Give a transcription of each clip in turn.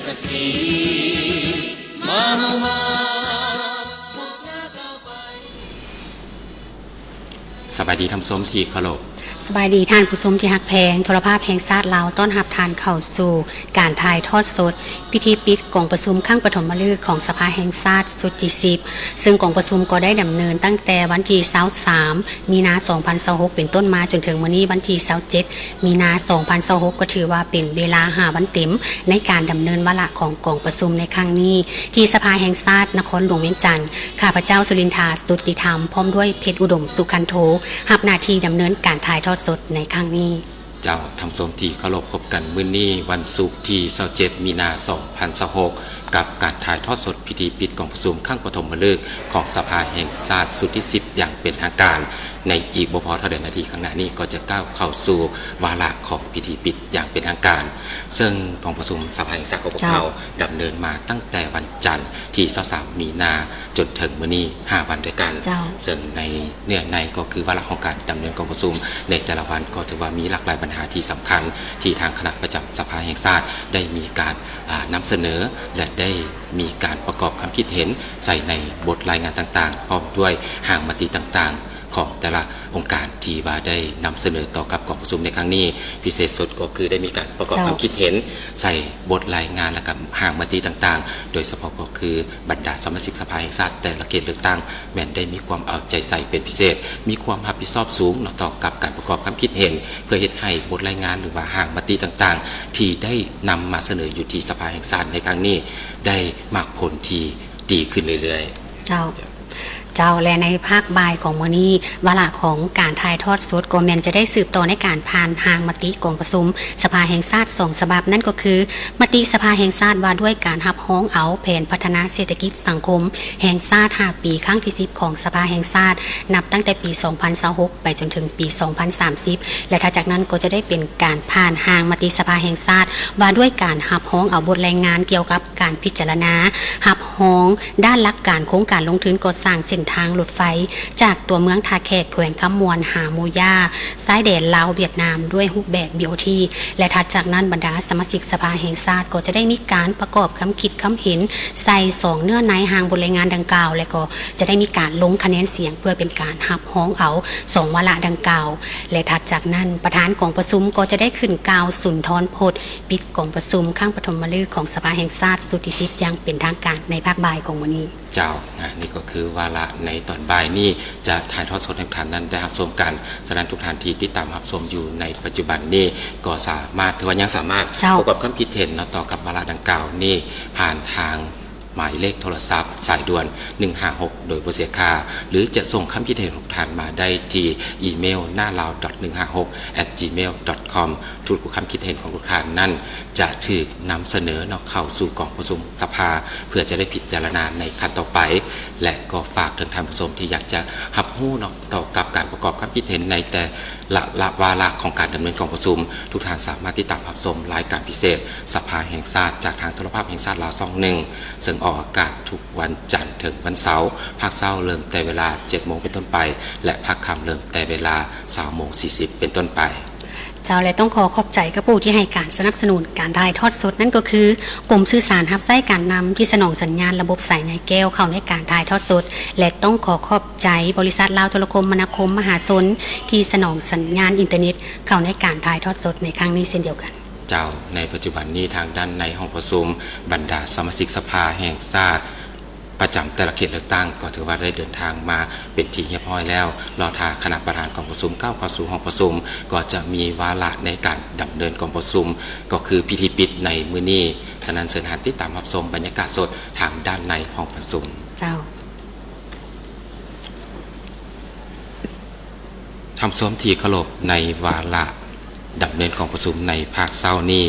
ສັກສີ ມາເຮົາມາ ສະບາຍດີທ່ານຜູ້ຊົມທີ່ເຄົາລົບ. ສະບາຍດີທ່ານຜູ້ຊົມທີ່ຮັກແພງ, ໂທລະພາບແຫ່ງຊາດລາວຕ້ອນຮັບທ່ານເຂົ້າສູ່ການຖ່າຍທອດສົດພິທີປິດກອງປະຊຸມຄັ້ງປະຖົມມະລຶກຂອງສະພາແຫ່ງຊາດຊຸດທີສິບ ເຊິ່ງກອງປະຊຸມກໍໄດ້ດຳເນີນຕັ້ງແຕ່ວັນທີຊາວສາມ ມີນາ ສອງພັນຊາວຫົກ ເປັນຕົ້ນມາ ຈົນເຖິງມື້ນີ້ວັນທີຊາວເຈັດ ມີນາ ສອງພັນຊາວຫົກ ກໍຖືວ່າເປັນເວລາຫ້າວັນເຕັມໃນການດຳເນີນວາລະຂອງກອງປະຊຸມໃນຄັ້ງນີ້ ທີ່ສະພາແຫ່ງຊາດນະຄອນຫຼວງວຽງຈັນ. ຂ້າພະເຈົ້າ ສຸລິນທາ ສຸດຕິທຳ ພ້ອມດ້ວຍ ເພັດອຸດົມ ສຸຄັນໂທ ຮັບໜ້າທີ່ດຳເນີນການຖ່າຍທອດສົດໃນຄັ້ງນີ້. ເຈົ້າ, ທ່ານຜູ້ຊົມທີ່ເຄົາລົບ, ພົບກັນມື້ນີ້ວັນສຸກທີຊາວເຈັດ ມີນາ ສອງພັນຊາວຫົກ ກັບການຖ່າຍທອດສົດພິທີປິດກອງປະຊຸມຄັ້ງປະຖົມມະລຶກຂອງສະພາແຫ່ງຊາດຊຸດທີສິບຢ່າງເປັນທາງການ. ໃນອີກບໍ່ພໍເທົ່າໃດນາທີຂ້າງໜ້ານີ້ກໍຈະກ້າວເຂົ້າສູ່ວາລະຂອງພິທີປິດຢ່າງເປັນທາງການ, ເຊິ່ງກອງປະຊຸມສະພາແຫ່ງຊາດຂອງພວກເຮົາ ເຈົ້າ ດຳເນີນມາຕັ້ງແຕ່ວັນຈັນທີຊາວສາມ ມີນາ ຈົນເຖິງມື້ນີ້ຫ້າວັນດ້ວຍກັນ. ເຈົ້າ. ເຊິ່ງໃນເນື້ອໃນກໍຄືວາລະຂອງການດຳເນີນກອງປະຊຸມໃນແຕ່ລະວັນ ກໍຖືວ່າມີຫຼາກຫຼາຍບັນຫາທີ່ສຳຄັນ ທີ່ທາງຄະນະປະຈຳສະພາແຫ່ງຊາດໄດ້ມີການ ອາ ນຳສະເໜີ ແລະ ໄດ້ມີການປະກອບຄຳຄິດເຫັນໃສ່ໃນບົດລາຍງານຕ່າງໆ ພ້ອມດ້ວຍຮ່າງມະຕິຕ່າງໆ ຂອງແຕ່ລະອົງການທີ່ວ່າໄດ້ນຳສະເໜີຕໍ່ກັບກອງປະຊຸມໃນຄັ້ງນີ້. ພິເສດສຸດກໍຄືໄດ້ມີການປະກອບ ເຈົ້າ ຄຳຄິດເຫັນໃສ່ບົດລາຍງານ ແລະ ກະຮ່າງມະຕິຕ່າງໆ ໂດຍສະເພາະກໍຄືບັນດາສະມາຊິກສະພາແຫ່ງຊາດແຕ່ລະເຂດເລືອກຕັ້ງ ແມ່ນໄດ້ມີຄວາມເອົາໃຈໃສ່ເປັນພິເສດ, ມີຄວາມຮັບຜິດຊອບສູງເນາະ ຕໍ່ກັບການປະກອບຄຳຄິດເຫັນ ເພື່ອເຮັດໃຫ້ບົດລາຍງານ ຫຼືວ່າຮ່າງມະຕິຕ່າງໆ ທີ່ໄດ້ນຳມາສະເໜີຢູ່ທີ່ສະພາແຫ່ງຊາດໃນຄັ້ງນີ້ ໄດ້ໝາກຜົນທີ່ດີຂຶ້ນເລື້ອຍໆ. ເຈົ້າ. ເຈົ້າ ແລະ ໃນພາກບ່າຍຂອງມື້ນີ້ ວາລະຂອງການຖ່າຍທອດສົດກໍແມ່ນຈະໄດ້ສືບຕໍ່ໃນການຜ່ານຮ່າງມະຕິກອງປະຊຸມສະພາແຫ່ງຊາດສອງສະບັບ, ນັ້ນກໍຄື ມະຕິສະພາແຫ່ງຊາດວ່າດ້ວຍການຮັບຮອງເອົາແຜນພັດທະນາເສດຖະກິດສັງຄົມແຫ່ງຊາດຫ້າປີ ຄັ້ງທີສິບຂອງສະພາແຫ່ງຊາດ ນັບຕັ້ງແຕ່ປີສອງພັນຊາວຫົກ ໄປຈົນເຖິງປີສອງພັນສາມສິບ ແລະ ຖັດຈາກນັ້ນກໍຈະໄດ້ເປັນການຜ່ານຮ່າງມະຕິສະພາແຫ່ງຊາດ ວ່າດ້ວຍການຮັບຮອງເອົາບົດລາຍງານກ່ຽວກັບການພິຈາລະນາ ຮັບຮອງດ້ານຫຼັກການໂຄງການລົງທຶນກໍ່ສ້າງເສັ້ນທາງລົດໄຟ ຈາກຕົວເມືອງທ່າແຂກ ແຂວງຄຳມ່ວນ ຫາໝູຢາ ຊາຍແດນລາວ-ຫວຽດນາມ ດ້ວຍຮູບແບບ ບີໂອທີ ແລະ ຖັດຈາກນັ້ນ ບັນດາສະມາຊິກສະພາແຫ່ງຊາດກໍຈະໄດ້ມີການປະກອບຄຳຄິດຄຳເຫັນໃສ່ສອງເນື້ອໃນຮ່າງບົດລາຍງານດັ່ງກ່າວ ແລະ ກໍຈະໄດ້ມີການລົງຄະແນນສຽງ ເພື່ອເປັນການຮັບຮອງເອົາສອງວາລະດັ່ງກ່າວ ແລະ ຖັດຈາກນັ້ນ ປະທານກອງປະຊຸມກໍຈະໄດ້ຂຶ້ນກ່າວສຸນທອນພົດ ປິດກອງປະຊຸມຄັ້ງປະຖົມມະລຶກຂອງສະພາແຫ່ງຊາດຊຸດທີສິບຢ່າງເປັນທາງການໃນພາກບ່າຍຂອງມື້ນີ້. ເຈົ້າ, ອາ, ນີ້ກໍຄືວາລະໃນຕອນບ່າຍນີ້ຈະຖ່າຍທອດສົດໃຫ້ທ່ານນັ້ນໄດ້ຮັບຊົມກັນ. ສະນັ້ນ ທຸກທ່ານທີ່ຕິດຕາມຮັບຊົມຢູ່ໃນປັດຈຸບັນນີ້ ກໍສາມາດ, ຖືວ່າຍັງສາມາດ ເຈົ້າ ປະກອບຄຳຄິດເຫັນເນາະ ຕໍ່ກັບວາລະດັ່ງກ່າວນີ້ ຜ່ານທາງໝາຍເລກໂທລະສັບສາຍດ່ວນ ໜຶ່ງຫ້າຫົກ ໂດຍບໍ່ເສຍຄ່າ ຫຼື ຈະສົ່ງຄຳຄິດເຫັນຂອງທ່ານມາໄດ້ທີ່ອີເມວ ນາລາວ ໜຶ່ງຫ້າຫົກ ແອັດຈີເມວ ດອດຄອມ. ທຸກຄຳຄິດເຫັນຂອງທຸກທ່ານນັ້ນ ຈະຖືກນຳສະເໜີເນາະ ເຂົ້າສູ່ກອງປະຊຸມສະພາ ເພື່ອຈະໄດ້ພິຈາລະນາໃນຂັ້ນຕໍ່ໄປ ແລະ ກໍຝາກເຖິງທ່ານຜູ້ຊົມທີ່ຢາກຈະຮັບຮູ້ເນາະ ຕໍ່ກັບການປະກອບຄຳຄິດເຫັນໃນແຕ່ລະ ລະ ວາລະຂອງການດຳເນີນກອງປະຊຸມ, ທຸກທ່ານສາມາດຕິດຕາມຮັບຊົມລາຍການພິເສດສະພາແຫ່ງຊາດ ຈາກທາງໂທລະພາບແຫ່ງຊາດລາວ ຊ່ອງໜຶ່ງ ເຊິ່ງອອກອາກາດທຸກວັນຈັນເຖິງວັນເສົາ, ພາກເຊົ້າເລີ່ມແຕ່ເວລາ ເຈັດໂມງ ເປັນຕົ້ນໄປ ແລະ ພາກຄ່ຳເລີ່ມແຕ່ເວລາ ຊາວໂມງ ສີ່ສິບ ເປັນຕົ້ນໄປ. ເຈົ້າ ແລະ ຕ້ອງຂໍຂອບໃຈກັບຜູ້ທີ່ໃຫ້ການສະໜັບສະໜູນການຖ່າຍທອດສົດ ນັ້ນກໍຄື ກົມສື່ສານຮັບໃຊ້ການນຳ ທີ່ສະໜອງສັນຍານລະບົບສາຍໃຍແກ້ວເຂົ້າໃນການຖ່າຍທອດສົດ ແລະ ຕ້ອງຂໍຂອບໃຈບໍລິສັດລາວໂທລະຄົມມະນາຄົມມະຫາຊົນ ທີ່ສະໜອງສັນຍານອິນເຕີເນັດເຂົ້າໃນການຖ່າຍທອດສົດໃນຄັ້ງນີ້ເຊັ່ນດຽວກັນ. ເຈົ້າ, ໃນປັດຈຸບັນນີ້ ທາງດ້ານໃນຫ້ອງປະຊຸມ ບັນດາສະມາຊິກສະພາແຫ່ງຊາດ ປະຈຳແຕ່ລະເຂດເລືອກຕັ້ງ ກໍຖືວ່າໄດ້ເດີນທາງມາເປັນທີ່ຮຽບຮ້ອຍແລ້ວ. ລໍຖ້າຄະນະປະທານກອງປະຊຸມກ້າວເຂົ້າສູ່ຫ້ອງປະຊຸມ ກໍຈະມີວາລະໃນການດຳເນີນກອງປະຊຸມ ກໍຄືພິທີປິດໃນມື້ນີ້. ສະນັ້ນ ເຊີນທ່ານຕິດຕາມຮັບຊົມບັນຍາກາດສົດທາງດ້ານໃນຫ້ອງປະຊຸມ. ເຈົ້າ. ທ່ານຜູ້ຊົມທີ່ເຄົາລົບ, ໃນວາລະດຳເນີນກອງປະຊຸມໃນພາກເຊົ້ານີ້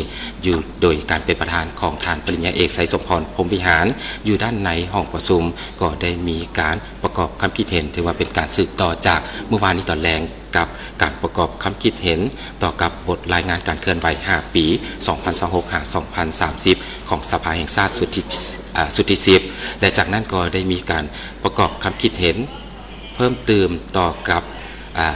ຢູ່ໂດຍການເປັນປະທານຂອງທ່ານປະລິນຍາເອກ ໄຊສົມພອນ ພົມວິຫານ, ຢູ່ດ້ານໃນຫ້ອງປະຊຸມກໍໄດ້ມີການປະກອບຄຳຄິດເຫັນ, ຖືວ່າເປັນການສືບຕໍ່ຈາກມື້ວານນີ້ຕອນແລງ ກັບການປະກອບຄຳຄິດເຫັນຕໍ່ກັບບົດລາຍງານການເຄື່ອນໄຫວຫ້າປີ ສອງພັນຊາວຫົກ ຫາ ສອງພັນສາມສິບ ຂອງສະພາແຫ່ງຊາດຊຸດທີ ອາ ຊຸດທີສິບ ແລະ ຈາກນັ້ນກໍໄດ້ມີການປະກອບຄຳຄິດເຫັນ ເພີ່ມຕື່ມຕໍ່ກັບ ອາ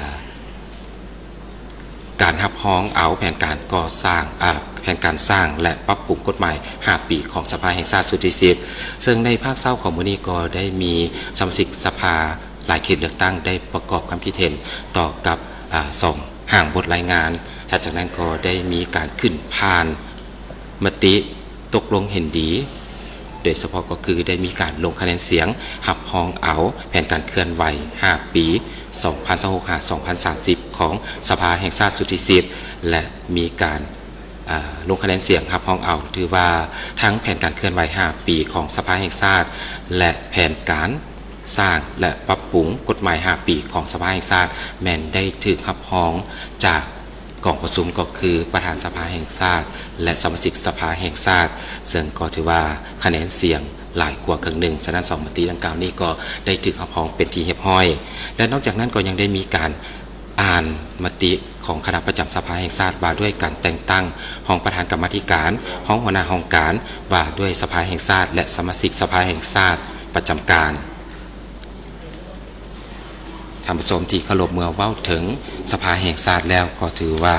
ການຮັບຮອງເອົາແຜນການກໍ່ສ້າງ ອາ ແຜນການສ້າງ ແລະ ປັບປຸງກົດໝາຍຫ້າປີຂອງສະພາແຫ່ງຊາດຊຸດທີສິບ ເຊິ່ງໃນພາກເຊົ້າຂອງມື້ນີ້ກໍໄດ້ມີສະມາຊິກສະພາຫຼາຍເຂດເລືອກຕັ້ງໄດ້ປະກອບຄຳຄິດເຫັນຕໍ່ກັບ ອາ ສອງຮ່າງບົດລາຍງານ. ຫຼັງຈາກນັ້ນກໍໄດ້ມີການຂຶ້ນຜ່ານມະຕິຕົກລົງເຫັນດີ ໂດຍສະເພາະກໍຄືໄດ້ມີການລົງຄະແນນສຽງຮັບຮອງເອົາແຜນການເຄື່ອນໄຫວຫ້າປີ ສອງພັນຊາວຫົກ ຫາ ສອງພັນສາມສິບ ຂອງສະພາແຫ່ງຊາດຊຸດທີສິບ ແລະ ມີການ ອາ ລົງຄະແນນສຽງຮັບຮອງເອົາ ຖືວ່າທັງແຜນການເຄື່ອນໄຫວຫ້າປີຂອງສະພາແຫ່ງຊາດ ແລະ ແຜນການສ້າງ ແລະ ປັບປຸງກົດໝາຍຫ້າປີຂອງສະພາແຫ່ງຊາດ ແມ່ນໄດ້ຖືກຮັບຮອງຈາກ ກອງປະຊຸມກໍຄືປະທານສະພາແຫ່ງຊາດ ແລະ ສະມາຊິກສະພາແຫ່ງຊາດ, ເຊິ່ງກໍຖືວ່າຄະແນນສຽງຫຼາຍກວ່າເຄິ່ງໜຶ່ງ, ສະນັ້ນສອງມະຕິດັ່ງກ່າວນີ້ກໍໄດ້ຖືກຮັບຮອງເປັນທີ່ຮຽບຮ້ອຍ. ແລະ ນອກຈາກນັ້ນກໍຍັງໄດ້ມີການອ່ານມະຕິຂອງຄະນະປະຈຳສະພາແຫ່ງຊາດວ່າດ້ວຍການແຕ່ງຕັ້ງຮອງປະທານກຳມາທິການ, ຮອງຫົວໜ້າຫ້ອງການວ່າດ້ວຍສະພາແຫ່ງຊາດ ແລະ ສະມາຊິກສະພາແຫ່ງຊາດປະຈຳການ. ທ່ານຜູ້ຊົມທີ່ເຄົາລົບ, ເມື່ອເວົ້າເຖິງສະພາແຫ່ງຊາດແລ້ວ ກໍຖືວ່າ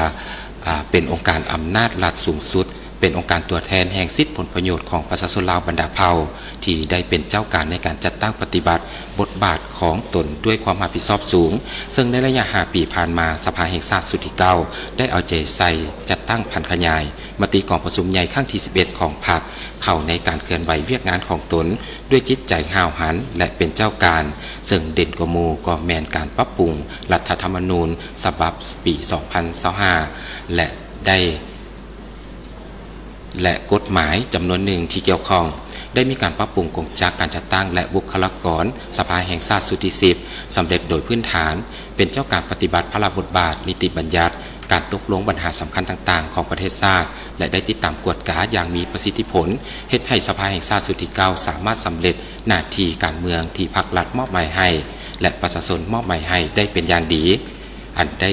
ອາ ເປັນອົງການອຳນາດລັດສູງສຸດ, ເປັນອົງການຕົວແທນແຫ່ງສິດຜົນປະໂຫຍດຂອງປະຊາຊົນລາວບັນດາເຜົ່າ ທີ່ໄດ້ເປັນເຈົ້າການໃນການຈັດຕັ້ງປະຕິບັດບົດບາດຂອງຕົນດ້ວຍຄວາມຮັບຜິດຊອບສູງ, ເຊິ່ງໃນໄລຍະຫ້າປີຜ່ານມາ, ສະພາແຫ່ງຊາດຊຸດທີເກົ້າ ໄດ້ເອົາໃຈໃສ່ຈັດຕັ້ງຜັນຂະຫຍາຍມະຕິກອງປະຊຸມໃຫຍ່ຄັ້ງທີສິບເອັດຂອງພັກ ເຂົ້າໃນການເຄື່ອນໄຫວວຽກງານຂອງຕົນດ້ວຍຈິດໃຈຫ້າວຫັນ ແລະ ເປັນເຈົ້າການ, ເຊິ່ງເດັ່ນກວ່າໝູ່ກໍແມ່ນການປັບປຸງລັດຖະທຳມະນູນສະບັບປີສອງພັນຊາວຫ້າ ແລະ ໄດ້ ແລະ ກົດໝາຍຈຳນວນໜຶ່ງທີ່ກ່ຽວຂ້ອງ. ໄດ້ມີການປັບປຸງກົງຈັກການຈັດຕັ້ງ ແລະ ບຸກຄະລາກອນສະພາແຫ່ງຊາດຊຸດທີສິບ ສຳເລັດໂດຍພື້ນຖານ ເປັນເຈົ້າການປະຕິບັດພາລະບົດບາດນິຕິບັນຍັດ ການຕົກລົງບັນຫາສຳຄັນຕ່າງໆຂອງປະເທດຊາດ ແລະ ໄດ້ຕິດຕາມກວດກາຢ່າງມີປະສິດທິຜົນ, ເຮັດໃຫ້ສະພາແຫ່ງຊາດຊຸດທີເກົ້າສາມາດສຳເລັດໜ້າທີ່ການເມືອງທີ່ພັກລັດມອບໝາຍໃຫ້ ແລະ ປະຊາຊົນມອບໝາຍໃຫ້ໄດ້ເປັນຢ່າງດີ, ອັນໄດ້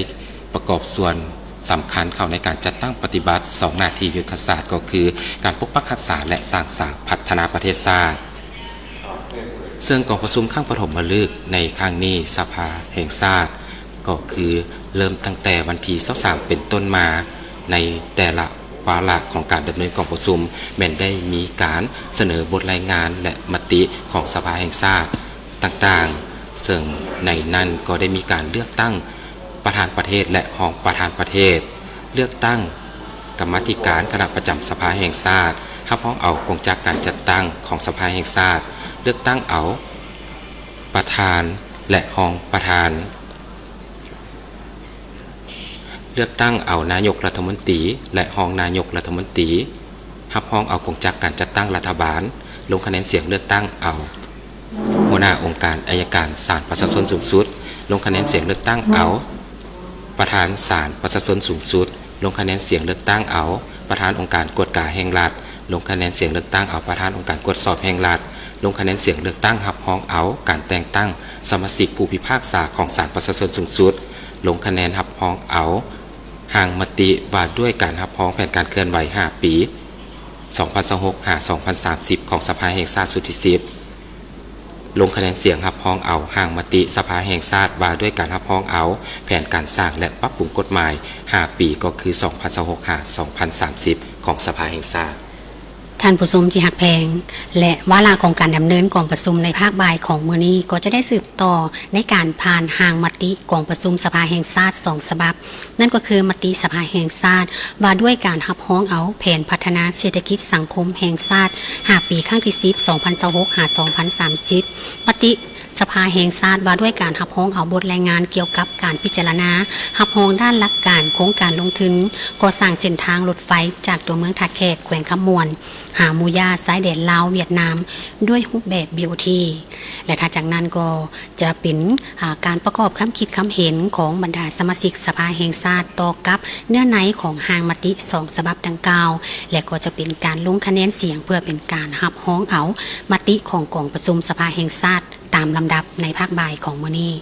ປະກອບສ່ວນສຳຄັນເຂົ້າໃນການຈັດຕັ້ງປະຕິບັດສອງໜ້າທີ່ຍຸດທະສາດ ກໍຄືການປົກປັກຮັກສາ ແລະ ສ້າງສາພັດທະນາປະເທດຊາດ. ເຊິ່ງກອງປະຊຸມຄັ້ງປະຖົມມະລຶກໃນຄັ້ງນີ້ ສະພາແຫ່ງຊາດ ກໍຄືເລີ່ມຕັ້ງແຕ່ວັນທີຊາວສາມເປັນຕົ້ນມາ, ໃນແຕ່ລະວາລະຂອງການດຳເນີນກອງປະຊຸມ ແມ່ນໄດ້ມີການສະເໜີບົດລາຍງານ ແລະ ມະຕິຂອງສະພາແຫ່ງຊາດຕ່າງໆ, ເຊິ່ງໃນນັ້ນກໍໄດ້ມີການເລືອກຕັ້ງປະທານປະເທດ ແລະ ຮອງປະທານປະເທດ, ເລືອກຕັ້ງກຳມາທິການຄະນະປະຈຳສະພາແຫ່ງຊາດ, ຮັບຮອງເອົາກົງຈັກການຈັດຕັ້ງຂອງສະພາແຫ່ງຊາດ, ເລືອກຕັ້ງເອົາປະທານ ແລະ ຮອງປະທານ, ເລືອກຕັ້ງເອົານາຍົກລັດຖະມົນຕີ ແລະ ຮອງນາຍົກລັດຖະມົນຕີ, ຮັບຮອງເອົາກົງຈັກການຈັດຕັ້ງລັດຖະບານ, ລົງຄະແນນສຽງເລືອກຕັ້ງເອົາຫົວໜ້າອົງການໄອຍະການສານປະຊາຊົນສູງສຸດ, ລົງຄະແນນສຽງເລືອກຕັ້ງເອົາປະທານສານປະຊາຊົນສູງສຸດ, ລົງຄະແນນສຽງເລືອກຕັ້ງເອົາປະທານອົງການກວດກາແຫ່ງລັດ, ລົງຄະແນນສຽງເລືອກຕັ້ງເອົາປະທານອົງການກວດສອບແຫ່ງລັດ, ລົງຄະແນນສຽງເລືອກຕັ້ງຮັບຮອງເອົາການແຕ່ງຕັ້ງສະມາຊິກຜູ້ພິພາກສາຂອງສານປະຊາຊົນສູງສຸດ, ລົງຄະແນນຮັບຮອງເອົາຮ່າງມະຕິວ່າດ້ວຍການຮັບຮອງແຜນການເຄື່ອນໄຫວຫ້າປີ ສອງພັນຊາວຫົກ ຫາ ສອງພັນສາມສິບ ຂອງສະພາແຫ່ງຊາດຊຸດທີສິບ, ລົງຄະແນນສຽງຮັບຮອງເອົາຮ່າງມະຕິສະພາແຫ່ງຊາດວ່າດ້ວຍການຮັບຮອງເອົາແຜນການສ້າງ ແລະ ປັບປຸງກົດໝາຍຫ້າປີ ກໍຄື ສອງພັນຊາວຫົກ ຫາ ສອງພັນສາມສິບ ຂອງສະພາແຫ່ງຊາດ. ທ່ານຜູ້ຊົມທີ່ຮັກແພງ ແລະ ວາລະຂອງການດຳເນີນກອງປະຊຸມໃນພາກບ່າຍຂອງມື້ນີ້ ກໍຈະໄດ້ສືບຕໍ່ໃນການຜ່ານຮ່າງມະຕິກອງປະຊຸມສະພາແຫ່ງຊາດສອງສະບັບ, ນັ້ນກໍຄືມະຕິສະພາແຫ່ງຊາດວ່າດ້ວຍການຮັບຮອງເອົາແຜນພັດທະນາເສດຖະກິດສັງຄົມແຫ່ງຊາດຫ້າປີ ຄັ້ງທີສິບ ສອງພັນຊາວຫົກ ຫາ ສອງພັນສາມສິບ, ມະຕິ ສະພາແຫ່ງຊາດວ່າດ້ວຍການຮັບຮອງເອົາບົດລາຍງານກ່ຽວກັບການພິຈາລະນາຮັບຮອງດ້ານຫຼັກການໂຄງການລົງທຶນກໍ່ສ້າງເສັ້ນທາງລົດໄຟຈາກຕົວເມືອງທ່າແຂກ ແຂວງຄຳມ່ວນ ຫາໝູ່ຢ່າຊາຍແດນລາວ-ຫວຽດນາມ ດ້ວຍຮູບແບບ ບີໂອທີ ແລະ ຖັດຈາກນັ້ນກໍຈະເປັນ ອາ ການປະກອບຄຳຄິດຄຳເຫັນຂອງບັນດາສະມາຊິກສະພາແຫ່ງຊາດຕໍ່ກັບເນື້ອໃນຂອງຮ່າງມະຕິສອງສະບັບດັ່ງກ່າວ ແລະ ກໍຈະເປັນການລົງຄະແນນສຽງເພື່ອເປັນການຮັບຮອງເອົາມະຕິຂອງກອງປະຊຸມສະພາແຫ່ງຊາດ ຕາມລຳດັບໃນພາກບ່າຍຂອງມື້ນີ້.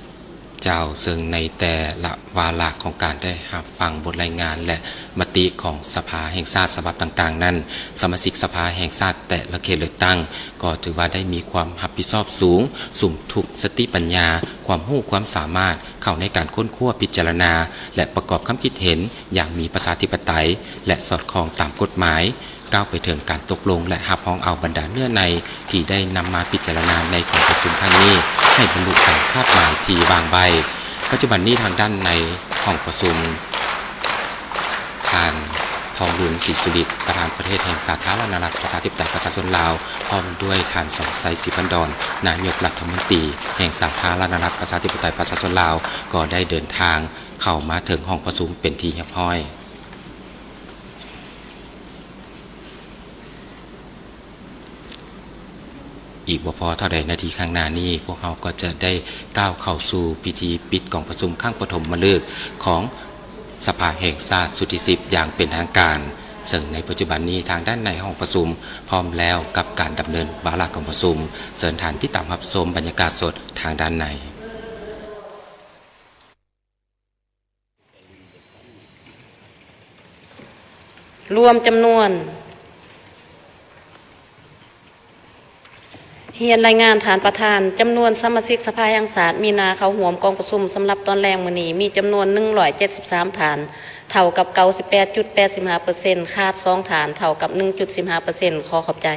ເຈົ້າ, ເຊິ່ງໃນແຕ່ລະວາລະຂອງການໄດ້ຮັບຟັງບົດລາຍງານ ແລະ ມະຕິຂອງສະພາແຫ່ງຊາດສະບັບຕ່າງໆນັ້ນ, ສະມາຊິກສະພາແຫ່ງຊາດແຕ່ລະເຂດເລືອກຕັ້ງ ກໍຖືວ່າໄດ້ມີຄວາມຮັບຜິດຊອບສູງ, ສຸມທຸກສະຕິປັນຍາ, ຄວາມຮູ້ຄວາມສາມາດ ເຂົ້າໃນການຄົ້ນຄວ້າ, ພິຈາລະນາ ແລະ ປະກອບຄຳຄິດເຫັນຢ່າງມີປະຊາທິປະໄຕ ແລະ ສອດຄ່ອງຕາມກົດໝາຍ, ກ້າວໄປເຖິງການຕົກລົງ ແລະ ຮັບຮອງເອົາບັນດາເນື້ອໃນທີ່ໄດ້ນຳມາພິຈາລະນາໃນກອງປະຊຸມຄັ້ງນີ້ ໃຫ້ບັນລຸຕາມຄາດໝາຍທີ່ວາງໄວ້. ປັດຈຸບັນນີ້ທາງດ້ານໃນຫ້ອງປະຊຸມ, ທ່ານ ທອງລຸນ ສີສຸລິດ ປະທານປະເທດແຫ່ງສາທາລະນະລັດ ປະຊາທິປະໄຕ ປະຊາຊົນລາວ ພ້ອມດ້ວຍທ່ານ ສອນໄຊ ສີພັນດອນ ນາຍົກລັດຖະມົນຕີແຫ່ງສາທາລະນະລັດ ປະຊາທິປະໄຕ ປະຊາຊົນລາວ ກໍໄດ້ເດີນທາງເຂົ້າມາເຖິງຫ້ອງປະຊຸມເປັນທີ່ຮຽບຮ້ອຍ. ອີກບໍ່ພໍເທົ່າໃດນາທີຂ້າງໜ້ານີ້, ພວກເຮົາກໍຈະໄດ້ກ້າວເຂົ້າສູ່ພິທີປິດກອງປະຊຸມຄັ້ງປະຖົມມະລຶກຂອງສະພາແຫ່ງຊາດຊຸດທີສິບຢ່າງເປັນທາງການ, ເຊິ່ງໃນປັດຈຸບັນນີ້ທາງດ້ານໃນຫ້ອງປະຊຸມພ້ອມແລ້ວກັບການດຳເນີນວາລະກອງປະຊຸມ. ເຊີນທ່ານຕິດຕາມຮັບຊົມບັນຍາກາດສົດທາງດ້ານໃນ. ລວມຈຳນວນ ຮຽນລາຍງານທ່ານປະທານ, ຈຳນວນສະມາຊິກສະພາແຫ່ງຊາດມີໜ້າເຂົ້າຮ່ວມກອງປະຊຸມສຳລັບຕອນແລງມື້ນີ້ ມີຈຳນວນໜຶ່ງຮ້ອຍເຈັດສິບສາມທ່ານ, ເທົ່າກັບເກົ້າສິບແປດຈຸດແປດສິບຫ້າເປີເຊັນ, ຂາດສອງທ່ານ, ເທົ່າກັບໜຶ່ງຈຸດສິບຫ້າເປີເຊັນ. ຂໍຂອບໃຈ.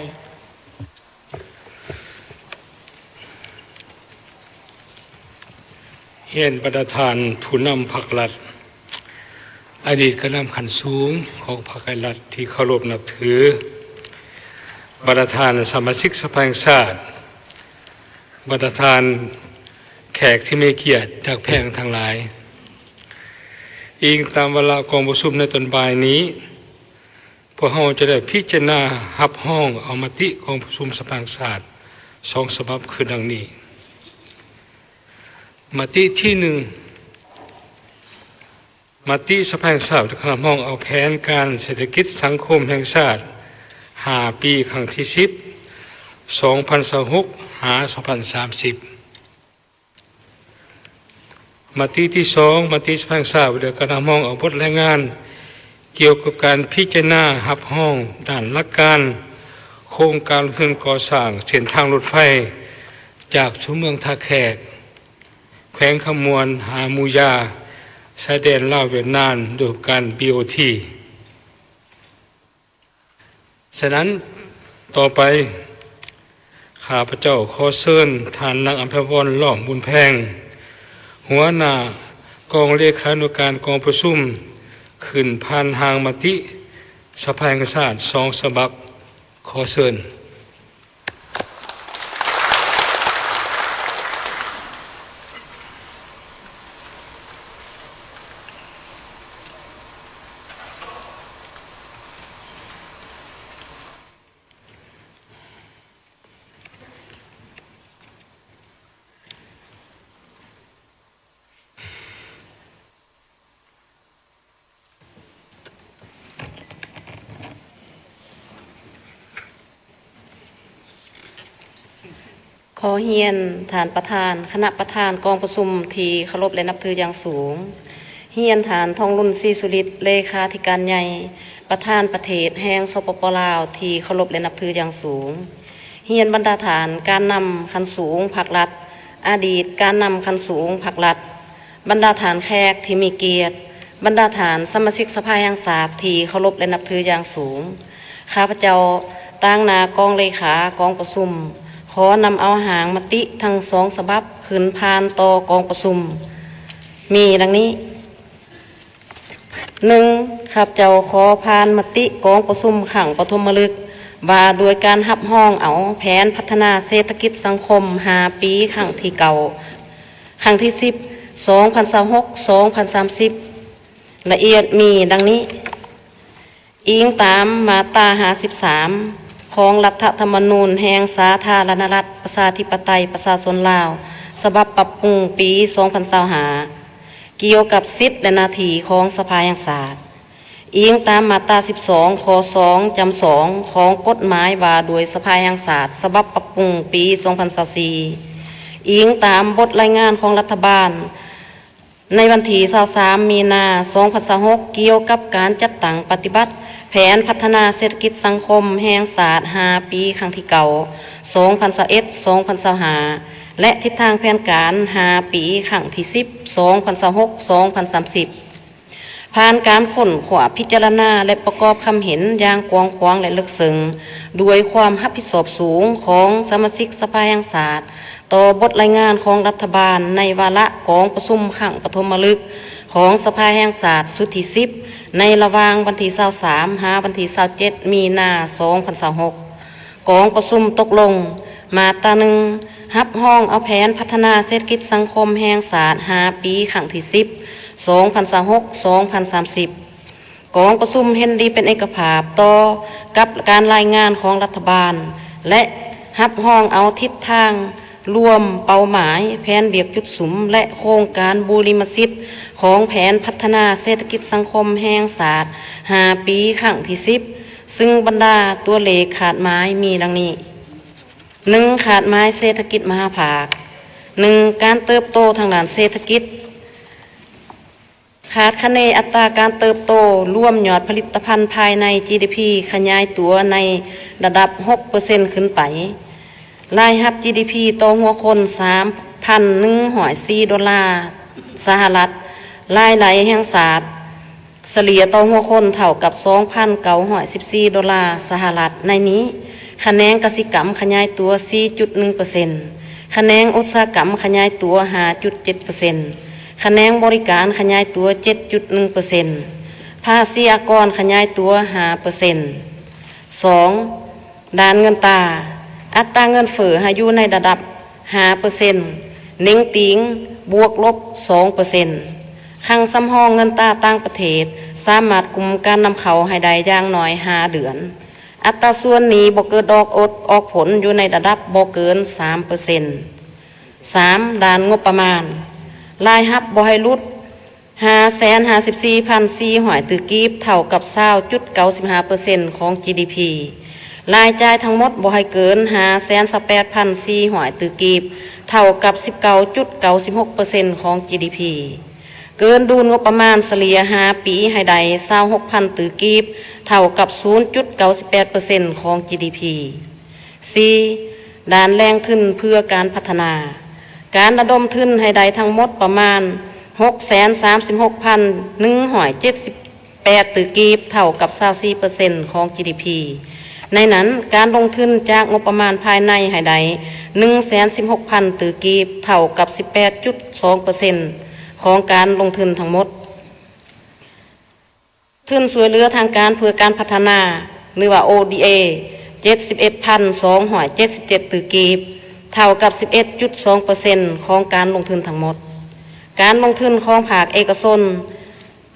ຮຽນບັນດາທ່ານຜູ້ນຳພັກລັດ, ອະດີດການນຳຂັ້ນສູງຂອງພັກແລະລັດທີ່ເຄົາລົບນັບຖື, ບັນດາທ່ານສະມາຊິກສະພາແຫ່ງຊາດ, ບັນດາທ່ານແຂກທີ່ມີກຽດຈາກແພງທັງຫຼາຍ, ອີງຕາມວາລະກອງປະຊຸມໃນຕອນບ່າຍນີ້, ພວກເຮົາຈະໄດ້ພິຈາລະນາຮັບຮອງເອົາມະຕິກອງປະຊຸມສະພາແຫ່ງຊາດສອງສະບັບຄືດັ່ງນີ້. ມະຕິທີໜຶ່ງ, ມະຕິສະພາແຫ່ງຊາດຮັບຮອງເອົາແຜນການເສດຖະກິດສັງຄົມແຫ່ງຊາດຫ້າປີ ຄັ້ງທີສິບ ສອງພັນຊາວຫົກ ຫາ ສອງພັນສາມສິບ. ມະຕິທີສອງ, ມະຕິສະພາແຫ່ງຊາດວ່າດ້ວຍການຮັບຮອງເອົາບົດລາຍງານກ່ຽວກັບການພິຈາລະນາຮັບຮອງດ້ານຫຼັກການໂຄງການລົງທຶນກໍ່ສ້າງເສັ້ນທາງລົດໄຟຈາກຕົວເມືອງທ່າແຂກ, ແຂວງຄຳມ່ວນ ຫາໝູຢາ, ຊາຍແດນລາວຫວຽດນາມ ໂດຍການ ບີໂອທີ. ສະນັ້ນ, ຕໍ່ໄປ ຂ້າພະເຈົ້າຂໍເຊີນທ່ານນາງອຳໄພວອນ ລ້ອມບຸນແພງ, ຫົວໜ້າກອງເລຂານຸການກອງປະຊຸມ ຂຶ້ນຜ່ານຮ່າງມະຕິສະພາແຫ່ງຊາດສອງສະບັບ. ຂໍເຊີນ. ຂໍຮຽນທ່ານປະທານ, ຄະນະປະທານກອງປະຊຸມທີ່ເຄົາລົບ ແລະ ນັບຖືຢ່າງສູງ. ຮຽນທ່ານ ທອງລຸນ ສີສຸລິດ ເລຂາທິການໃຫຍ່ ປະທານປະເທດແຫ່ງ ສປປ ລາວ ທີ່ເຄົາລົບ ແລະ ນັບຖືຢ່າງສູງ. ຮຽນບັນດາທ່ານການນຳຂັ້ນສູງພັກລັດ, ອະດີດການນຳຂັ້ນສູງພັກລັດ, ບັນດາທ່ານແຂກທີ່ມີກຽດ, ບັນດາທ່ານສະມາຊິກສະພາແຫ່ງຊາດທີ່ເຄົາລົບ ແລະ ນັບຖືຢ່າງສູງ. ຂ້າພະເຈົ້າຕາງໜ້າກອງເລຂາກອງປະຊຸມ ຂໍນຳເອົາຮ່າງມະຕິທັງສອງສະບັບຂຶ້ນຜ່ານຕໍ່ກອງປະຊຸມ ມີດັ່ງນີ້. ໜຶ່ງ, ຂ້າພະເຈົ້າຂໍຜ່ານມະຕິກອງປະຊຸມຄັ້ງປະຖົມມະລຶກ ວ່າດ້ວຍການຮັບຮອງເອົາແຜນພັດທະນາເສດຖະກິດສັງຄົມຫ້າປີ ຄັ້ງທີເກົ້າ, ຄັ້ງທີສິບ ສອງພັນຊາວຫົກ ສອງພັນສາມສິບ ລະອຽດມີດັ່ງນີ້. ອີງຕາມມາດຕາຫ້າສິບສາມ ຂອງລັດຖະທຳມະນູນແຫ່ງສາທາລະນະລັດ ປະຊາທິປະໄຕ ປະຊາຊົນລາວ ສະບັບປັບປຸງປີສອງພັນຊາວຫ້າ ກ່ຽວກັບສິດ ແລະ ໜ້າທີ່ຂອງສະພາແຫ່ງຊາດ, ອີງຕາມມາດຕາສິບສອງ ຂໍ້ສອງ ຈຳສອງ ຂອງກົດໝາຍວ່າດ້ວຍສະພາແຫ່ງຊາດ ສະບັບປັບປຸງປີສອງພັນຊາວສີ່, ອີງຕາມບົດລາຍງານຂອງລັດຖະບານ ໃນວັນທີຊາວສາມ ມີນາ ສອງພັນຊາວຫົກ ກ່ຽວກັບການຈັດຕັ້ງປະຕິບັດແຜນພັດທະນາເສດຖະກິດສັງຄົມແຫ່ງຊາດ ຫ້າ ປີ ຄັ້ງທີ ເກົ້າ ສອງພັນຊາວເອັດ ສອງພັນຊາວຫ້າ ແລະ ທິດທາງແຜນການ ຫ້າ ປີ ຄັ້ງທີ ສິບ ສອງພັນຊາວຫົກ ສອງພັນສາມສິບ ຜ່ານການຄົ້ນຄວ້າ, ພິຈາລະນາ ແລະ ປະກອບຄຳເຫັນຢ່າງກວ້າງຂວາງ ແລະ ເລິກເຊິ່ງ ດ້ວຍຄວາມຮັບຜິດຊອບສູງຂອງສະມາຊິກສະພາແຫ່ງຊາດ ຕໍ່ບົດລາຍງານຂອງລັດຖະບານໃນວາລະກອງປະຊຸມຄັ້ງປະຖົມມະລຶກຂອງສະພາແຫ່ງຊາດຊຸດທີ ສິບ ໃນລະຫວ່າງວັນທີ ຊາວສາມ ຫາວັນທີ ຊາວເຈັດ ມີນາ ສອງພັນຊາວຫົກ. ກອງປະຊຸມຕົກລົງ ມາດຕາ ໜຶ່ງ ຮັບຮອງເອົາແຜນພັດທະນາເສດຖະກິດສັງຄົມແຫ່ງຊາດ ຫ້າ ປີ ຄັ້ງທີ ສິບ ສອງພັນຊາວຫົກ ສອງພັນສາມສິບ. ກອງປະຊຸມເຫັນດີເປັນເອກະພາບຕໍ່ກັບການລາຍງານຂອງລັດຖະບານ ແລະ ຮັບຮອງເອົາທິດທາງລວມເປົ້າໝາຍ, ແຜນວຽກຈຸດສຸມ ແລະ ໂຄງການບູລິມະສິດຂອງແຜນພັດທະນາເສດຖະກິດສັງຄົມແຫ່ງຊາດ ຫ້າ ປີ ຄັ້ງທີ ສິບ ຊຶ່ງບັນດາຕົວເລກຄາດໝາຍມີດັ່ງນີ້: ໜຶ່ງ ຄາດໝາຍເສດຖະກິດມະຫາພາກ. ໜຶ່ງ ການເຕີບໂຕທາງດ້ານເສດຖະກິດ. ຄາດຄະເນອັດຕາການເຕີບໂຕລວມຍອດຜະລິດຕະພັນພາຍໃນ ຈີດີພີ ຂະຫຍາຍຕົວໃນລະດັບ ຫົກເປີເຊັນ ຂຶ້ນໄປ. ລາຍຮັບ ຈີດີພີ ຕໍ່ຫົວຄົນ ສາມພັນໜຶ່ງຮ້ອຍສີ່ ໂດລາສະຫະລັດ, ລາຍໄດ້ແຫ່ງຊາດ ສະເລ່ຍຕໍ່ຫົວຄົນເທົ່າກັບ ສອງພັນເກົ້າຮ້ອຍສິບສີ່ ໂດລາສະຫະລັດ. ໃນນີ້ ຂະແໜງກະສິກຳຂະຫຍາຍຕົວ ສີ່ຈຸດໜຶ່ງເປີເຊັນ, ຂະແໜງອຸດສາຫະກຳຂະຫຍາຍຕົວ ຫ້າຈຸດເຈັດເປີເຊັນ, ຂະແໜງບໍລິການຂະຫຍາຍຕົວ ເຈັດຈຸດໜຶ່ງເປີເຊັນ, ພາສີອາກອນຂະຫຍາຍຕົວ ຫ້າເປີເຊັນ. ສອງ ດ້ານເງິນຕາ, ອັດຕາເງິນເຟີ້ໃຫ້ຢູ່ໃນລະດັບ ຫ້າເປີເຊັນ, ເໜັງຕີງ ບວກລົບ ສອງເປີເຊັນ. ຄັງສຳຮອງເງິນຕາຕ່າງປະເທດ ສາມາດກຸມການນຳເຂົ້າໃຫ້ໄດ້ຢ່າງໜ້ອຍ ຫ້າເດືອນ. ອັດຕາສ່ວນໜີ້ບໍ່ເກີດດອກອົດອອກຜົນຢູ່ໃນລະດັບບໍ່ເກີນ ສາມເປີເຊັນ. ສາມ ດ້ານງົບປະມານ, ລາຍຮັບບໍ່ໃຫ້ຫຼຸດ ຫ້າແສນຫ້າສິບສີ່ພັນສີ່ຮ້ອຍ ຕື້ກີບ, ເທົ່າກັບ ຊາວຈຸດເກົ້າສິບຫ້າເປີເຊັນ ຂອງ ຈີດີພີ. ລາຍຈ່າຍທັງໝົດບໍ່ໃຫ້ເກີນ ຫ້າແສນຊາວແປດພັນສີ່ຮ້ອຍ ຕື້ກີບ, ເທົ່າກັບ ສິບເກົ້າຈຸດເກົ້າສິບຫົກເປີເຊັນ ຂອງ ຈີດີພີ. ເກີນດູນງົບປະມານສະເລ່ຍ ຫ້າປີ ໃຫ້ໄດ້ ຊາວຫົກພັນ ຕື້ກີບ, ເທົ່າກັບ ສູນຈຸດເກົ້າສິບແປດເປີເຊັນ ຂອງ ຈີດີພີ. ສີ່ ດ້ານແຫຼ່ງທຶນເພື່ອການພັດທະນາ, ການລະດົມທຶນໃຫ້ໄດ້ທັງໝົດປະມານ ຫົກແສນສາມສິບຫົກພັນໜຶ່ງຮ້ອຍເຈັດສິບແປດ ຕື້ກີບ, ເທົ່າກັບ ຊາວສີ່ເປີເຊັນ ຂອງ ຈີດີພີ. ໃນນັ້ນ, ການລົງທຶນຈາກງົບປະມານພາຍໃນໃຫ້ໄດ້ ໜຶ່ງແສນສິບຫົກພັນ ຕື້ກີບ, ເທົ່າກັບ ສິບແປດຈຸດສອງເປີເຊັນ ຂອງການລົງທຶນທັງໝົດ. ທຶນຊ່ວຍເຫຼືອທາງການເພື່ອການພັດທະນາ ຫຼືວ່າ ໂອດີເອ ເຈັດສິບເອັດພັນສອງຮ້ອຍເຈັດສິບເຈັດ ຕື້ກີບ, ເທົ່າກັບ ສິບເອັດຈຸດສອງເປີເຊັນ ຂອງການລົງທຶນທັງໝົດ. ການລົງທຶນຂອງພາກເອກະຊົນ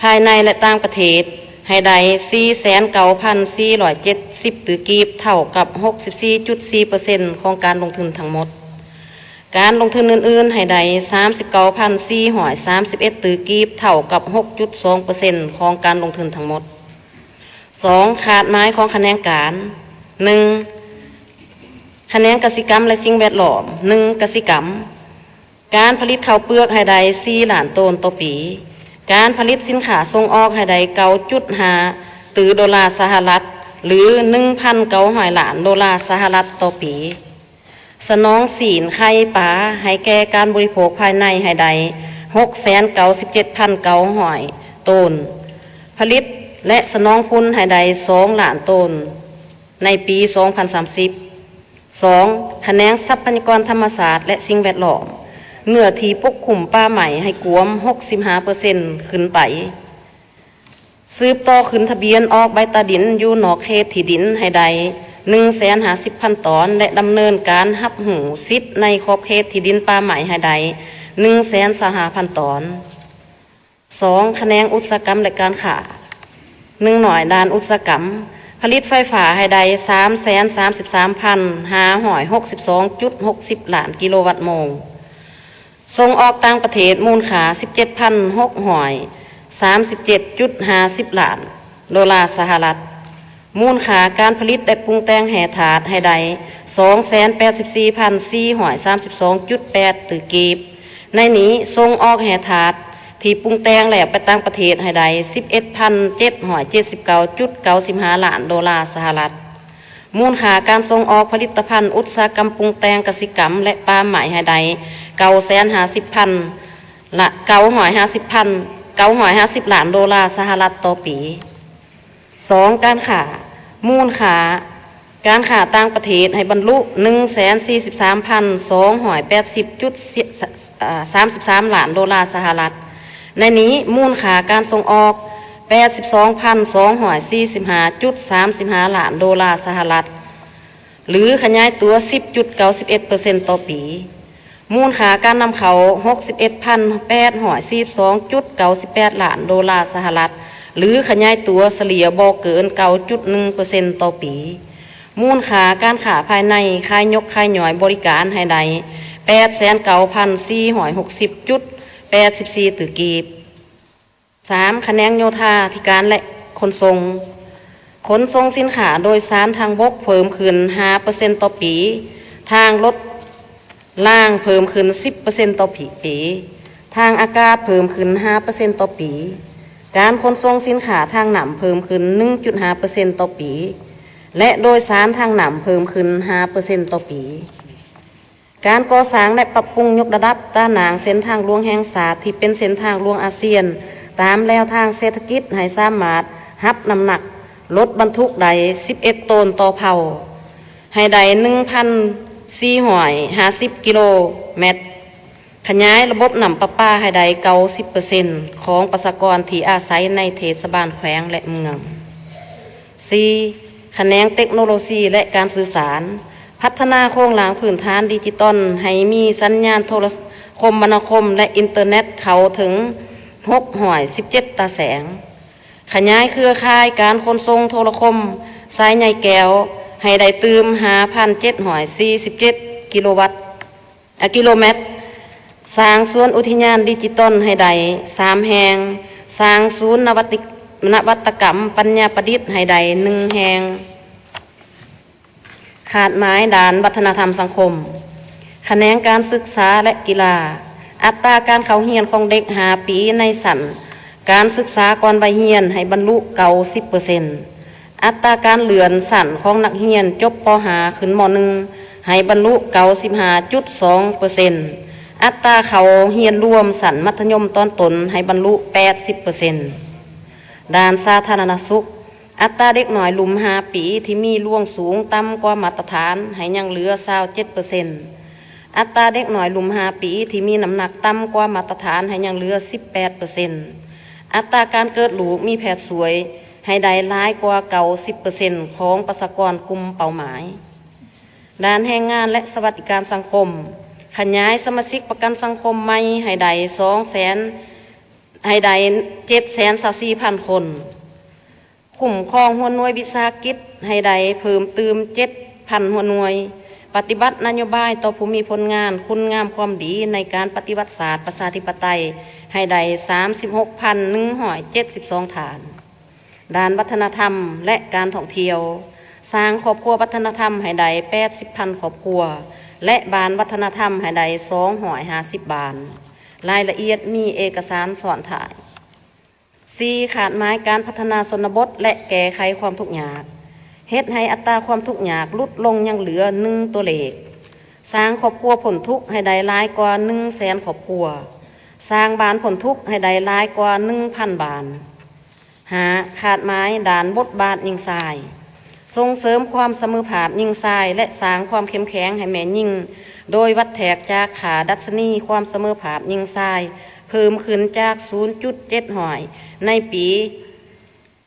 ພາຍໃນ ແລະ ຕ່າງປະເທດ ໃຫ້ໄດ້ ສີ່ແສນເກົ້າພັນສີ່ຮ້ອຍເຈັດສິບ ຕື້ກີບ, ເທົ່າກັບ ຫົກສິບສີ່ຈຸດສີ່ເປີເຊັນ ຂອງການລົງທຶນທັງໝົດ. ການລົງທຶນອື່ນໆ ໃຫ້ໄດ້ ສາມສິບເກົ້າພັນສີ່ຮ້ອຍສາມສິບເອັດ ຕື້ກີບ, ເທົ່າກັບ ຫົກຈຸດສອງເປີເຊັນ ຂອງການລົງທຶນທັງໝົດ. ສອງ ຄາດໝາຍຂອງຂະແໜງການ. ໜຶ່ງ ຂະແໜງກະສິກຳ ແລະ ສິ່ງແວດລ້ອມ. ໜຶ່ງ ກະສິກຳ, ການຜະລິດເຂົ້າເປືອກໃຫ້ໄດ້ ສີ່ລ້ານໂຕນຕໍ່ປີ, ການຜະລິດສິນຄ້າສົ່ງອອກໃຫ້ໄດ້ ເກົ້າຈຸດຫ້າຕື້ໂດລາສະຫະລັດ ຫຼື ໜຶ່ງພັນເກົ້າຮ້ອຍລ້ານໂດລາສະຫະລັດຕໍ່ປີ. ສະໜອງຊີ້ນໄຂ່ປາໃຫ້ແກ່ການບໍລິໂພກພາຍໃນໃຫ້ໄດ້ ຫົກແສນເກົ້າສິບເຈັດພັນເກົ້າຮ້ອຍໂຕນ, ຜະລິດ ແລະ ສະໜອງຝຸ່ນໃຫ້ໄດ້ ສອງລ້ານໂຕນໃນປີ ສອງພັນສາມສິບ. ສອງ ຂະແໜງຊັບພະຍາກອນທຳມະຊາດ ແລະ ສິ່ງແວດລ້ອມ, ເນື້ອທີ່ປົກຄຸມປ່າໄມ້ໃຫ້ກວມ ຫົກສິບຫ້າເປີເຊັນ ຂຶ້ນໄປ. ສືບຕໍ່ຂຶ້ນທະບຽນອອກໃບຕາດິນຢູ່ນອກເຂດທີ່ດິນໃຫ້ໄດ້ ໜຶ່ງແສນຫ້າສິບພັນຕອນ ແລະ ດຳເນີນການຮັບຮູ້ສິດໃນຂອບເຂດທີ່ດິນປ່າໄມ້ໃຫ້ໄດ້ ໜຶ່ງແສນຊາວຫ້າພັນຕອນ. ສອງ ຂະແໜງອຸດສາຫະກຳ ແລະ ການຄ້າ. ໜຶ່ງ ໜ່ວຍດ້ານອຸດສາຫະກຳ, ຜະລິດໄຟຟ້າໃຫ້ໄດ້ ສາມແສນສາມສິບສາມພັນຫ້າຮ້ອຍຫົກສິບສອງຈຸດຫົກສິບລ້ານກິໂລວັດໂມງ. ສົ່ງອອກຕ່າງປະເທດມູນຄ່າ ສິບເຈັດພັນຫົກຮ້ອຍສາມສິບເຈັດຈຸດຫ້າສິບລ້ານໂດລາສະຫະລັດ. ມູນຄ່າການຜະລິດ ແລະ ປຸງແຕ່ງແຮ່ທາດໃຫ້ໄດ້ ສອງແສນແປດສິບສີ່ພັນສີ່ຮ້ອຍສາມສິບສອງຈຸດແປດຕື້ກີບ. ໃນນີ້ ສົ່ງອອກແຮ່ທາດ ທີ່ປຸງແຕ່ງແລ້ວໄປຕ່າງປະເທດໃຫ້ໄດ້ສິບເອັດພັນເຈັດຮ້ອຍເຈັດສິບເກົ້າຈຸດເກົ້າສິບຫ້າລ້ານໂດລາສະຫະລັດ. ມູນຄ່າການສົ່ງອອກຜະລິດຕະພັນອຸດສາຫະກຳປຸງແຕ່ງກະສິກຳ ແລະ ປາໄມ້ໃຫ້ໄດ້ເກົ້າແສນຫ້າສິບພັນ ລະ ເກົ້າຮ້ອຍຫ້າສິບພັນ ເກົ້າຮ້ອຍຫ້າສິບລ້ານໂດລາສະຫະລັດຕໍ່ປີ. ສອງ ການຄ້າ. ມູນຄ່າການຄ້າຕ່າງປະເທດໃຫ້ບັນລຸໜຶ່ງແສນສີ່ສິບສາມພັນສອງຮ້ອຍແປດສິບຈຸດສາມສິບສາມລ້ານໂດລາສະຫະລັດ. ໃນນີ້ ມູນຄ່າການສົ່ງອອກແປດສິບສອງພັນສອງຮ້ອຍສີ່ສິບຫ້າຈຸດສາມສິບຫ້າລ້ານໂດລາສະຫະລັດ ຫຼື ຂະຫຍາຍຕົວສິບຈຸດເກົ້າສິບເອັດເປີເຊັນຕໍ່ປີ. ມູນຄ່າການນຳເຂົ້າຫົກສິບເອັດພັນແປດຮ້ອຍສີ່ສິບສອງຈຸດເກົ້າສິບແປດລ້ານໂດລາສະຫະລັດ ຫຼື ຂະຫຍາຍຕົວສະເລ່ຍບໍ່ເກີນເກົ້າຈຸດໜຶ່ງເປີເຊັນຕໍ່ປີ. ມູນຄ່າການຄ້າພາຍໃນຂາຍຍົກຂາຍຍ່ອຍບໍລິການໃຫ້ໄດ້ແປດແສນເກົ້າພັນສີ່ຮ້ອຍຫົກສິບຈຸດແປດສິບສີ່ຕື້ກີບ. ສາມ ຂະແໜງໂຍທາທິການ ແລະ ຂົນສົ່ງ. ຂົນສົ່ງສິນຄ້າໂດຍສານທາງບົກເພີ່ມຂຶ້ນຫ້າເປີເຊັນຕໍ່ປີ, ທາງລົດລາງເພີ່ມຂຶ້ນສິບເປີເຊັນຕໍ່ປີ, ທາງອາກາດເພີ່ມຂຶ້ນຫ້າເປີເຊັນຕໍ່ປີ, ການຂົນສົ່ງສິນຄ້າທາງນ້ຳເພີ່ມຂຶ້ນໜຶ່ງຈຸດຫ້າເປີເຊັນຕໍ່ປີ ແລະ ໂດຍສານທາງນ້ຳເພີ່ມຂຶ້ນຫ້າເປີເຊັນຕໍ່ປີ. ການກໍ່ສ້າງ ແລະ ປັບປຸງຍົກລະດັບຕາໜ່າງເສັ້ນທາງຫຼວງແຫ່ງຊາດທີ່ເປັນເສັ້ນທາງຫຼວງອາຊຽນ ຕາມແລວທາງເສດຖະກິດໃຫ້ສາມາດຮັບນ້ຳໜັກລົດບັນທຸກໄດ້ສິບເອັດໂຕນຕໍ່ເພົາ ໃຫ້ໄດ້ໜຶ່ງພັນສີ່ຮ້ອຍຫ້າສິບກິໂລແມັດ, ຂະຫຍາຍລະບົບນ້ຳປະປາໃຫ້ໄດ້ເກົ້າສິບເປີເຊັນຂອງປະຊາກອນທີ່ອາໄສໃນເທດສະບານແຂວງ ແລະ ເມືອງ. ສີ່ ຂະແໜງເຕັກໂນໂລຊີ ແລະ ການສື່ສານ. ພັດທະນາໂຄງລ່າງພື້ນຖານດິຈິຕອນໃຫ້ມີສັນຍານໂທລະຄົມມະນາຄົມ ແລະ ອິນເຕີເນັດເຂົ້າເຖິງຫົກຮ້ອຍສິບເຈັດຕາແສງ. ຂະຫຍາຍເຄືອຂ່າຍການຂົນສົ່ງໂທລະຄົມສາຍໃຍແກ້ວໃຫ້ໄດ້ຕື່ມຫ້າພັນເຈັດຮ້ອຍສີ່ສິບເຈັດກິໂລວັດ ອາ ກິໂລແມັດ, ສ້າງສວນອຸທິຍານດິຈິຕອນໃຫ້ໄດ້ສາມແຫ່ງ, ສ້າງສູນນະວັດຕິ ນະວັດຕະກຳປັນຍາປະດິດໃຫ້ໄດ້ໜຶ່ງແຫ່ງ. ຄາດໝາຍດ້ານວັດທະນະທຳສັງຄົມ. ຂະແໜງການສຶກສາ ແລະ ກິລາ. ອັດຕາການເຂົ້າຮຽນຂອງເດັກຫ້າປີໃນຊັ້ນການສຶກສາກ່ອນໄວຮຽນໃຫ້ບັນລຸເກົ້າສິບເປີເຊັນ. ອັດຕາການເລື່ອນຊັ້ນຂອງນັກຮຽນຈົບ ປໍຫ້າ ຂຶ້ນ ມໍໜຶ່ງ ໃຫ້ບັນລຸເກົ້າສິບຫ້າຈຸດສອງເປີເຊັນ. ອັດຕາເຂົ້າຮຽນລວມຊັ້ນມັດທະຍົມຕອນຕົ້ນໃຫ້ບັນລຸແປດສິບເປີເຊັນ. ດ້ານສາທາລະນະສຸກ, ອັດຕາເດັກນ້ອຍລຸ່ມຫ້າປີທີ່ມີລວງສູງຕ່ຳກວ່າມາດຕະຖານໃຫ້ຍັງເຫຼືອຊາວເຈັດເປີເຊັນ. ອັດຕາເດັກນ້ອຍລຸ່ມຫ້າປີທີ່ມີນ້ຳໜັກຕ່ຳກວ່າມາດຕະຖານໃຫ້ຍັງເຫຼືອສິບແປດເປີເຊັນ. ອັດຕາການເກີດລູກມີແພດຊ່ວຍໃຫ້ໄດ້ຫຼາຍກວ່າເກົ້າສິບເປີເຊັນຂອງປະຊາກອນກຸ່ມເປົ້າໝາຍ. ດ້ານແຮງງານ ແລະ ສະຫວັດດິການສັງຄົມ, ຂະຫຍາຍສະມາຊິກປະກັນສັງຄົມໃໝ່ໃຫ້ໄດ້ສອງແສນ ໃຫ້ໄດ້ເຈັດແສນຊາວສີ່ພັນຄົນ. ຄຸ້ມຄອງຫົວໜ່ວຍວິສາຫະກິດໃຫ້ໄດ້ເພີ່ມຕື່ມເຈັດພັນຫົວໜ່ວຍ, ປະຕິບັດນະໂຍບາຍຕໍ່ຜູ້ມີຜົນງານຄຸນງາມຄວາມດີໃນການປະຕິວັດຊາດປະຊາທິປະໄຕໃຫ້ໄດ້ສາມສິບຫົກພັນໜຶ່ງຮ້ອຍເຈັດສິບສອງທ່ານ. ດ້ານວັດທະນະທຳ ແລະ ການທ່ອງທ່ຽວ, ສ້າງຄອບຄົວວັດທະນະທຳໃຫ້ໄດ້ແປດສິບພັນຄອບຄົວ ແລະ ບ້ານວັດທະນະທຳໃຫ້ໄດ້ສອງຮ້ອຍຫ້າສິບບ້ານ. ລາຍລະອຽດມີເອກະສານຊ້ອນທ້າຍ. ສີ່ ຄາດໝາຍການພັດທະນາຊົນນະບົດ ແລະ ແກ້ໄຂຄວາມທຸກຍາກ, ເຮັດໃຫ້ອັດຕາຄວາມທຸກຍາກຫຼຸດລົງຍັງເຫຼືອໜຶ່ງຕົວເລກ, ສ້າງຄອບຄົວພົ້ນທຸກໃຫ້ໄດ້ຫຼາຍກວ່າໜຶ່ງແສນຄອບຄົວ, ສ້າງບ້ານພົ້ນທຸກໃຫ້ໄດ້ຫຼາຍກວ່າໜຶ່ງພັນບ້ານ. ຫ້າ ຄາດໝາຍດ້ານບົດບາດຍິງຊາຍ, ສົ່ງເສີມຄວາມສະເໝີພາບຍິງຊາຍ ແລະ ສ້າງຄວາມເຂັ້ມແຂງໃຫ້ແມ່ຍິງ ໂດຍວັດແທກຈາກຄ່າດັດຊະນີຄວາມສະເໝີພາບຍິງຊາຍ ເພີ່ມຂຶ້ນຈາກສູນຈຸດເຈັດຮ້ອຍໃນປີ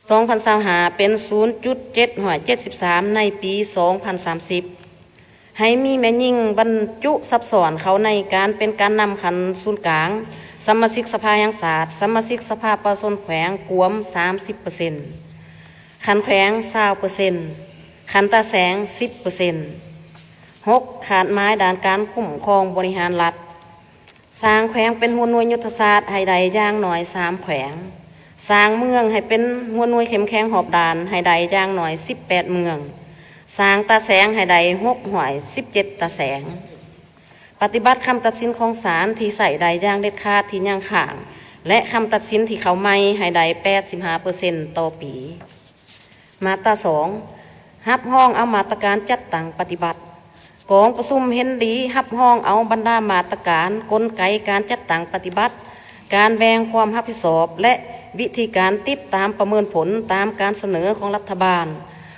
ສອງພັນຊາວຫ້າ ເປັນສູນຈຸດເຈັດຮ້ອຍເຈັດສິບສາມໃນປີສອງພັນສາມສິບ. ໃຫ້ມີແມ່ຍິງບັນຈຸສັບຊ້ອນເຂົ້າໃນການເປັນການນຳຂັ້ນສູນກາງ, ສະມາຊິກສະພາແຫ່ງຊາດ, ສະມາຊິກສະພາປະຊາຊົນແຂວງກວມສາມສິບເປີເຊັນ, ຂັ້ນແຂວງຊາວເປີເຊັນ, ຂັ້ນຕາແສງສິບເປີເຊັນ. ຫົກ ຄາດໝາຍດ້ານການຄຸ້ມຄອງບໍລິຫານລັດ. ສ້າງແຂວງເປັນຫົວໜ່ວຍຍຸດທະສາດໃຫ້ໄດ້ຢ່າງໜ້ອຍສາມແຂວງ, ສ້າງເມືອງໃຫ້ເປັນຫົວໜ່ວຍເຂັ້ມແຂງຮອບດ້ານໃຫ້ໄດ້ຢ່າງໜ້ອຍສິບແປດເມືອງ, ສ້າງຕາແສງໃຫ້ໄດ້ຫົກຮ້ອຍສິບເຈັດຕາແສງ. ປະຕິບັດຄຳຕັດສິນຂອງສານທີ່ໃຊ້ໄດ້ຢ່າງເດັດຂາດທີ່ຍັງຄ້າງ ແລະ ຄຳຕັດສິນທີ່ເຂົ້າໃໝ່ໃຫ້ໄດ້ແປດສິບຫ້າເປີເຊັນຕໍ່ປີ. ມາດຕາສອງ ຮັບຮອງເອົາມາດຕະການຈັດຕັ້ງປະຕິບັດ. ກອງປະຊຸມເຫັນດີຮັບຮອງເອົາບັນດາມາດຕະການ, ກົນໄກການຈັດຕັ້ງປະຕິບັດ, ການແບ່ງຄວາມຮັບຜິດຊອບ ແລະ ວິທີການຕິດຕາມປະເມີນຜົນຕາມການສະເໜີຂອງລັດຖະບານ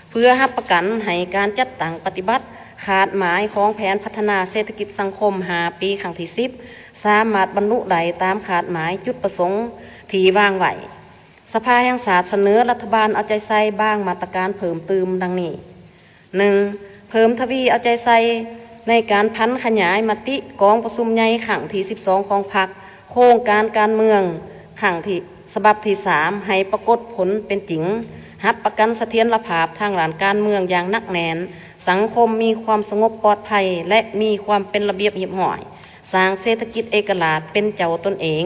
ເພື່ອຮັບປະກັນໃຫ້ການຈັດຕັ້ງປະຕິບັດຄາດໝາຍຂອງແຜນພັດທະນາເສດຖະກິດສັງຄົມຫ້າປີຄັ້ງທີສິບ ສາມາດບັນລຸໄດ້ຕາມຄາດໝາຍຈຸດປະສົງທີ່ວາງໄວ້. ສະພາແຫ່ງຊາດສະເໜີລັດຖະບານເອົາໃຈໃສ່ບາງມາດຕະການເພີ່ມຕື່ມດັ່ງນີ້. ໜຶ່ງ, ເພີ່ມທະວີເອົາໃຈໃສ່ໃນການຜັນຂະຫຍາຍມະຕິກອງປະຊຸມໃຫຍ່ຄັ້ງທີສິບສອງຂອງພັກ, ໂຄງການການເມືອງຄັ້ງທີ ສະບັບທີສາມ ໃຫ້ປາກົດຜົນເປັນຈິງ, ຮັບປະກັນສະຖຽນລະພາບທາງດ້ານການເມືອງຢ່າງໜັກແໜ້ນ, ສັງຄົມມີຄວາມສະຫງົບປອດໄພ ແລະ ມີຄວາມເປັນລະບຽບຮຽບຮ້ອຍ, ສ້າງເສດຖະກິດເອກະລາດເປັນເຈົ້າຕົນເອງ,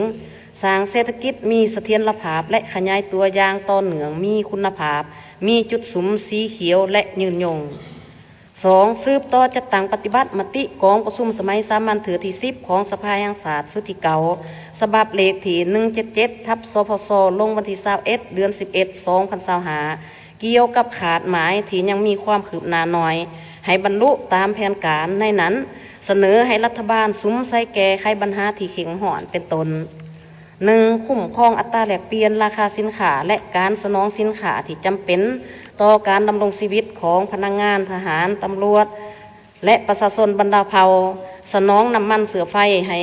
ສ້າງເສດຖະກິດມີສະຖຽນລະພາບ ແລະ ຂະຫຍາຍຕົວຢ່າງຕໍ່ເນື່ອງ, ມີຄຸນນະພາບ, ມີຈຸດສຸມສີຂຽວ ແລະ ຍືນຍົງ. ສອງ, ສືບຕໍ່ຈັດຕັ້ງປະຕິບັດມະຕິກອງປະຊຸມສະໄໝສາມັນເທື່ອທີສິບຂອງສະພາແຫ່ງຊາດຊຸດທີເກົ້າ ສະບັບເລກທີໜຶ່ງເຈັດເຈັດ ທັບ ສພຊ ລົງວັນທີຊາວເອັດ ເດືອນສິບເອັດ ສອງພັນຊາວຫ້າ ກ່ຽວກັບຄາດໝາຍທີ່ຍັງມີຄວາມຄືບໜ້າໜ້ອຍ ໃຫ້ບັນລຸຕາມແຜນການ. ໃນນັ້ນ ສະເໜີໃຫ້ລັດຖະບານສຸມໃສ່ແກ້ໄຂບັນຫາທີ່ເຄັ່ງຮ້ອນເປັນຕົ້ນ ໜຶ່ງ, ຄຸ້ມຄອງອັດຕາແລກປ່ຽນລາຄາສິນຄ້າ ແລະ ການສະໜອງສິນຄ້າທີ່ຈຳເປັນຕໍ່ການດຳລົງຊີວິດຂອງພະນັກງານ, ທະຫານ, ຕຳຫຼວດ ແລະ ປະຊາຊົນບັນດາເຜົ່າ, ສະໜອງນ້ຳມັນເຊື້ອໄຟໃຫ້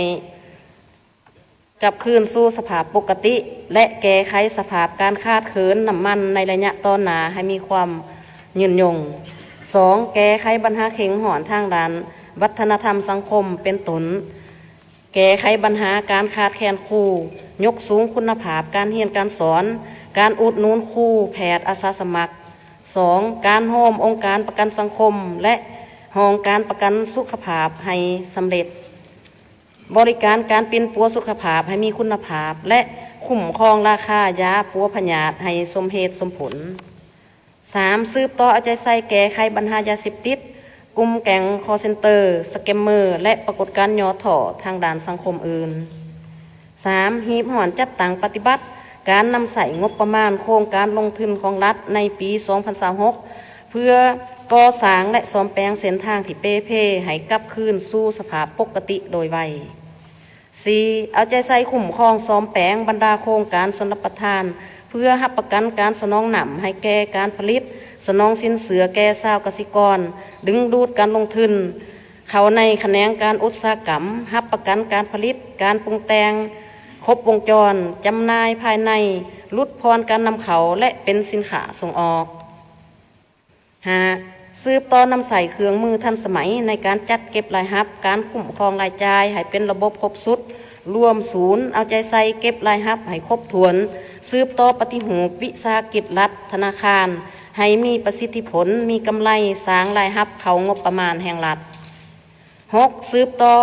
ກັບຄືນສູ່ສະພາບປົກກະຕິ ແລະ ແກ້ໄຂສະພາບການຂາດເຂີນນ້ຳມັນໃນໄລຍະຕໍ່ໜ້າໃຫ້ມີຄວາມຍືນຍົງ. ສອງ, ແກ້ໄຂບັນຫາເຄັ່ງຮ້ອນທາງດ້ານວັດທະນະທຳສັງຄົມ ເປັນຕົ້ນ ແກ້ໄຂບັນຫາການຂາດແຄນຄູ, ຍົກສູງຄຸນນະພາບການຮຽນການສອນ, ການອຸດໜູນຄູ, ແພດ, ອາສາສະໝັກ. ສອງ, ການໂຮມອົງການປະກັນສັງຄົມ ແລະ ຫ້ອງການປະກັນສຸຂະພາບໃຫ້ສຳເລັດ, ບໍລິການການປິ່ນປົວສຸຂະພາບໃຫ້ມີຄຸນນະພາບ ແລະ ຄຸ້ມຄອງລາຄາຢາປົວພະຍາດໃຫ້ສົມເຫດສົມຜົນ. ສາມ, ສືບຕໍ່ເອົາໃຈໃສ່ແກ້ໄຂບັນຫາຢາເສບຕິດ, ກຸ່ມແກ້ງຄໍເຊັນເຕີ, ສະແກມເມີ ແລະ ປາກົດການຫຍໍ້ທໍ້ທາງດ້ານສັງຄົມອື່ນ. ສາມ, ຮີບຮ້ອນຈັດຕັ້ງປະຕິບັດການນຳໃຊ້ງົບປະມານໂຄງການລົງທຶນຂອງລັດໃນປີສອງພັນຊາວຫົກ ເພື່ອກໍ່ສ້າງ ແລະ ສ້ອມແປງເສັ້ນທາງທີ່ເປ່ເພໃຫ້ກັບຄືນສູ່ສະພາບປົກກະຕິໂດຍໄວ. ສີ່, ເອົາໃຈໃສ່ຄຸ້ມຄອງສ້ອມແປງບັນດາໂຄງການຊົນລະປະທານ ເພື່ອຮັບປະກັນການສະໜອງນ້ຳໃຫ້ແກ່ການຜະລິດ, ສະໜອງສິນເຊື່ອແກ່ຊາວກະສິກອນ, ດຶງດູດການລົງທຶນເຂົ້າໃນຂະແໜງການອຸດສາຫະກຳ, ຮັບປະກັນການຜະລິດ, ການປຸງແຕ່ງຄົບວົງຈອນ, ຈຳໜ່າຍພາຍໃນ, ຫຼຸດຜ່ອນການນຳເຂົ້າ ແລະ ເປັນສິນຄ້າສົ່ງອອກ. ຫ້າ, ສືບຕໍ່ນຳໃຊ້ເຄື່ອງມືທັນສະໄໝໃນການຈັດເກັບລາຍຮັບ, ການຄຸ້ມຄອງລາຍຈ່າຍໃຫ້ເປັນລະບົບຄົບຊຸດ, ລວມສູນເອົາໃຈໃສ່ເກັບລາຍຮັບໃຫ້ຄົບຖ້ວນ, ສືບຕໍ່ປະຕິຮູບວິສາຫະກິດລັດ, ທະນາຄານ ໃຫ້ມີປະສິດທິຜົນ, ມີກຳໄລ, ສ້າງລາຍຮັບເຂົ້າງົບປະມານແຫ່ງລັດ. ຫົກ, ສືບຕໍ່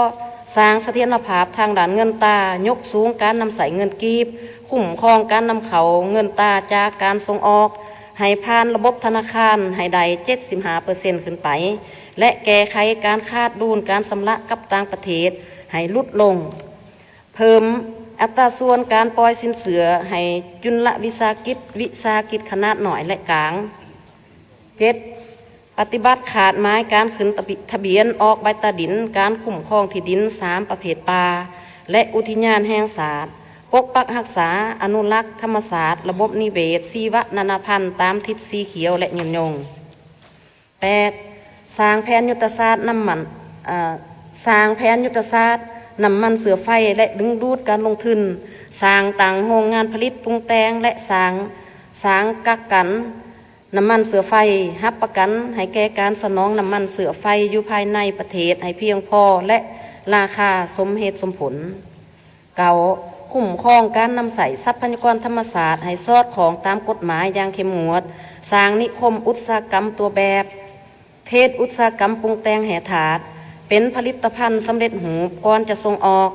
ສ້າງສະຖຽນລະພາບທາງດ້ານເງິນຕາ, ຍົກສູງການນຳໃຊ້ເງິນກີບ, ຄຸ້ມຄອງການນຳເຂົ້າເງິນຕາຈາກການສົ່ງອອກ ໃຫ້ຜ່ານລະບົບທະນາຄານໃຫ້ໄດ້ເຈັດສິບຫ້າເປີເຊັນຂຶ້ນໄປ ແລະ ແກ້ໄຂການຂາດດຸນການຊຳລະກັບຕ່າງປະເທດໃຫ້ຫຼຸດລົງ. ເພີ່ມອັດຕາສ່ວນການປ່ອຍສິນເຊື່ອໃຫ້ຈຸນລະວິສາຫະກິດ, ວິສາຫະກິດຂະໜາດນ້ອຍ ແລະ ກາງ. ເຈັດ, ປະຕິບັດຄາດໝາຍການຂຶ້ນທະບຽນອອກໃບຕາດິນ, ການຄຸ້ມຄອງທີ່ດິນສາມປະເພດປ່າ ແລະ ອຸທິຍານແຫ່ງຊາດ, ປົກປັກຮັກສາ, ອະນຸລັກທຳມະຊາດ, ລະບົບນິເວດ, ຊີວະນານາພັນຕາມທິດສີຂຽວ ແລະ ຍືນຍົງ. ແປດ, ສ້າງແຜນຍຸດທະສາດນ້ຳມັນ, ເອີ, ສ້າງແຜນຍຸດທະສາດນ້ຳມັນເຊື້ອໄຟ ແລະ ດຶງດູດການລົງທຶນ, ສ້າງຕັ້ງໂຮງງານຜະລິດປຸງແຕ່ງ ແລະ ສ້າງ, ສ້າງກັກກັນ ນ້ຳມັນເຊື້ອໄຟ, ຮັບປະກັນໃຫ້ແກ່ການສະໜອງນ້ຳມັນເຊື້ອໄຟຢູ່ພາຍໃນປະເທດໃຫ້ພຽງພໍ ແລະ ລາຄາສົມເຫດສົມຜົນ. ເກົ້າ, ຄຸ້ມຄອງການນຳໃຊ້ຊັບພະຍາກອນທຳມະຊາດໃຫ້ສອດຄ່ອງຕາມກົດໝາຍຢ່າງເຂັ້ມງວດ, ສ້າງນິຄົມອຸດສາຫະກຳຕົວແບບ, ເຂດອຸດສາຫະກຳປຸງແຕ່ງແຮ່ທາດ ເປັນຜະລິດຕະພັນສຳເລັດຮູບກ່ອນຈະສົ່ງອອກ,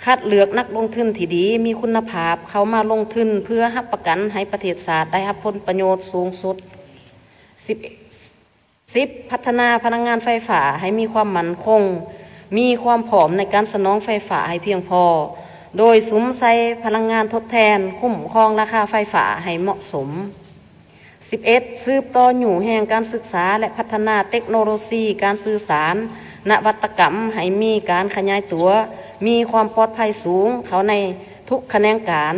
ຄັດເລືອກນັກລົງທຶນທີ່ດີ ມີຄຸນນະພາບເຂົ້າມາລົງທຶນ ເພື່ອຮັບປະກັນໃຫ້ປະເທດຊາດໄດ້ຮັບຜົນປະໂຫຍດສູງສຸດ. ສິບ, ສິບ, ພັດທະນາພະລັງງານໄຟຟ້າໃຫ້ມີຄວາມໝັ້ນຄົງ, ມີຄວາມພ້ອມໃນການສະໜອງໄຟຟ້າໃຫ້ພຽງພໍ, ໂດຍສຸມໃສ່ພະລັງງານທົດແທນ, ຄຸ້ມຄອງລາຄາໄຟຟ້າໃຫ້ເໝາະສົມ. ສິບເອັດ ສືບຕໍ່ຍູ້ແຮງການສຶກສາ ແລະ ພັດທະນາເຕັກໂນໂລຊີການສື່ສານ, ນະວັດຕະກຳໃຫ້ມີການຂະຫຍາຍຕົວ, ມີຄວາມປອດໄພສູງເຂົ້າໃນທຸກຂະແໜງການ,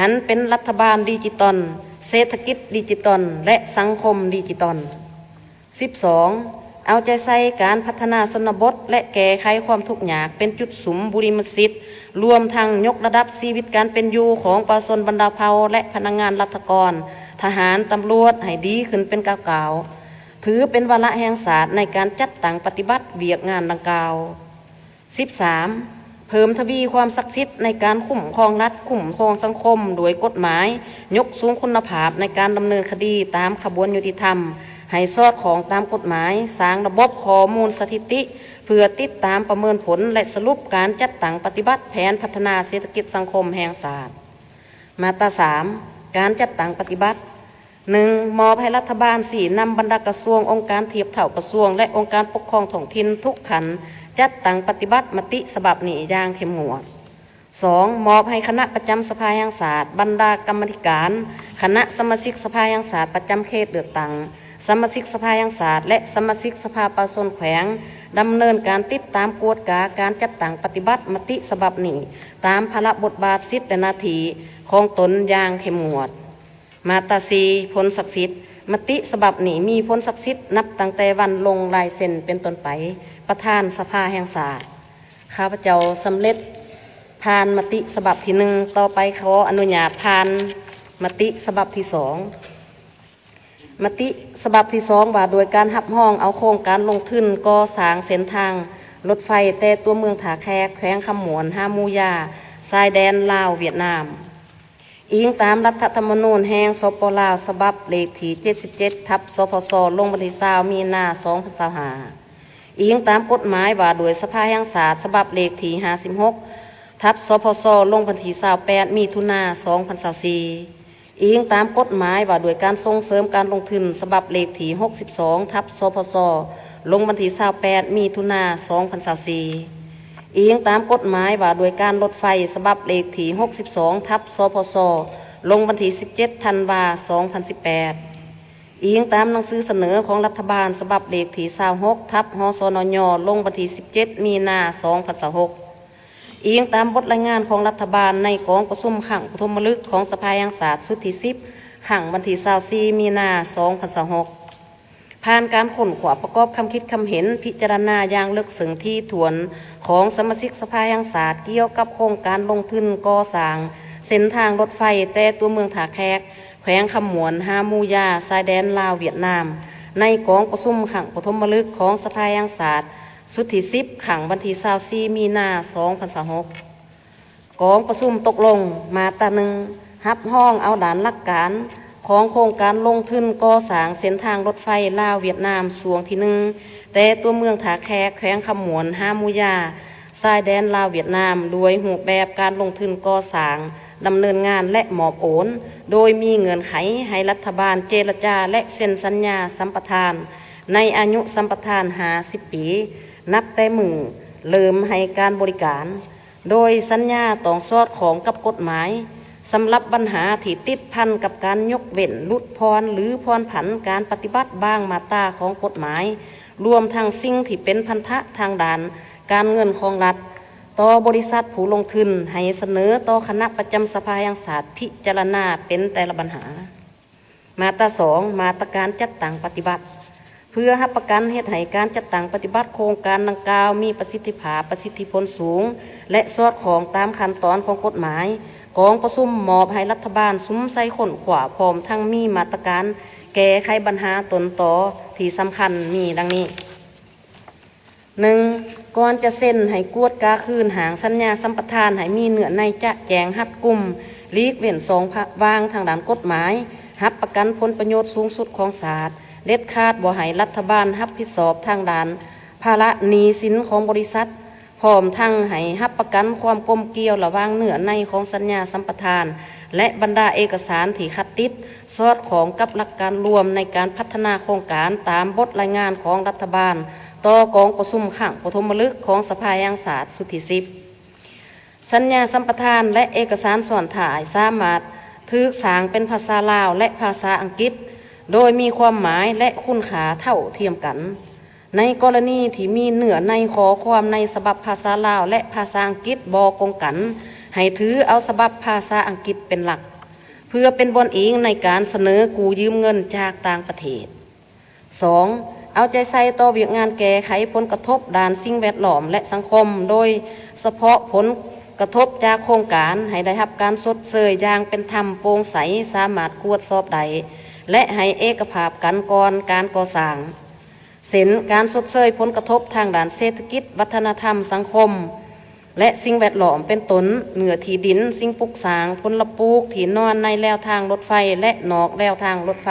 ຫັນເປັນລັດຖະບານດິຈິຕອນ, ເສດຖະກິດດິຈິຕອນ ແລະ ສັງຄົມດິຈິຕອນ. ສິບສອງ ເອົາໃຈໃສ່ການພັດທະນາຊົນນະບົດ ແລະ ແກ້ໄຂຄວາມທຸກຍາກເປັນຈຸດສຸມບຸລິມະສິດ, ລວມທັງຍົກລະດັບຊີວິດການເປັນຢູ່ຂອງປະຊາຊົນບັນດາເຜົ່າ ແລະ ພະນັກງານລັດຖະກອນ, ທະຫານ, ຕຳຫຼວດ ໃຫ້ດີຂຶ້ນເປັນກ້າວໆ, ຖືເປັນວາລະແຫ່ງຊາດໃນການຈັດຕັ້ງປະຕິບັດວຽກງານດັ່ງກ່າວ. ສິບສາມ ເພີ່ມທະວີຄວາມສັກສິດໃນການຄຸ້ມຄອງລັດ, ຄຸ້ມຄອງສັງຄົມດ້ວຍກົດໝາຍ, ຍົກສູງຄຸນນະພາບໃນການດຳເນີນຄະດີຕາມຂະບວນຍຸຕິທຳ ໃຫ້ສອດຄ່ອງຕາມກົດໝາຍ, ສ້າງລະບົບຂໍ້ມູນສະຖິຕິ ເພື່ອຕິດຕາມປະເມີນຜົນ ແລະ ສະຫຼຸບການຈັດຕັ້ງປະຕິບັດແຜນພັດທະນາເສດຖະກິດສັງຄົມແຫ່ງຊາດ. ມາດຕາສາມ ການຈັດຕັ້ງປະຕິບັດ. ໜຶ່ງ ມອບໃຫ້ລັດຖະບານຊີ້ນຳບັນດາກະຊວງ, ອົງການທຽບເທົ່າກະຊວງ ແລະ ອົງການປົກຄອງທ້ອງຖິ່ນທຸກຂັ້ນ ຈັດຕັ້ງປະຕິບັດມະຕິສະບັບນີ້ຢ່າງເຂັ້ມງວດ. ສອງ ມອບໃຫ້ຄະນະປະຈຳສະພາແຫ່ງຊາດ, ບັນດາກຳມາທິການ, ຄະນະສະມາຊິກສະພາແຫ່ງຊາດປະຈຳເຂດເລືອກຕັ້ງ, ສະມາຊິກສະພາແຫ່ງຊາດ ແລະ ສະມາຊິກສະພາປະຊາຊົນແຂວງ ດຳເນີນການຕິດຕາມກວດກາການຈັດຕັ້ງປະຕິບັດມະຕິສະບັບນີ້ ຕາມພາລະບົດບາດ, ສິດ ແລະ ໜ້າທີ່ຂອງຕົນຢ່າງເຂັ້ມງວດ. ມາດຕາສີ່ ຜົນສັກສິດ. ມະຕິສະບັບນີ້ມີຜົນສັກສິດນັບຕັ້ງແຕ່ວັນລົງລາຍເຊັນເປັນຕົ້ນໄປ. ປະທານສະພາແຫ່ງຊາດ. ຂ້າພະເຈົ້າສຳເລັດຜ່ານມະຕິສະບັບທີໜຶ່ງ, ຕໍ່ໄປຂໍອະນຸຍາດຜ່ານມະຕິສະບັບທີສອງ. ມະຕິສະບັບທີສອງ ວ່າດ້ວຍການຮັບຮອງເອົາໂຄງການລົງທຶນກໍ່ສ້າງເສັ້ນທາງລົດໄຟແຕ່ຕົວເມືອງທ່າແຂກ ແຂວງຄຳມ່ວນ ຫາໝູຢາ ຊາຍແດນລາວ-ຫວຽດນາມ. ອີງຕາມລັດຖະທຳມະນູນແຫ່ງ ສປ ລາວ ສະບັບເລກທີເຈັດສິບເຈັດ ທັບ ສພສ ລົງວັນທີຊາວ ມີນາ ສອງພັນຊາວຫ້າ. ອີງຕາມກົດໝາຍວ່າດ້ວຍສະພາແຫ່ງຊາດ ສະບັບເລກທີຫ້າສິບຫົກ ທັບ ສພສ ລົງວັນທີຊາວແປດ ມີຖຸນາ ສອງພັນຊາວສີ່. ອີງຕາມກົດໝາຍວ່າດ້ວຍການສົ່ງເສີມການລົງທຶນ ສະບັບເລກທີຫົກສິບສອງ ທັບ ສພສ ລົງວັນທີຊາວແປດ ມີຖຸນາ ສອງພັນຊາວສີ່. ອີງຕາມກົດໝາຍວ່າດ້ວຍການລົດໄຟ ສະບັບເລກທີຫົກສິບສອງ ທັບ ສພສ ລົງວັນທີສິບເຈັດ ທັນວາ ສອງພັນສິບແປດ. ອີງຕາມໜັງສືສະເໜີຂອງລັດຖະບານ ສະບັບເລກທີຊາວຫົກ ທັບ ຮສນຍ ລົງວັນທີສິບເຈັດ ມີນາ ສອງພັນຊາວຫົກ. ອີງຕາມບົດລາຍງານຂອງລັດຖະບານໃນກອງປະຊຸມຄັ້ງປະຖົມມະລຶກຂອງສະພາແຫ່ງຊາດຊຸດທີສິບ ຄັ້ງວັນທີຊາວສີ່ ມີນາ ສອງພັນຊາວຫົກ. ຜ່ານການຄົ້ນຄວ້າປະກອບຄຳຄິດຄຳເຫັນ, ພິຈາລະນາຢ່າງເລິກເຊິ່ງຖີ່ຖ້ວນຂອງສະມາຊິກສະພາແຫ່ງຊາດ ກ່ຽວກັບໂຄງການລົງທຶນກໍ່ສ້າງເສັ້ນທາງລົດໄຟແຕ່ຕົວເມືອງທ່າແຂກ ແຂວງຄຳມ່ວນ ຫາໝູຢາ ຊາຍແດນລາວ-ຫວຽດນາມ ໃນກອງປະຊຸມຄັ້ງປະຖົມມະລຶກຂອງສະພາແຫ່ງຊາດ ຊຸດທີສິບ ຄັ້ງວັນທີຊາວສີ່ ມີນາ ສອງພັນຊາວຫົກ. ກອງປະຊຸມຕົກລົງ ມາດຕາໜຶ່ງ ຮັບຮອງເອົາດ້ານຫຼັກການຂອງໂຄງການລົງທຶນກໍ່ສ້າງເສັ້ນທາງລົດໄຟລາວ-ຫວຽດນາມ ຊ່ວງທີໜຶ່ງ ແຕ່ຕົວເມືອງທ່າແຂກ ແຂວງຄຳມ່ວນ ຫາໝູຢາ ຊາຍແດນລາວ-ຫວຽດນາມ ດ້ວຍຮູບແບບການລົງທຶນກໍ່ສ້າງ, ດຳເນີນງານ ແລະ ມອບໂອນ, ໂດຍມີເງື່ອນໄຂໃຫ້ລັດຖະບານເຈລະຈາ ແລະ ເຊັນສັນຍາສຳປະທານ ໃນອາຍຸສຳປະທານຫ້າສິບປີ ນັບແຕ່ມື້ເລີ່ມໃຫ້ການບໍລິການ, ໂດຍສັນຍາຕ້ອງສອດຄ່ອງກັບກົດໝາຍ. ສຳລັບບັນຫາທີ່ຕິດພັນກັບການຍົກເວັ້ນ, ຫຼຸດຜ່ອນ ຫຼື ຜ່ອນຜັນການປະຕິບັດບາງມາດຕາຂອງກົດໝາຍ, ລວມທັງສິ່ງທີ່ເປັນພັນທະທາງດ້ານການເງິນຂອງລັດ ຕໍ່ບໍລິສັດຜູ້ລົງທຶນ ໃຫ້ສະເໜີຕໍ່ຄະນະປະຈຳສະພາແຫ່ງຊາດພິຈາລະນາເປັນແຕ່ລະບັນຫາ. ມາດຕາສອງ ມາດຕະການຈັດຕັ້ງປະຕິບັດ. ເພື່ອຮັບປະກັນເຮັດໃຫ້ການຈັດຕັ້ງປະຕິບັດໂຄງການດັ່ງກ່າວມີປະສິດທິພາບ, ປະສິດທິຜົນສູງ ແລະ ສອດຄ່ອງຕາມຂັ້ນຕອນຂອງກົດໝາຍ, ກອງປະຊຸມມອບໃຫ້ລັດຖະບານສຸມໃສ່ຄົ້ນຄວ້າ ພ້ອມທັງມີມາດຕະການແກ້ໄຂບັນຫາຕົ້ນຕໍທີ່ສຳຄັນມີດັ່ງນີ້. ໜຶ່ງ ກ່ອນຈະເຊັນໃຫ້ກວດກາຄືນຮ່າງສັນຍາສຳປະທານໃຫ້ມີເນື້ອໃນຈະແຈ້ງຮັດກຸມ, ຫຼີກເວັ້ນຊ່ອງວ່າງທາງດ້ານກົດໝາຍ, ຮັບປະກັນຜົນປະໂຫຍດສູງສຸດຂອງຊາດ, ເດັດຂາດບໍ່ໃຫ້ລັດຖະບານຮັບຜິດຊອບທາງດ້ານພາລະໜີ້ສິນຂອງບໍລິສັດ, ພ້ອມທັງໃຫ້ຮັບປະກັນຄວາມກົມກ່ຽວລະຫວ່າງເນື້ອໃນຂອງສັນຍາສຳປະທານ ແລະ ບັນດາເອກະສານທີ່ຂັດຕິດ ສອດຄ່ອງກັບຫຼັກການລວມໃນການພັດທະນາໂຄງການຕາມບົດລາຍງານຂອງລັດຖະບານຕໍ່ກອງປະຊຸມຄັ້ງປະຖົມມະລຶກຂອງສະພາແຫ່ງຊາດຊຸດທີສິບ. ສັນຍາສຳປະທານ ແລະ ເອກະສານຊ້ອນທ້າຍ ສາມາດຖືກສ້າງເປັນພາສາລາວ ແລະ ພາສາອັງກິດ ໂດຍມີຄວາມໝາຍ ແລະ ຄຸນຄ່າເທົ່າທຽມກັນ. ໃນກໍລະນີທີ່ມີເນື້ອໃນຂໍ້ຄວາມໃນສະບັບພາສາລາວ ແລະ ພາສາອັງກິດບໍ່ກົງກັນ, ໃຫ້ຖືເອົາສະບັບພາສາອັງກິດເປັນຫຼັກ ເພື່ອເປັນບ່ອນອີງໃນການສະເໜີກູ້ຢືມເງິນຈາກຕ່າງປະເທດ. ສອງ, ເອົາໃຈໃສ່ຕໍ່ວຽກງານແກ້ໄຂຜົນກະທົບດ້ານສິ່ງແວດລ້ອມ ແລະ ສັງຄົມ, ໂດຍສະເພາະຜົນກະທົບຈາກໂຄງການ ໃຫ້ໄດ້ຮັບການຊົດເຊີຍຢ່າງເປັນທຳ, ໂປ່ງໃສ, ສາມາດກວດສອບໄດ້ ແລະ ໃຫ້ເອກະພາບກັນກ່ອນການກໍ່ສ້າງ, ເຊັ່ນ ການຊົດເຊີຍຜົນກະທົບທາງດ້ານເສດຖະກິດ, ວັດທະນະທຳ, ສັງຄົມ ແລະ ສິ່ງແວດລ້ອມ ເປັນຕົ້ນ ເນື້ອທີ່ດິນ, ສິ່ງປຸກສ້າງ, ພົນລະປູກ, ທີ່ນອນໃນແລວທາງລົດໄຟ ແລະ ນອກແລວທາງລົດໄຟ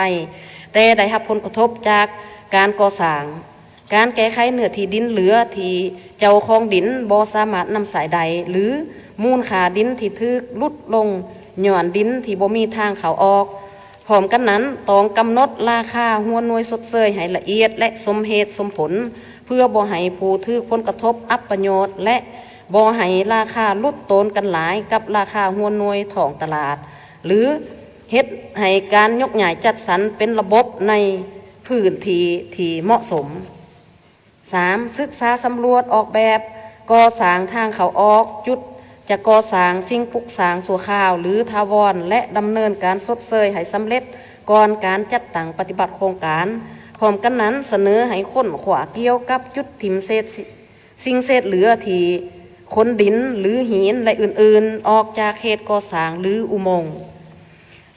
ແຕ່ໄດ້ຮັບຜົນກະທົບຈາກການກໍ່ສ້າງ, ການແກ້ໄຂເນື້ອທີ່ດິນເຫຼືອທີ່ເຈົ້າຂອງດິນບໍ່ສາມາດນຳໃຊ້ໄດ້ ຫຼື ມູນຄ່າດິນທີ່ຖືກຫຼຸດລົງຍ້ອນດິນທີ່ບໍ່ມີທາງເຂົ້າອອກ. ພ້ອມກັນນັ້ນ, ຕ້ອງກຳນົດລາຄາຫົວໜ່ວຍຊົດເຊີຍໃຫ້ລະອຽດ ແລະ ສົມເຫດສົມຜົນ ເພື່ອບໍ່ໃຫ້ຜູ້ຖືກຜົນກະທົບອັບປະໂຫຍດ ແລະ ບໍ່ໃຫ້ລາຄາຫຼຸດໂຕນກັນຫຼາຍກັບລາຄາຫົວໜ່ວຍທ້ອງຕະຫຼາດ ຫຼື ເຮັດໃຫ້ການຍົກຍ້າຍຈັດສັນເປັນລະບົບໃນພື້ນທີ່ທີ່ເໝາະສົມ. ສາມ, ສຶກສາສຳຫຼວດອອກແບບກໍ່ສ້າງທາງເຂົ້າອອກ, ຈຸດຈະກໍ່ສ້າງ, ສິ່ງປຸກສ້າງຊົ່ວຄາວ ຫຼື ຖາວອນ ແລະ ດຳເນີນການຊົດເຊີຍໃຫ້ສຳເລັດກ່ອນການຈັດຕັ້ງປະຕິບັດໂຄງການ. ພ້ອມກັນນັ້ນ, ສະເໜີໃຫ້ຄົ້ນຄວ້າກ່ຽວກັບຈຸດຖິ້ມເສດ ສິ່ງເສດເຫຼືອທີ່ຂົນດິນ ຫຼື ຫີນ ແລະ ອື່ນໆ ອອກຈາກເຂດກໍ່ສ້າງ ຫຼື ອຸໂມງ,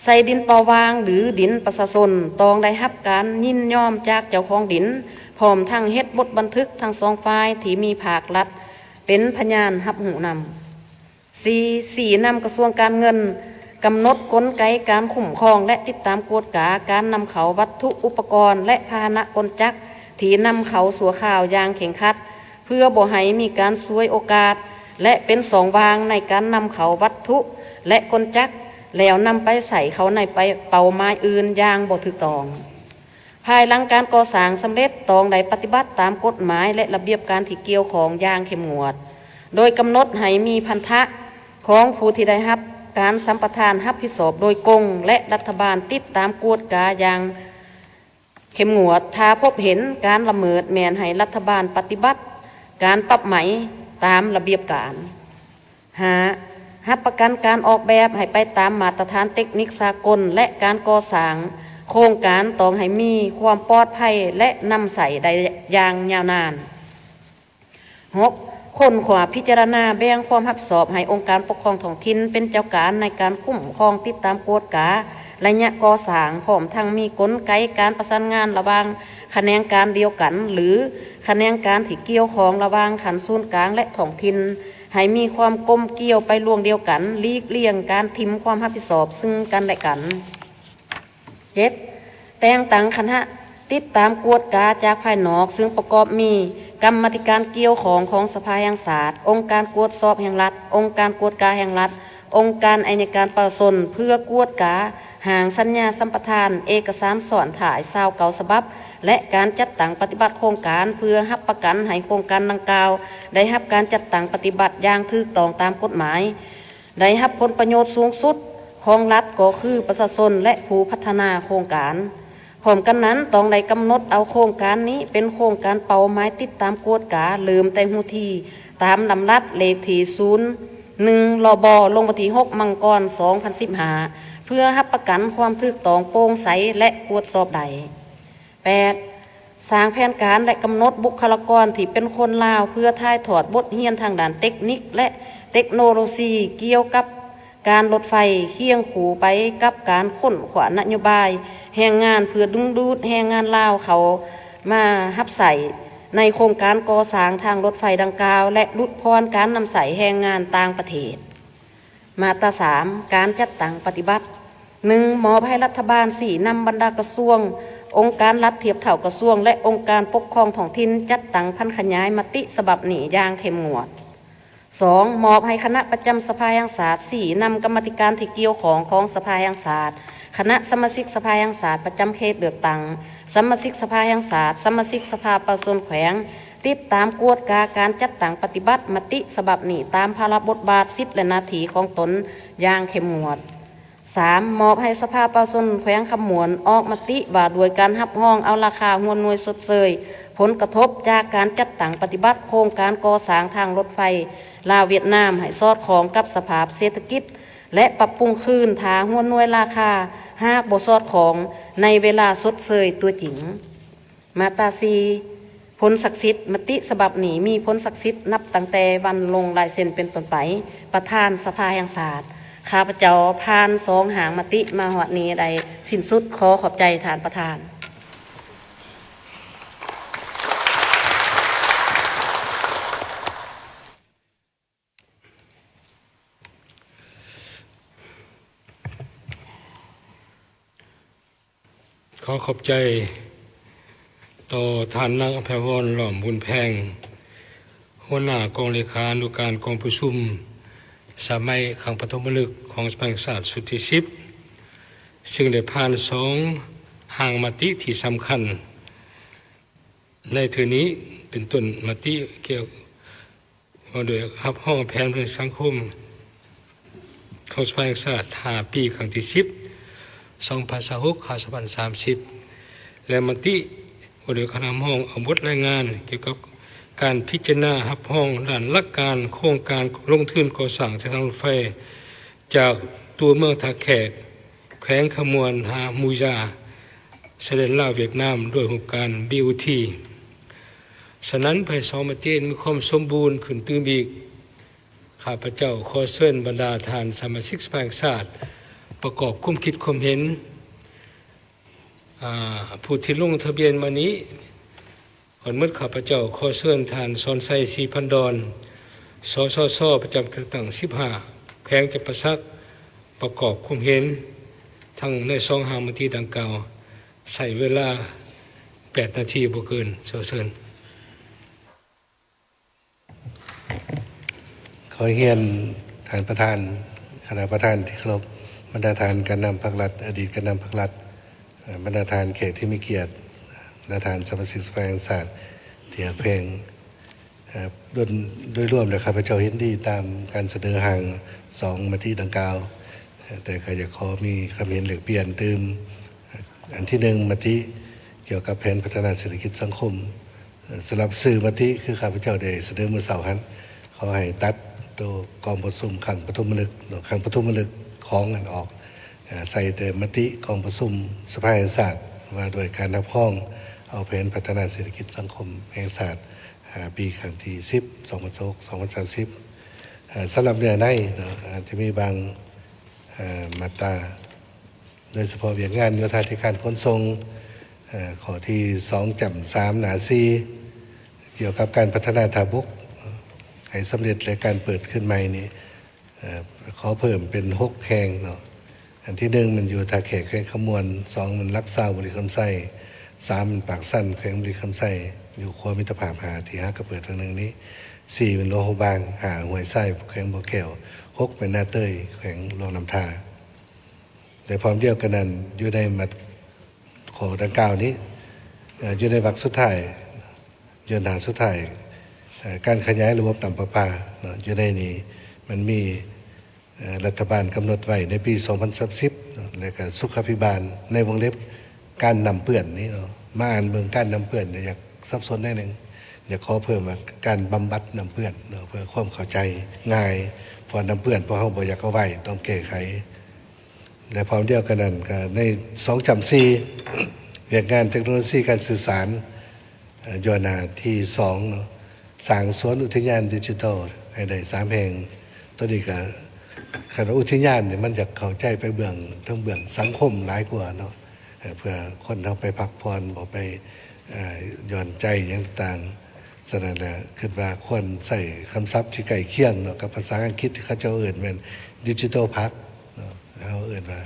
ໃສ່ດິນເປົ່າຫວ່າງ ຫຼື ດິນປະຊາຊົນ ຕ້ອງໄດ້ຮັບການຍິນຍອມຈາກເຈົ້າຂອງດິນ, ພ້ອມທັງເຮັດບົດບັນທຶກທັງສອງຝ່າຍທີ່ມີພາກລັດເປັນພະຍານຮັບຮູ້ນຳ. ສີ່, ຊີ້ນຳກະຊວງການເງິນ ກຳນົດກົນໄກການຄຸ້ມຄອງ ແລະ ຕິດຕາມກວດກາການນຳເຂົ້າວັດຖຸອຸປະກອນ ແລະ ພາຫະນະກົນຈັກທີ່ນຳເຂົ້າຊົ່ວຄາວຢ່າງເຄັ່ງຄັດ, ເພື່ອບໍ່ໃຫ້ມີການສວຍໂອກາດ ແລະ ເປັນຊ່ອງວ່າງໃນການນຳເຂົ້າວັດຖຸ ແລະ ກົນຈັກ ແລ້ວນຳໄປໃຊ້ເຂົ້າໃນເປົ້າໝາຍອື່ນຢ່າງບໍ່ຖືກຕ້ອງ. ພາຍຫຼັງການກໍ່ສ້າງສຳເລັດ, ຕ້ອງໄດ້ປະຕິບັດຕາມກົດໝາຍ ແລະ ລະບຽບການທີ່ກ່ຽວຂ້ອງຢ່າງເຂັ້ມງວດ, ໂດຍກຳນົດໃຫ້ມີພັນທະຂອງຜູ້ທີ່ໄດ້ຮັບການສຳປະທານຮັບຜິດຊອບໂດຍກົງ ແລະ ລັດຖະບານຕິດຕາມກວດກາຢ່າງເຂັ້ມງວດ. ຖ້າພົບເຫັນການລະເມີດ, ແມ່ນໃຫ້ລັດຖະບານປະຕິບັດການປັບໃໝຕາມລະບຽບການ. ຫ້າ, ຮັບປະກັນການອອກແບບໃຫ້ໄປຕາມມາດຕະຖານເຕັກນິກສາກົນ ແລະ ການກໍ່ສ້າງໂຄງການຕ້ອງໃຫ້ມີຄວາມປອດໄພ ແລະ ນຳໃຊ້ໄດ້ຢ່າງຍາວນານ. ຫົກ, ຄົ້ນຄວ້າພິຈາລະນາແບ່ງຄວາມຮັບຊອບໃຫ້ອົງການປົກຄອງທ້ອງຖິ່ນເປັນເຈົ້າການໃນການຄຸ້ມຄອງ, ຕິດຕາມ, ກວດກາໄລຍະກໍ່ສ້າງ, ພ້ອມທັງມີກົນໄກການປະສານງານລະຫວ່າງຂະແໜງການດຽວກັນ ຫຼື ຂະແໜງການທີ່ກ່ຽວຂ້ອງລະຫວ່າງຂັ້ນສູນກາງ ແລະ ທ້ອງຖິ່ນ ໃຫ້ມີຄວາມກົມກ່ຽວໄປລວງດຽວກັນ, ຫຼີກລ່ຽງການຖິ້ມຄວາມຮັບຜິດຊອບຊຶ່ງກັນ ແລະ ກັນ. ເຈັດ, ແຕ່ງຕັ້ງຄະນະຕິດຕາມກວດກາຈາກພາຍນອກ, ຊຶ່ງປະກອບມີ ກຳມາທິການກ່ຽວຂ້ອງຂອງສະພາແຫ່ງຊາດ, ອົງການກວດສອບແຫ່ງລັດ, ອົງການກວດກາແຫ່ງລັດ, ອົງການໄອຍະການປະຊາຊົນ ເພື່ອກວດກາຮ່າງສັນຍາສຳປະທານ, ເອກະສານຊ້ອນທ້າຍຊາວເກົ້າສະບັບ ແລະ ການຈັດຕັ້ງປະຕິບັດໂຄງການ ເພື່ອຮັບປະກັນໃຫ້ໂຄງການດັ່ງກ່າວໄດ້ຮັບການຈັດຕັ້ງປະຕິບັດຢ່າງຖືກຕ້ອງຕາມກົດໝາຍ, ໄດ້ຮັບຜົນປະໂຫຍດສູງສຸດຂອງລັດກໍຄືປະຊາຊົນ ແລະ ຜູ້ພັດທະນາໂຄງການ. ພ້ອມກັນນັ້ນ, ຕ້ອງໄດ້ກຳນົດເອົາໂຄງການນີ້ເປັນໂຄງການເປົ້າໝາຍຕິດຕາມກວດກາ ເລີ່ມແຕ່ຫົວທີຕາມລຳດັບເລກທີສູນໜຶ່ງ ລບ ລົງວັນທີຫົກ ມັງກອນ ສອງພັນສິບຫ້າ ເພື່ອຮັບປະກັນຄວາມຖືກຕ້ອງ, ໂປ່ງໃສ ແລະ ກວດສອບໄດ້. ແປດ, ສ້າງແຜນການ ແລະ ກຳນົດບຸກຄະລາກອນທີ່ເປັນຄົນລາວ ເພື່ອຖ່າຍທອດບົດຮຽນທາງດ້ານເຕັກນິກ ແລະ ເຕັກໂນໂລຊີກ່ຽວກັບການລົດໄຟ, ຄຽງຄູ່ໄປກັບການຄົ້ນຄວ້ານະໂຍບາຍແຮງງານ ເພື່ອດຶງດູດແຮງງານລາວເຂົ້າມາຮັບໃຊ້ໃນໂຄງການກໍ່ສ້າງທາງລົດໄຟດັ່ງກ່າວ ແລະ ຫຼຸດຜ່ອນການນຳໃຊ້ແຮງງານຕ່າງປະເທດ. ມາດຕາສາມ ການຈັດຕັ້ງປະຕິບັດ. ໜຶ່ງ, ມອບໃຫ້ລັດຖະບານຊີ້ນຳບັນດາກະຊວງ, ອົງການລັດທຽບເທົ່າກະຊວງ ແລະ ອົງການປົກຄອງທ້ອງຖິ່ນ ຈັດຕັ້ງຜັນຂະຫຍາຍມະຕິສະບັບນີ້ຢ່າງເຂັ້ມງວດ. ສອງ, ມອບໃຫ້ຄະນະປະຈຳສະພາແຫ່ງຊາດຊີ້ນຳກຳມາທິການທີ່ກ່ຽວຂ້ອງຂອງສະພາແຫ່ງຊາດ, ຄະນະສະມາຊິກສະພາແຫ່ງຊາດປະຈຳເຂດເລືອກຕັ້ງ, ສະມາຊິກສະພາແຫ່ງຊາດ, ສະມາຊິກສະພາປະຊາຊົນແຂວງ, ຕິດຕາມກວດກາການຈັດຕັ້ງປະຕິບັດມະຕິສະບັບນີ້ຕາມພາລະບົດບາດ, ສິດ ແລະ ໜ້າທີ່ຂອງຕົນຢ່າງເຂັ້ມງວດ. ສາມ, ມອບໃຫ້ສະພາປະຊາຊົນແຂວງຄຳມ່ວນອອກມະຕິວ່າດ້ວຍການຮັບຮອງເອົາລາຄາຫົວໜ່ວຍຊົດເຊີຍຜົນກະທົບຈາກການຈັດຕັ້ງປະຕິບັດໂຄງການກໍ່ສ້າງທາງລົດໄຟລາວ-ຫວຽດນາມໃຫ້ສອດຄ່ອງກັບສະພາບເສດຖະກິດ ແລະ ປັບປຸງຄືນຖ້າຫົວໜ່ວຍລາຄາຫາກບໍ່ສອດຄ່ອງໃນເວລາຊົດເຊີຍຕົວຈິງ. ມາດຕາສີ່, ຜົນສັກສິດ. ມະຕິສະບັບນີ້ມີຜົນສັກສິດນັບຕັ້ງແຕ່ວັນລົງລາຍເຊັນເປັນຕົ້ນໄປ. ປະທານສະພາແຫ່ງຊາດ, ຂ້າພະເຈົ້າຜ່ານສອງຮ່າງມະຕິມາຮອດນີ້ໄດ້ສິ້ນສຸດ. ຂໍຂອບໃຈທ່ານປະທານ. ຂໍຂອບໃຈຕໍ່ທ່ານນາງອະໄພວອນ ຫຼ້ອມບຸນແພງ, ຫົວໜ້າກອງເລຂານຸການກອງປະຊຸມສະໄໝຄັ້ງປະຖົມມະລຶກຂອງສະພາແຫ່ງຊາດຊຸດທີສິບ ຊຶ່ງໄດ້ຜ່ານສອງຮ່າງມະຕິທີ່ສຳຄັນໃນເທື່ອນີ້ ເປັນຕົ້ນມະຕິກ່ຽວ ວ່າດ້ວຍຮັບຮອງແຜນພັດທະນາສັງຄົມຂອງສະພາແຫ່ງຊາດຫ້າປີ ຄັ້ງທີສິບ ສອງພັນຊາວຫົກ ຫາ ສອງພັນສາມສິບ ແລະ ມະຕິວ່າດ້ວຍການຮັບຮອງເອົາບົດລາຍງານກ່ຽວກັບການພິຈາລະນາຮັບຮອງດ້ານຫຼັກການໂຄງການລົງທຶນກໍ່ສ້າງເສັ້ນທາງລົດໄຟ ຈາກຕົວເມືອງທ່າແຂກ ແຂວງຄຳມ່ວນ ຫາ ໝູຢາ ຊາຍແດນລາວ-ຫວຽດນາມ ດ້ວຍໂຄງການ ບີໂອທີ. ສະນັ້ນ ເພື່ອໃຫ້ສອງມະຕິມີຄວາມສົມບູນຂຶ້ນຕື່ມອີກ, ຂ້າພະເຈົ້າຂໍເຊີນບັນດາທ່ານສະມາຊິກສະພາແຫ່ງຊາດປະກອບຄວາມຄິດຄວາມເຫັນ. ອາ, ຜູ້ທີ່ລົງທະບຽນມານີ້ ກ່ອນໝົດ ຂ້າພະເຈົ້າຂໍເຊີນທ່ານ ສອນໄຊ ສີພັນດອນ ສສຊ ປະຈຳເຂດເລືອກຕັ້ງສິບຫ້າ ແຂວງຈຳປາສັກ ປະກອບຄວາມເຫັນທັງໃນສອງຮ່າງມະຕິດັ່ງກ່າວ ໃຊ້ເວລາແປດນາທີບໍ່ເກີນ. ຂໍເຊີນ. ຂໍຮຽນທ່ານປະທານ, ຄະນະປະທານທີ່ເຄົາລົບ, ບັນດາທ່ານການນຳພັກລັດ, ອະດີດການນຳພັກລັດ, ບັນດາທ່ານແຂກທີ່ມີກຽດ ແລະ ທ່ານສະມາຊິກສະພາແຫ່ງຊາດທີ່ຮັກແພງ. ໂດຍ, ໂດຍລວມແລ້ວ ຂ້າພະເຈົ້າເຫັນດີຕາມການສະເໜີຮ່າງສອງມະຕິດັ່ງກ່າວ, ແຕ່ກໍຢາກຂໍມີຄຳເຫັນແລກປ່ຽນຕື່ມ. ອັນທີໜຶ່ງ ມະຕິກ່ຽວກັບແຜນພັດທະນາເສດຖະກິດສັງຄົມ. ສຳລັບຊື່ມະຕິ ຄືຂ້າພະເຈົ້າໄດ້ສະເໜີມື້ເຊົ້າຫັ້ນ, ຂໍໃຫ້ຕັດໂຕກອງປະຊຸມຄັ້ງປະຖົມມະລຶກ, ຄັ້ງປະຖົມມະລຶກຂອງນັ້ນອອກ, ໃສ່ແຕ່ມະຕິກອງປະຊຸມສະພາແຫ່ງຊາດ ວ່າດ້ວຍການຮັບຮອງເອົາແຜນພັດທະນາເສດຖະກິດສັງຄົມແຫ່ງຊາດ ຫ້າປີ ຄັ້ງທີສິບ ສອງພັນຊາວຫົກ ສອງພັນສາມສິບ. ສຳລັບເນື້ອໃນເນາະ ອາດຈະມີບາງມາດຕາ ໂດຍສະເພາະວຽກງານໂຍທາທິການຂົນສົ່ງ ຂໍ້ທີສອງຈ້ຳສາມ ໜ້າສີ່ ກ່ຽວກັບການພັດທະນາທ່າບົກໃຫ້ສຳເລັດ ແລະ ການເປີດຄືນໃໝ່ນີ້ ຂໍເພີ່ມເປັນຫົກແຫ່ງເນາະ. ອັນທີໜຶ່ງ ມັນຢູ່ທ່າແຂກ ແຂວງຄຳມ່ວນ, ສອງ ມັນຫຼັກຊາວ ບໍລິຄຳໄຊ, ສາມ ມັນປາກຊັນ ແຂວງບໍລິຄຳໄຊ ຢູ່ຂົວມິດຕະພາບຫ້າ ທີ່ຫາກະເປີດຄັ້ງໜຶ່ງນີ້, ສີ່ ມັນຫຼວງພະບາງ, ຫ້າ ຫ້ວຍຊາຍ ແຂວງບໍ່ແກ້ວ, ຫົກ ແມ່ນນາເຕີຍ ແຂວງຫຼວງນ້ຳທາ. ແລະ ພ້ອມດຽວກັນນັ້ນ ຢູ່ໃນມັດ ຂໍ້ດັ່ງກ່າວນີ້ ເອີ ຢູ່ໃນວັກສຸດທ້າຍ ຢູ່ໜ້າສຸດທ້າຍ ເອີ ການຂະຫຍາຍລະບົບນ້ຳປະປາເນາະ ຢູ່ໃນນີ້ມັນມີ ເອີ ລັດຖະບານກຳນົດໄວ້ໃນປີສອງພັນສາມສິບເນາະ ແລະ ກະສຸຂາພິບານ ໃນວົງເລັບ ການນ້ຳເປື້ອນນີ້ເນາະ ມາອ່ານເບິ່ງການນ້ຳເປື້ອນນີ້ ຢາກສັບສົນໜ້ອຍໜຶ່ງ ຢາກຂໍເພີ່ມວ່າ ການບຳບັດນ້ຳເປື້ອນເນາະ ເພື່ອຄວາມເຂົ້າໃຈງ່າຍ ເພາະວ່ານ້ຳເປື້ອນພວກເຮົາບໍ່ຢາກເອົາໄວ້ ຕ້ອງແກ້ໄຂ. ແລະ ພ້ອມດຽວກັນນັ້ນ ກໍໃນສອງຈ້ຳສີ່ ວຽກງານເຕັກໂນໂລຊີການສື່ສານ ເອີ ຢູ່ໜ້າທີສອງເນາະ ສ້າງສວນອຸທິຍານດິຈິຕອລໃຫ້ໄດ້ສາມແຫ່ງ. ໂຕນີ້ກໍ ຄັນວ່າອຸທິຍານນີ້ ມັນຢາກເຂົ້າໃຈໄປເບື້ອງ ເທິງເບື້ອງສັງຄົມຫຼາຍກວ່າເນາະ ເອີ ເພື່ອຄົນເຮົາໄປພັກຜ່ອນ ບໍ່ໄປ ເອີ ຢ່ອນໃຈຫຍັງຕ່າງໆ. ສະນັ້ນແຫຼະ ຄິດວ່າຄວນໃຊ້ຄຳສັບທີ່ໃກ້ຄຽງເນາະ ກັບພາສາອັງກິດທີ່ເຂົາເຈົ້າເອີ້ນແມ່ນດິຈິຕອລພາກເນາະ ເຮົາເອີ້ນວ່າ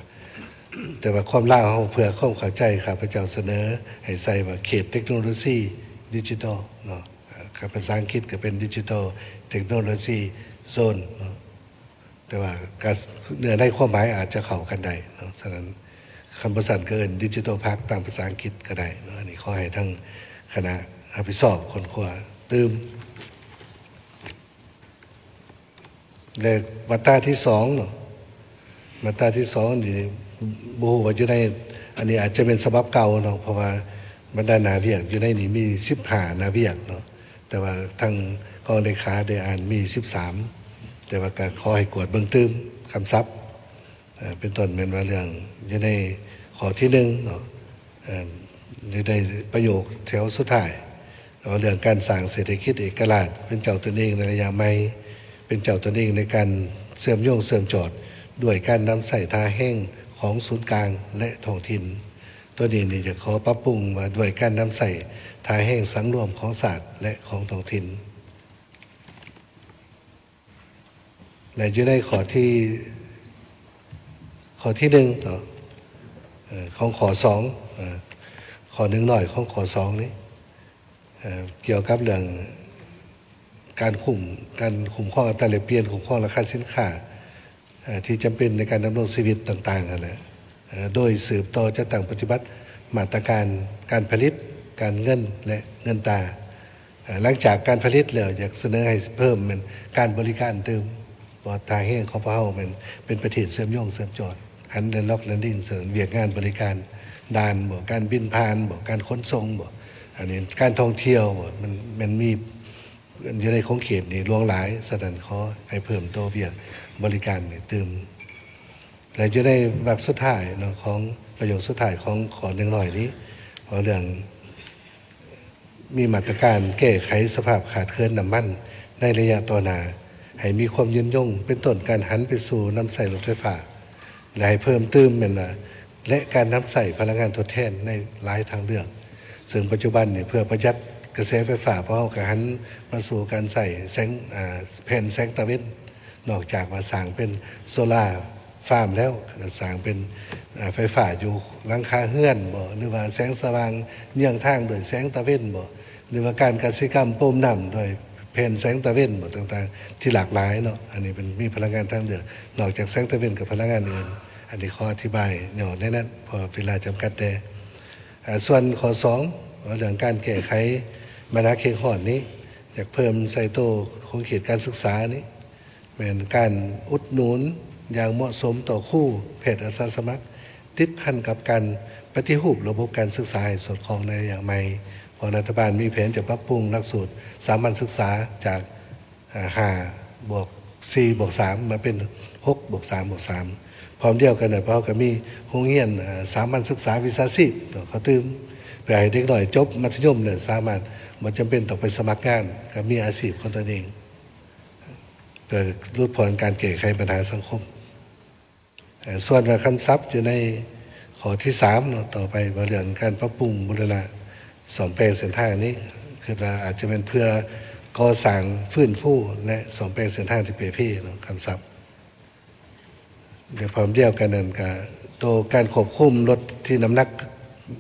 ແຕ່ວ່າຄວາມລາວເຮົາ ເພື່ອຄວາມເຂົ້າໃຈ ຂ້າພະເຈົ້າສະເໜີໃຫ້ໃສ່ວ່າເຂດເຕັກໂນໂລຊີດິຈິຕອລເນາະ ເອີ ຄັນພາສາອັງກິດກໍເປັນດິຈິຕອລເຕັກໂນໂລຊີໂຊນເນາະ. ແຕ່ວ່າກະ ເນື້ອໃນຄວາມໝາຍອາດຈະເຂົ້າກັນໄດ້ເນາະ. ສະນັ້ນ ຄັນບໍ່ຊັ້ນກໍເອີ້ນດິຈິຕອລພາກຕາມພາສາອັງກິດກໍໄດ້ເນາະ. ອັນນີ້ຂໍໃຫ້ທາງຄະນະຮັບຜິດຊອບຄົ້ນຄວ້າ ຕື່ມ ແລະ ມາດຕາທີສອງເນາະ ມາດຕາທີສອງນີ້ ບໍ່ຮູ້ວ່າຢູ່ໃນ ອັນນີ້ອາດຈະແມ່ນສະບັບເກົ່າເນາະ ເພາະວ່າບັນດາໜ້າວຽກຢູ່ໃນນີ້ມີສິບຫ້າໜ້າວຽກເນາະ ແຕ່ວ່າທາງກອງເລຂາໄດ້ອ່ານມີສິບສາມ ແຕ່ວ່າກໍຂໍໃຫ້ກວດເບິ່ງຕື່ມຄຳສັບ ເປັນຕົ້ນແມ່ນວ່າເລື່ອງຢູ່ໃນຂໍ້ທີໜຶ່ງເນາະ ເອີ່ ຢູ່ໃນປະໂຫຍກແຖວສຸດທ້າຍ ເວົ້າເລື່ອງການສ້າງເສດຖະກິດເອກະລາດ ເປັນເຈົ້າຕົນເອງໃນໄລຍະໃໝ່ ເປັນເຈົ້າຕົນເອງໃນການເຊື່ອມໂຍງເຊື່ອມຈອດ ດ້ວຍການນຳໃຊ້ທ່າແຮງຂອງສູນກາງ ແລະ ທ້ອງຖິ່ນ. ຕົວນີ້ນີ້ຈະຂໍປັບປຸງວ່າດ້ວຍການນຳໃຊ້ທ່າແຮງສັງລວມຂອງຊາດ ແລະ ຂອງທ້ອງຖິ່ນ. ແລະ ຢູ່ໃນຂໍ້ທີ ຂໍ້ທີໜຶ່ງເນາະ ເອີ່ ຂອງຂໍ້ສອງ ເອີ່ ຂໍ້ໜຶ່ງຮ້ອຍຂອງຂໍ້ສອງນີ້ ເອີ່ ກ່ຽວກັບເລື່ອງການຄຸ້ມ ການຄຸ້ມຄອງອັດຕາແລກປ່ຽນ, ຄຸ້ມຄອງລາຄາສິນຄ້າ ເອີ່ ທີ່ຈຳເປັນໃນການດຳລົງຊີວິດຕ່າງໆ ຫັ້ນແຫຼະ. ເອີ່ ໂດຍສືບຕໍ່ຈັດຕັ້ງປະຕິບັດມາດຕະການການຜະລິດ, ການເງິນ ແລະ ເງິນຕາ. ເອີ່ ຫຼັງຈາກການຜະລິດແລ້ວ ຢາກສະເໜີໃຫ້ເພີ່ມແມ່ນການບໍລິການຕື່ມ ເພາະວ່າທ່າແຮງຂອງພວກເຮົາແມ່ນເປັນປະເທດເຊື່ອມໂຍງເຊື່ອມຈອດ ຫັນແລນລັອກແລນດິງ ສະນັ້ນວຽກງານບໍລິການດ່ານບໍ ການບິນຜ່ານບໍ ການຂົນສົ່ງບໍ ອັນນີ້ການທ່ອງທ່ຽວບໍ ມັນແມ່ນມີ ຢູ່ໃນຂົງເຂດນີ້ຫຼວງຫຼາຍ, ສະນັ້ນຂໍໃຫ້ເພີ່ມໂຕວຽກບໍລິການນີ້ຕື່ມ. ແລະ ຢູ່ໃນວັກສຸດທ້າຍເນາະ ຂອງປະໂຫຍກສຸດທ້າຍຂອງຂໍ້ໜຶ່ງຮ້ອຍນີ້ ເວົ້າເລື່ອງມີມາດຕະການແກ້ໄຂສະພາບຂາດເຂີນນ້ຳມັນໃນໄລຍະຕໍ່ໜ້າ ໃຫ້ມີຄວາມຍືນຍົງ, ເປັນຕົ້ນການຫັນໄປສູ່ນຳໃຊ້ລົດໄຟຟ້າ ແລະ ໃຫ້ເພີ່ມຕື່ມແມ່ນວ່າ ແລະ ການນຳໃຊ້ພະລັງງານທົດແທນໃນຫຼາຍທາງເລືອກ, ເຊິ່ງປັດຈຸບັນນີ້ເພື່ອປະຢັດກະແສໄຟຟ້າ ພວກເຮົາກໍຫັນມາສູ່ການໃຊ້ແສງ ອາ ແຜ່ນແສງຕາເວັນ, ນອກຈາກວ່າສ້າງເປັນໂຊລາຟາມແລ້ວ ກໍສ້າງເປັນ ອາ ໄຟຟ້າຢູ່ຫຼັງຄາເຮືອນບໍ ຫຼືວ່າແສງສະຫວ່າງເຍືອງທາງດ້ວຍແສງຕາເວັນບໍ ຫຼືວ່າການກະສິກຳປົມນ້ຳດ້ວຍແຜ່ນແສງຕາເວັນບໍ ຕ່າງໆ ທີ່ຫຼາກຫຼາຍເນາະ. ອັນນີ້ເປັນ ມີພະລັງງານທາງເລືອກ ນອກຈາກແສງຕາເວັນກັບພະລັງງານອື່ນ. ອັນນີ້ຂໍອະທິບາຍຫຍໍ້ແນວນັ້ນ ເພາະເວລາຈຳກັດແດ່. ອາ ສ່ວນຂໍ້ສອງ ເວົ້າເລື່ອງການແກ້ໄຂບັນຫາເຂດຮ້ອນນີ້ ຢາກເພີ່ມໃສ່ໂຕຂອງເຂດການສຶກສານີ້ ແມ່ນການອຸດໜູນຢ່າງເໝາະສົມຕໍ່ຄູ, ແພດອາສາສະໝັກ ຕິດພັນກັບການປະຕິຮູບລະບົບການສຶກສາໃຫ້ສອດຄ່ອງໃນໄລຍະໃໝ່, ເພາະລັດຖະບານມີແຜນຈະປັບປຸງຫຼັກສູດສາມັນສຶກສາຈາກ ອາ ຫ້າບວກສີ່ບວກສາມ ມາເປັນຫົກບວກສາມບວກສາມ. ພ້ອມດຽວກັນນັ້ນ ພວກເຮົາກໍມີໂຮງຮຽນ ອາ ສາມັນສຶກສາວິຊາຊີບເນາະ ເຂົ້າຕື່ມ ເພື່ອໃຫ້ເດັກນ້ອຍຈົບມັດທະຍົມແລ້ວສາມາດ ບໍ່ຈຳເປັນຕ້ອງໄປສະໝັກງານ, ກໍມີອາຊີບຂອງຕົນເອງ ເພື່ອຫຼຸດຜ່ອນການແກ້ໄຂບັນຫາສັງຄົມ. ເອີ່ ສ່ວນວ່າຄຳສັບຢູ່ໃນຂໍ້ທີສາມເນາະ ຕໍ່ໄປເວົ້າເລື່ອງການປັບປຸງບູລະນະສ້ອມແປງເສັ້ນທາງນີ້ ຄິດວ່າອາດຈະແມ່ນເພື່ອກໍ່ສ້າງ, ຟື້ນຟູ ແລະ ສ້ອມແປງເສັ້ນທາງທີ່ເປ່ເພເນາະ ຄຳສັບ. ແລະ ພ້ອມດຽວກັນນັ້ນກະ ໂຕການຄວບຄຸມລົດທີ່ນ້ຳໜັກ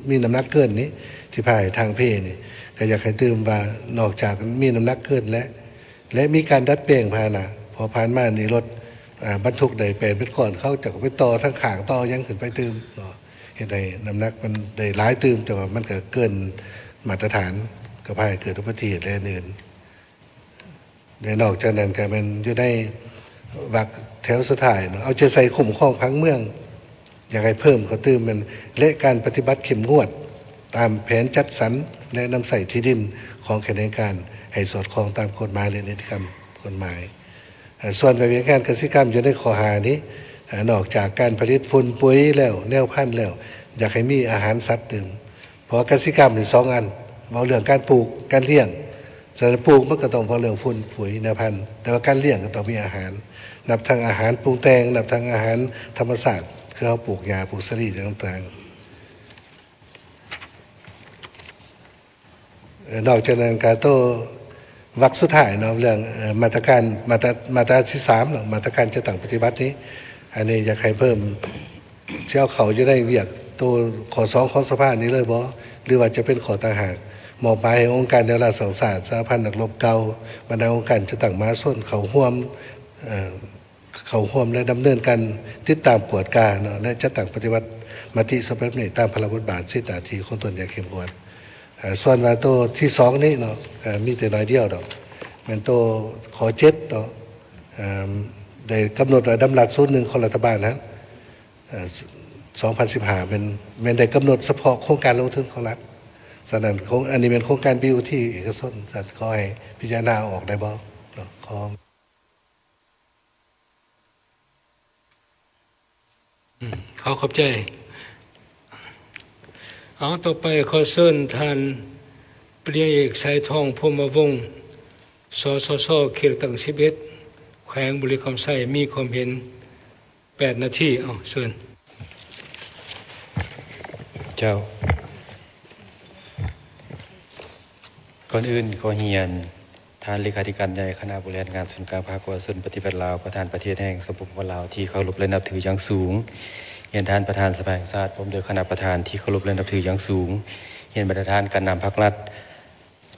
ມີນ້ຳໜັກເກີນນີ້ ທີ່ພາໃຫ້ທາງເພນີ້ ກໍຢາກໃຫ້ຕື່ມວ່າ ນອກຈາກມີນ້ຳໜັກເກີນແລ້ວ ແລະ ມີການດັດແປງພາຫະນະ ເພາະຜ່ານມານີ້ລົດ ອາ ບັນທຸກໄດ້ແປ້ນເປັນກ້ອນ ເຂົາເຈົ້າກໍໄປຕໍ່ທາງຂ້າງ ຕໍ່ຫຍັງຂຶ້ນໄປຕື່ມເນາະ ເຮັດໃຫ້ນ້ຳໜັກມັນໄດ້ຫຼາຍຕື່ມ ແຕ່ວ່າມັນກໍເກີນມາດຕະຖານ ກໍພາໃຫ້ເກີດອຸບັດຕິເຫດ ແລະ ອື່ນໆ. ແລະ ນອກຈາກນັ້ນກໍແມ່ນຢູ່ໃນວັກແຖວສຸດທ້າຍເນາະ ເອົາໃຈໃສ່ຄຸ້ມຄອງຜັງເມືອງ ຢາກໃຫ້ເພີ່ມເຂົ້າຕື່ມແມ່ນ ແລະ ການປະຕິບັດເຂັ້ມງວດຕາມແຜນຈັດສັນ ແລະ ນຳໃຊ້ທີ່ດິນຂອງຂະແໜງການ ໃຫ້ສອດຄ່ອງຕາມກົດໝາຍ ແລະ ນິຕິກຳກົດໝາຍ. ເອີ່ ສ່ວນວຽກງານກະສິກຳຢູ່ໃນຂໍ້ຫ້ານີ້ ເອີ່ ນອກຈາກການຜະລິດຝຸ່ນປຸ໋ຍແລ້ວ ແນວພັນແລ້ວ ຢາກໃຫ້ມີອາຫານສັດຕື່ມ ເພາະວ່າກະສິກຳນີ້ສອງອັນ ເວົ້າເລື່ອງການປູກ ການລ້ຽງ. ສະນັ້ນປູກມັນກໍຕ້ອງເວົ້າເລື່ອງຝຸ່ນປຸ໋ຍ ແນວພັນ ແຕ່ວ່າການລ້ຽງກໍຕ້ອງມີອາຫານ ນັບທັງອາຫານປຸງແຕ່ງ ນັບທັງອາຫານທຳມະຊາດ ຄືເຮົາປູກຫຍ້າ ປູກສາລີຕ່າງໆ. ເອີ່ ນອກຈາກນັ້ນກໍໂຕວັກສຸດທ້າຍເນາະ ເລື່ອງ ເອີ່ ມາດຕະການ ມາດຕະ ມາດຕາທີສາມເນາະ ມາດຕະການຈັດຕັ້ງປະຕິບັດນີ້ ອັນນີ້ຢາກໃຫ້ເພີ່ມ ຊິເອົາເຂົ້າຢູ່ໃນວຽກໂຕຂໍ້ສອງຂອງສະພານີ້ເລີຍບໍ ຫຼືວ່າຈະເປັນຂໍ້ຕ່າງຫາກ? ມອບໝາຍໃຫ້ອົງການແນວລາວສ້າງຊາດ, ສະຫະພັນນັກລົບເກົ່າ, ບັນດາອົງການຈັດຕັ້ງມະຫາຊົນເຂົ້າຮ່ວມ ເອີ່ ເຂົ້າຮ່ວມ ແລະ ດຳເນີນການຕິດຕາມກວດກາເນາະ ແລະ ຈັດຕັ້ງປະຕິບັດມະຕິສະບັບນີ້ຕາມພາລະບົດບາດສິດໜ້າທີ່ຂອງຕົນຢ່າງເຂັ້ມງວດ. ເອີ່ ສ່ວນວ່າໂຕທີສອງນີ້ເນາະ ເອີ່ ມີແຕ່ໜ້ອຍດຽວດອກ ແມ່ນໂຕຂໍ້ເຈັດເນາະ ເອີ່ມ ໄດ້ກຳນົດວ່າດຳລັດສູນໜຶ່ງຂອງລັດຖະບານຫັ້ນ ເອີ່ ສອງພັນສິບຫ້າ ແມ່ນ ແມ່ນໄດ້ກຳນົດສະເພາະໂຄງການລົງທຶນຂອງລັດ. ສະນັ້ນ ໂຄງ ອັນນີ້ແມ່ນໂຄງການ ບີ ໂອ ທີ ເອກະຊົນ. ສະນັ້ນ ຂໍໃຫ້ພິຈາລະນາເອົາອອກໄດ້ບໍ່ເນາະ? ຂໍ ອືມ ຂໍຂອບໃຈ. ເອົາ ຕໍ່ໄປຂໍເຊີນທ່ານ ປະລິນຍາເອກ ໄຊທອງ ພົມມະວົງ ສສຊ ເຂດເລືອກຕັ້ງສິບເອັດ ແຂວງບໍລິຄຳໄຊ ມີຄວາມເຫັນ ແປດນາທີ. ເອົາ ເຊີນ. ເຈົ້າ ກ່ອນອື່ນຂໍຮຽນທ່ານເລຂາທິການໃຫຍ່ຄະນະບໍລິຫານງານສູນກາງພາກປະຊາຊົນປະຕິວັດລາວ ປະທານປະເທດແຫ່ງສະປະປະລາວທີ່ເຄົາລົບ ແລະ ນັບຖືຢ່າງສູງ, ຮຽນທ່ານປະທານສະພາແຫ່ງຊາດ ພ້ອມດ້ວຍຄະນະປະທານທີ່ເຄົາລົບ ແລະ ນັບຖືຢ່າງສູງ, ຮຽນບັນດາທ່ານການນຳພັກລັດ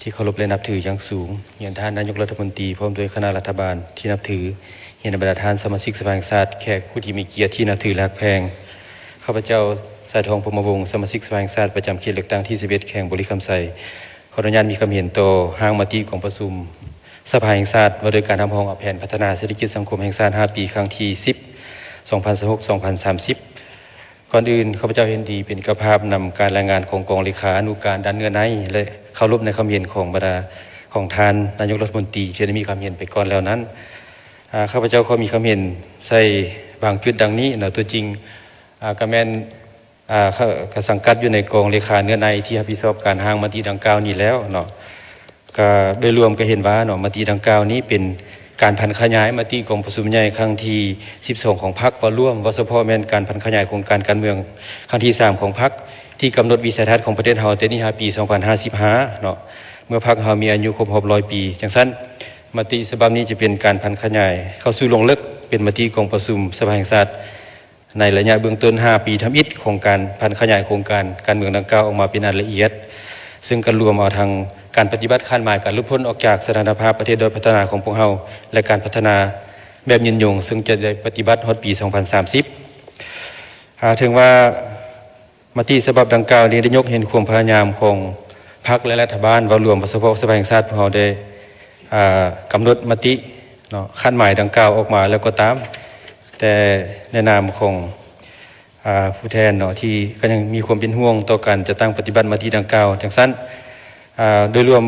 ທີ່ເຄົາລົບ ແລະ ນັບຖືຢ່າງສູງ, ຮຽນທ່ານນາຍົກລັດຖະມົນຕີ ພ້ອມດ້ວຍຄະນະລັດຖະບານທີ່ນັບຖື, ຮຽນບັນດາທ່ານສະມາຊິກສະພາແຫ່ງຊາດ, ແຂກຜູ້ທີ່ມີກຽດທີ່ນັບຖື ແລະ ຮັກແພງ. ຂ້າພະເຈົ້າ ສາຍທອງ ພົມມະວົງ, ສະມາຊິກສະພາແຫ່ງຊາດ ປະຈຳເຂດເລືອກຕັ້ງທີສິບເອັດ ແຂວງບໍລິຄຳໄຊ, ຂໍອະນຸຍາດມີຄວາມເຫັນຕໍ່ຮ່າງມະຕິກອງປະຊຸມສະພາແຫ່ງຊາດ ວ່າດ້ວຍການຮັບຮອງເອົາແຜນພັດທະນາເສດຖະກິດສັງຄົມແຫ່ງຊາດຫ້າປີ ຄັ້ງທີສິບ ສອງພັນຊາວຫົກ ສອງພັນສາມສິບ. ກ່ອນອື່ນ ຂ້າພະເຈົ້າເຫັນດີເປັນເຈົ້າພາບນຳການລາຍງານຂອງກອງເລຂາອະນຸການດ້ານເນື້ອໃນ ແລະ ເຄົາລົບໃນຄຳເຫັນຂອງບັນດາ ຂອງທ່ານນາຍົກລັດຖະມົນຕີ ທີ່ໄດ້ມີຄຳເຫັນໄປກ່ອນແລ້ວນັ້ນ. ອາ ຂ້າພະເຈົ້າຂໍມີຄຳເຫັນໃສ່ບາງຈຸດດັ່ງນີ້ເນາະ. ຕົວຈິງ ອາ ກະແມ່ນ ອາ ກະສັງກັດຢູ່ໃນກອງເລຂາເນື້ອໃນທີ່ຮັບຜິດຊອບການຮ່າງມະຕິດັ່ງກ່າວນີ້ແລ້ວເນາະ. ກະໂດຍລວມກະເຫັນວ່າເນາະ ມະຕິດັ່ງກ່າວນີ້ເປັນການຜັນຂະຫຍາຍມະຕິກອງປະຊຸມໃຫຍ່ຄັ້ງທີສິບສອງຂອງພັກ ເວົ້າລວມ, ເວົ້າສະເພາະແມ່ນການຜັນຂະຫຍາຍໂຄງການການເມືອງຄັ້ງທີສາມຂອງພັກ ທີ່ກຳນົດວິໄສທັດຂອງປະເທດເຮົາແຕ່ນີ້ຫາປີສອງພັນຫ້າສິບຫ້າເນາະ ເມື່ອພັກເຮົາມີອາຍຸຄົບຮອບຮ້ອຍປີ. ຈັ່ງຊັ້ນ ມະຕິສະບັບນີ້ຈະເປັນການຜັນຂະຫຍາຍເຂົ້າສູ່ລວງເລິກ ເປັນມະຕິກອງປະຊຸມສະພາແຫ່ງຊາດ ໃນໄລຍະເບື້ອງຕົ້ນຫ້າປີທຳອິດຂອງການຜັນຂະຫຍາຍໂຄງການການເມືອງດັ່ງກ່າວອອກມາເປັນອັນລະອຽດ, ເຊິ່ງກະລວມເອົາທັງການປະຕິບັດຄາດໝາຍການຫຼຸດພົ້ນອອກຈາກສະຖານະພາບປະເທດດ້ອຍພັດທະນາຂອງພວກເຮົາ ແລະ ການພັດທະນາແບບຍືນຍົງ, ເຊິ່ງຈະໄດ້ປະຕິບັດຮອດປີສອງພັນສາມສິບ. ອາ ເຖິງວ່າ ມະຕິສະບັບດັ່ງກ່າວນີ້ໄດ້ຍົກເຫັນຄວາມພະຍາຍາມຂອງພັກ ແລະ ລັດຖະບານ ເວົ້າລວມ ສະເພາະສະພາແຫ່ງຊາດພວກເຮົາໄດ້ ອາ ກຳນົດມະຕິເນາະ ຄາດໝາຍດັ່ງກ່າວອອກມາແລ້ວກໍຕາມ, ແຕ່ໃນນາມຂອງ ອາ ຜູ້ແທນເນາະ ທີ່ກໍຍັງມີຄວາມເປັນຫ່ວງຕໍ່ການຈັດຕັ້ງປະຕິບັດມະຕິດັ່ງກ່າວ. ຈັ່ງຊັ້ນ ອາ ໂດຍລວມ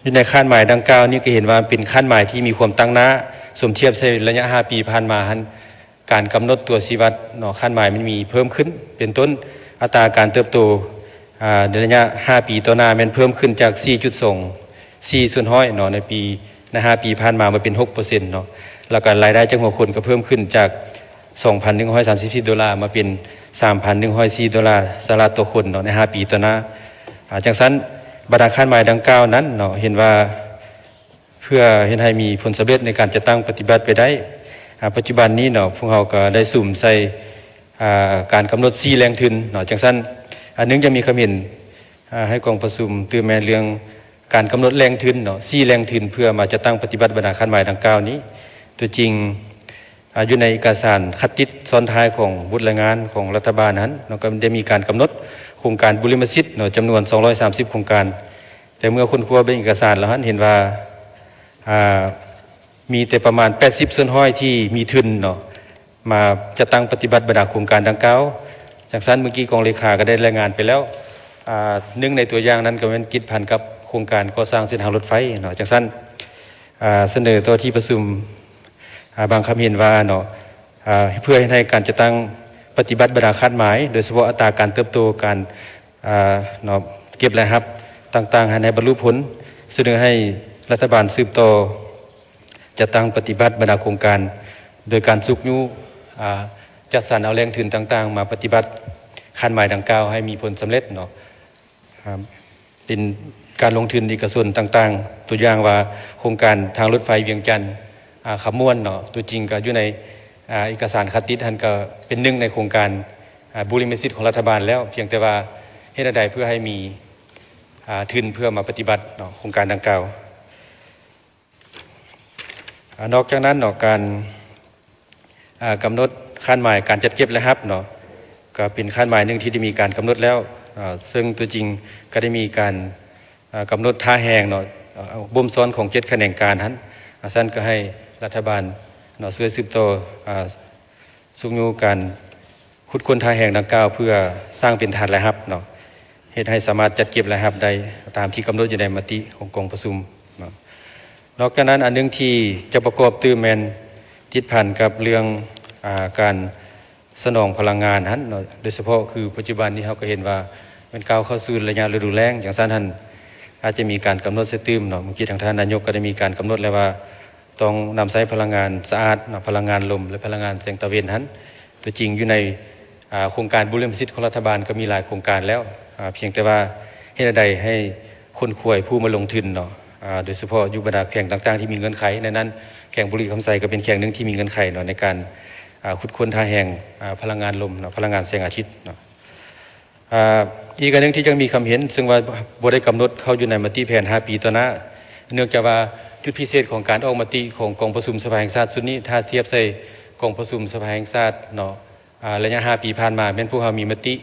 ຢູ່ໃນຄາດໝາຍດັ່ງກ່າວນີ້ ກໍເຫັນວ່າເປັນຄາດໝາຍທີ່ມີຄວາມຕັ້ງໜ້າ ສົມທຽບໃສ່ໄລຍະຫ້າປີຜ່ານມາຫັ້ນ ການກຳນົດຕົວຊີ້ວັດເນາະ ຄາດໝາຍມັນມີເພີ່ມຂຶ້ນ ເປັນຕົ້ນ ອັດຕາການເຕີບໂຕ ອາ ໃນໄລຍະຫ້າປີຕໍ່ໜ້າແມ່ນເພີ່ມຂຶ້ນຈາກສີ່ຈຸດສອງສີ່ສ່ວນຮ້ອຍເນາະ ໃນປີ ໃນຫ້າປີຜ່ານມາມາເປັນຫົກເປີເຊັນເນາະ, ແລ້ວກໍລາຍໄດ້ຈາກຫົວຄົນກໍເພີ່ມຂຶ້ນຈາກສອງພັນໜຶ່ງຮ້ອຍສາມສິບສີ່ໂດລາ ມາເປັນສາມພັນໜຶ່ງຮ້ອຍສີ່ໂດລາສະຫະລັດຕໍ່ຄົນເນາະ ໃນຫ້າປີຕໍ່ໜ້າ. ອາ ຈັ່ງຊັ້ນ ບັນດາຄາດໝາຍດັ່ງກ່າວນັ້ນເນາະ ເຫັນວ່າ ເພື່ອເຮັດໃຫ້ມີຜົນສຳເລັດໃນການຈັດຕັ້ງປະຕິບັດໄປໄດ້. ອາ ປັດຈຸບັນນີ້ເນາະ ພວກເຮົາກໍໄດ້ສຸມໃສ່ ອາ ການກຳນົດສີ່ແຫຼ່ງທຶນເນາະ. ຈັ່ງຊັ້ນ ອາ ໜຶ່ງ ຢາກມີຄວາມເຫັນ ອາ ໃຫ້ກອງປະຊຸມຕື່ມແມ່ນເລື່ອງການກຳນົດແຫຼ່ງທຶນເນາະ ສີ່ແຫຼ່ງທຶນ ເພື່ອມາຈັດຕັ້ງປະຕິບັດບັນດາຄາດໝາຍດັ່ງກ່າວນີ້. ຕົວຈິງ ອາ ຢູ່ໃນເອກະສານຄັດຕິດຊ້ອນທ້າຍຂອງບົດລາຍງານຂອງລັດຖະບານຫັ້ນເນາະ ກໍໄດ້ມີການກຳນົດໂຄງການບຸລິມະສິດເນາະ ຈຳນວນສອງຮ້ອຍສາມສິບໂຄງການ. ແຕ່ເມື່ອຄົ້ນຄວ້າເບິ່ງເອກະສານແລ້ວຫັ້ນ ເຫັນວ່າ ອາ ມີແຕ່ປະມານແປດສິບສ່ວນຮ້ອຍທີ່ມີທຶນເນາະ ມາຈັດຕັ້ງປະຕິບັດບັນດາໂຄງການດັ່ງກ່າວ. ຈັ່ງຊັ້ນ ເມື່ອກີ້ກອງເລຂາກໍໄດ້ລາຍງານໄປແລ້ວ ອາ ໜຶ່ງໃນຕົວຢ່າງນັ້ນກໍແມ່ນກິດພັນກັບໂຄງການກໍ່ສ້າງເສັ້ນທາງລົດໄຟເນາະ. ຈັ່ງຊັ້ນ ອາ ສະເໜີຕໍ່ທີ່ປະຊຸມ ອາ ບາງຄຳເຫັນວ່າເນາະ ອາ ເພື່ອເຮັດໃຫ້ການຈັດຕັ້ງປະຕິບັດບັນດາຄາດໝາຍ ໂດຍສະເພາະອັດຕາການເຕີບໂຕ ການ ອາ ເນາະ ເກັບລາຍຮັບຕ່າງໆ ໃຫ້ ໃຫ້ບັນລຸຜົນ, ສະເໜີໃຫ້ລັດຖະບານສືບຕໍ່ຈັດຕັ້ງປະຕິບັດບັນດາໂຄງການ ໂດຍການຊຸກຍູ້ ອາ ຈັດສັນເອົາແຫຼ່ງທຶນຕ່າງໆ ມາປະຕິບັດຄາດໝາຍດັ່ງກ່າວໃຫ້ມີຜົນສຳເລັດເນາະ. ເປັນການລົງທຶນເອກະຊົນຕ່າງໆ ຕົວຢ່າງວ່າໂຄງການທາງລົດໄຟວຽງຈັນ ອາ ຄຳມ່ວນເນາະ ຕົວຈິງກໍຢູ່ໃນ ອາ ເອກະສານຄັດຕິດຫັ້ນ ກໍເປັນໜຶ່ງໃນໂຄງການ ອາ ບຸລິມະສິດຂອງລັດຖະບານແລ້ວ, ພຽງແຕ່ວ່າເຮັດແນວໃດເພື່ອໃຫ້ມີ ອາ ທຶນເພື່ອມາປະຕິບັດເນາະ ໂຄງການດັ່ງກ່າວ. ອາ ນອກຈາກນັ້ນເນາະ ການ ອາ ກຳນົດຄາດໝາຍການຈັດເກັບລາຍຮັບເນາະ ກໍເປັນຄາດໝາຍໜຶ່ງທີ່ໄດ້ມີການກຳນົດແລ້ວ ອາ ເຊິ່ງຕົວຈິງກໍໄດ້ມີການ ອ່າ ກຳນົດທ່າແຮງເນາະ ອ່າ ບົ່ມຊ້ອນຂອງເຈັດຂະແໜງການຫັ້ນ ອ່າ ຊັ້ນກໍໃຫ້ລັດຖະບານເນາະ ຊ່ວຍສືບຕໍ່ ອ່າ ຊຸກຍູ້ການຂຸດຄົ້ນທ່າແຮງດັ່ງກ່າວ ເພື່ອສ້າງເປັນຖານລາຍຮັບເນາະ ເຮັດໃຫ້ສາມາດຈັດເກັບລາຍຮັບໄດ້ຕາມທີ່ກຳນົດຢູ່ໃນມະຕິຂອງກອງປະຊຸມເນາະ. ນອກຈາກນັ້ນ ອັນໜຶ່ງທີ່ຈະປະກອບຕື່ມແມ່ນຕິດພັນກັບເລື່ອງ ອ່າ ການ ສະໜອງພະລັງງານຫັ້ນເນາະ ໂດຍສະເພາະຄືປັດຈຸບັນນີ້ເຮົາກໍເຫັນວ່າແມ່ນກ້າວເຂົ້າສູ່ໄລຍະລະດູແລ້ງ ຈັ່ງຊັ້ນຫັ້ນອາດຈະມີການກຳນົດໃສ່ຕື່ມເນາະ. ເມື່ອກີ້ທາງທ່ານນາຍົກກໍໄດ້ມີການກຳນົດແລ້ວວ່າ ຕ້ອງນຳໃຊ້ພະລັງງານສະອາດເນາະ ພະລັງງານລົມ ແລະ ພະລັງງານແສງຕາເວັນຫັ້ນ ຕົວຈິງຢູ່ໃນ ອ່າ ໂຄງການບູລິມະສິດຂອງລັດຖະບານກໍມີຫຼາຍໂຄງການແລ້ວ ອ່າ ພຽງແຕ່ວ່າເຮັດແນວໃດໃຫ້ ຂົນຂວາຍຜູ້ມາລົງທຶນເນາະ ອ່າ ໂດຍສະເພາະຢູ່ບັນດາແຂວງຕ່າງໆທີ່ມີເງື່ອນໄຂ ໃນນັ້ນແຂວງບໍລິຄຳໄຊກໍເປັນແຂວງໜຶ່ງທີ່ມີເງື່ອນໄຂເນາະ ໃນການ ອ່າ ຂຸດຄົ້ນທ່າແຮງ ອ່າ ພະລັງງານລົມເນາະ ພະລັງງານແສງອາທິດເນາະ. ອ່າ ອີກອັນໜຶ່ງທີ່ຍັງມີຄຳເຫັນ ເຊິ່ງວ່າບໍ່ໄດ້ກຳນົດເຂົ້າຢູ່ໃນມະຕິແຜນຫ້າປີຕໍ່ໜ້າ ເນື່ອງຈາກວ່າຈຸດພິເສດຂອງການອອກມະຕິຂອງກອງປະຊຸມສະພາແຫ່ງຊາດຊຸດນີ້ ຖ້າທຽບໃສ່ກອງປະຊຸມສະພາແຫ່ງຊາດເນາະ ອ່າ ໄລຍະຫ້າປີຜ່ານມາ ແມ່ນພວກເຮົາມີມະຕິ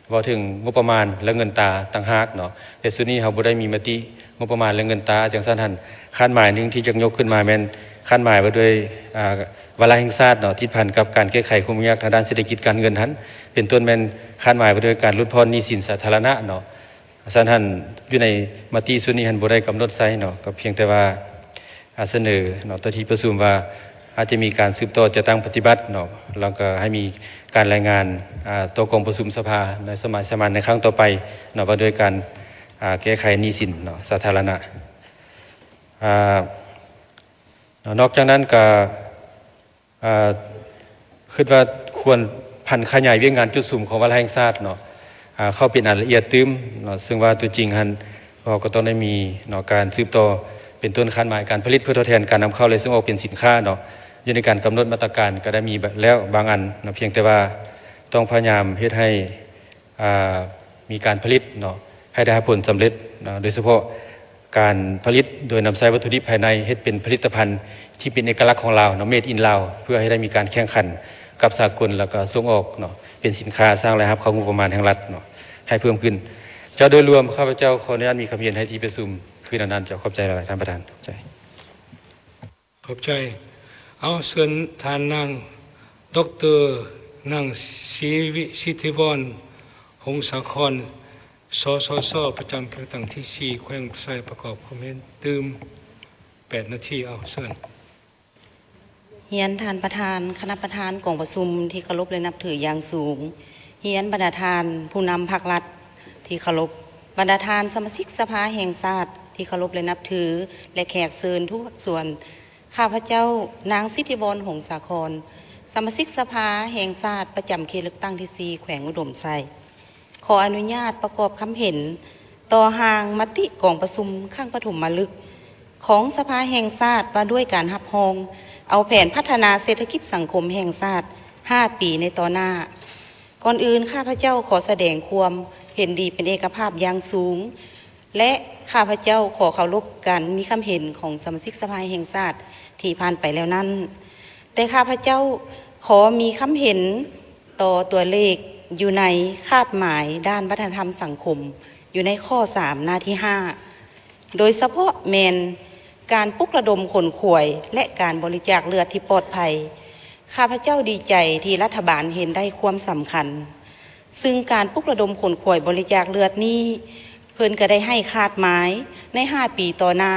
ເວົ້າເຖິງງົບປະມານ ແລະ ເງິນຕາຕ່າງຫາກເນາະ ແຕ່ຊຸດນີ້ເຮົາບໍ່ໄດ້ມີມະຕິງົບປະມານ ແລະ ເງິນຕາ. ຈັ່ງຊັ້ນຫັ້ນ ຄາດໝາຍໜຶ່ງທີ່ຢາກຍົກຂຶ້ນມາແມ່ນຄາດໝາຍວ່າດ້ວຍ ອ່າ ວາລະແຫ່ງຊາດເນາະ ຕິດພັນກັບການແກ້ໄຂຄວາມຫຍຸ້ງຍາກທາງດ້ານເສດຖະກິດການເງິນຫັ້ນ ເປັນຕົ້ນແມ່ນຄາດໝາຍວ່າດ້ວຍການຫຼຸດຜ່ອນໜີ້ສິນສາທາລະນະເນາະ. ຊັ້ນຫັ້ນ ຢູ່ໃນມະຕິຊຸດນີ້ຫັ້ນບໍ່ໄດ້ກຳນົດໃສ່ເນາະ ກໍພຽງແຕ່ວ່າ ອ່າ ສະເໜີເນາະຕໍ່ທີ່ປະຊຸມວ່າ ອາດຈະມີການສືບຕໍ່ຈັດຕັ້ງປະຕິບັດເນາະ ແລ້ວກໍໃຫ້ມີການລາຍງານ ອ່າ ຕໍ່ກອງປະຊຸມສະພາໃນສະໄໝສາມັນໃນຄັ້ງຕໍ່ໄປເນາະ ວ່າດ້ວຍການ ອ່າ ແກ້ໄຂໜີ້ສິນເນາະ ສາທາລະນະ. ອ່າ ນອກຈາກນັ້ນກໍ ອ່າ ຄິດວ່າຄວນຜັນຂະຫຍາຍວຽກງານຈຸດສຸມຂອງວາລະແຫ່ງຊາດເນາະ ອ່າ ເຂົ້າເປັນອັນລະອຽດຕື່ມເນາະ ເຊິ່ງວ່າຕົວຈິງຫັ້ນ ເຮົາກໍຕ້ອງໄດ້ມີເນາະ ການສືບຕໍ່ ເປັນຕົ້ນຄາດໝາຍການຜະລິດເພື່ອທົດແທນການນຳເຂົ້າ ແລະ ສົ່ງອອກເປັນສິນຄ້າເນາະ ຢູ່ໃນການກຳນົດມາດຕະການກໍໄດ້ມີແລ້ວບາງອັນເນາະ ພຽງແຕ່ວ່າຕ້ອງພະຍາຍາມເຮັດໃຫ້ ອ່າ ມີການຜະລິດເນາະ ໃຫ້ໄດ້ຮັບຜົນສຳເລັດເນາະ ໂດຍສະເພາະການຜະລິດໂດຍນຳໃຊ້ວັດຖຸດິບພາຍໃນ ເຮັດເປັນຜະລິດຕະພັນທີ່ເປັນເອກະລັກຂອງລາວເນາະ Made in Lao ເພື່ອໃຫ້ໄດ້ມີການແຂ່ງຂັນກັບສາກົນ ແລ້ວກໍສົ່ງອອກເນາະ ເປັນສິນຄ້າສ້າງລາຍຮັບເຂົ້າງົບປະມານແຫ່ງລັດເນາະ ໃຫ້ເພີ່ມຂຶ້ນ. ເຈົ້າ ໂດຍລວມ ຂ້າພະເຈົ້າຂໍອະນຸຍາດມີຄຳເຫັນໃຫ້ທີ່ປະຊຸມຄືແນວນັ້ນ. ເຈົ້າ ຂອບໃຈຫຼາຍໆ ທ່ານປະທານ. ຂອບໃຈ. ເອົາ ເຊີນທ່ານນາງ ດອກເຕີ ນາງ ສີວິ ສິດທິວອນ ຫົງສາຄອນ ສສຊ ປະຈຳເຂດເລືອກຕັ້ງທີສີ່ ແຂວງອຸດົມໄຊ ປະກອບຄວາມເຫັນຕື່ມ ແປດນາທີ. ເອົາ ເຊີນ. ຮຽນທ່ານປະທານ, ຄະນະປະທານກອງປະຊຸມທີ່ເຄົາລົບ ແລະ ນັບຖືຢ່າງສູງ, ຮຽນບັນດາທ່ານຜູ້ນຳພັກລັດທີ່ເຄົາລົບ, ບັນດາທ່ານສະມາຊິກສະພາແຫ່ງຊາດທີ່ເຄົາລົບ ແລະ ນັບຖື ແລະ ແຂກເຊີນທຸກພາກສ່ວນ. ຂ້າພະເຈົ້າ ນາງ ສິດທິວອນ ຫົງສາຄອນ ສະມາຊິກສະພາແຫ່ງຊາດປະຈຳເຂດເລືອກຕັ້ງທີສີ່ ແຂວງອຸດົມໄຊ ຂໍອະນຸຍາດປະກອບຄຳເຫັນຕໍ່ຮ່າງມະຕິກອງປະຊຸມຄັ້ງປະຖົມມະລຶກຂອງສະພາແຫ່ງຊາດ ວ່າດ້ວຍການຮັບຮອງເອົາແຜນພັດທະນາເສດຖະກິດສັງຄົມແຫ່ງຊາດຫ້າປີໃນຕໍ່ໜ້າ. ກ່ອນອື່ນ ຂ້າພະເຈົ້າຂໍສະແດງຄວາມເຫັນດີເປັນເອກະພາບຢ່າງສູງ ແລະ ຂ້າພະເຈົ້າຂໍເຄົາລົບການມີຄຳເຫັນຂອງສະມາຊິກສະພາແຫ່ງຊາດທີ່ຜ່ານໄປແລ້ວນັ້ນ, ແຕ່ຂ້າພະເຈົ້າຂໍມີຄຳເຫັນຕໍ່ຕົວເລກຢູ່ໃນຄາດໝາຍດ້ານວັດທະນະທຳສັງຄົມ ຢູ່ໃນຂໍ້ສາມ ໜ້າທີຫ້າ ໂດຍສະເພາະແມ່ນການປຸກລະດົມຂົນຂວາຍ ແລະ ການບໍລິຈາກເລືອດທີ່ປອດໄພ. ຂ້າພະເຈົ້າດີໃຈທີ່ລັດຖະບານເຫັນໄດ້ຄວາມສຳຄັນ ຊຶ່ງການປຸກລະດົມຂົນຂວາຍບໍລິຈາກເລືອດນີ້ ເພິ່ນກໍໄດ້ໃຫ້ຄາດໝາຍໃນຫ້າປີຕໍ່ໜ້າ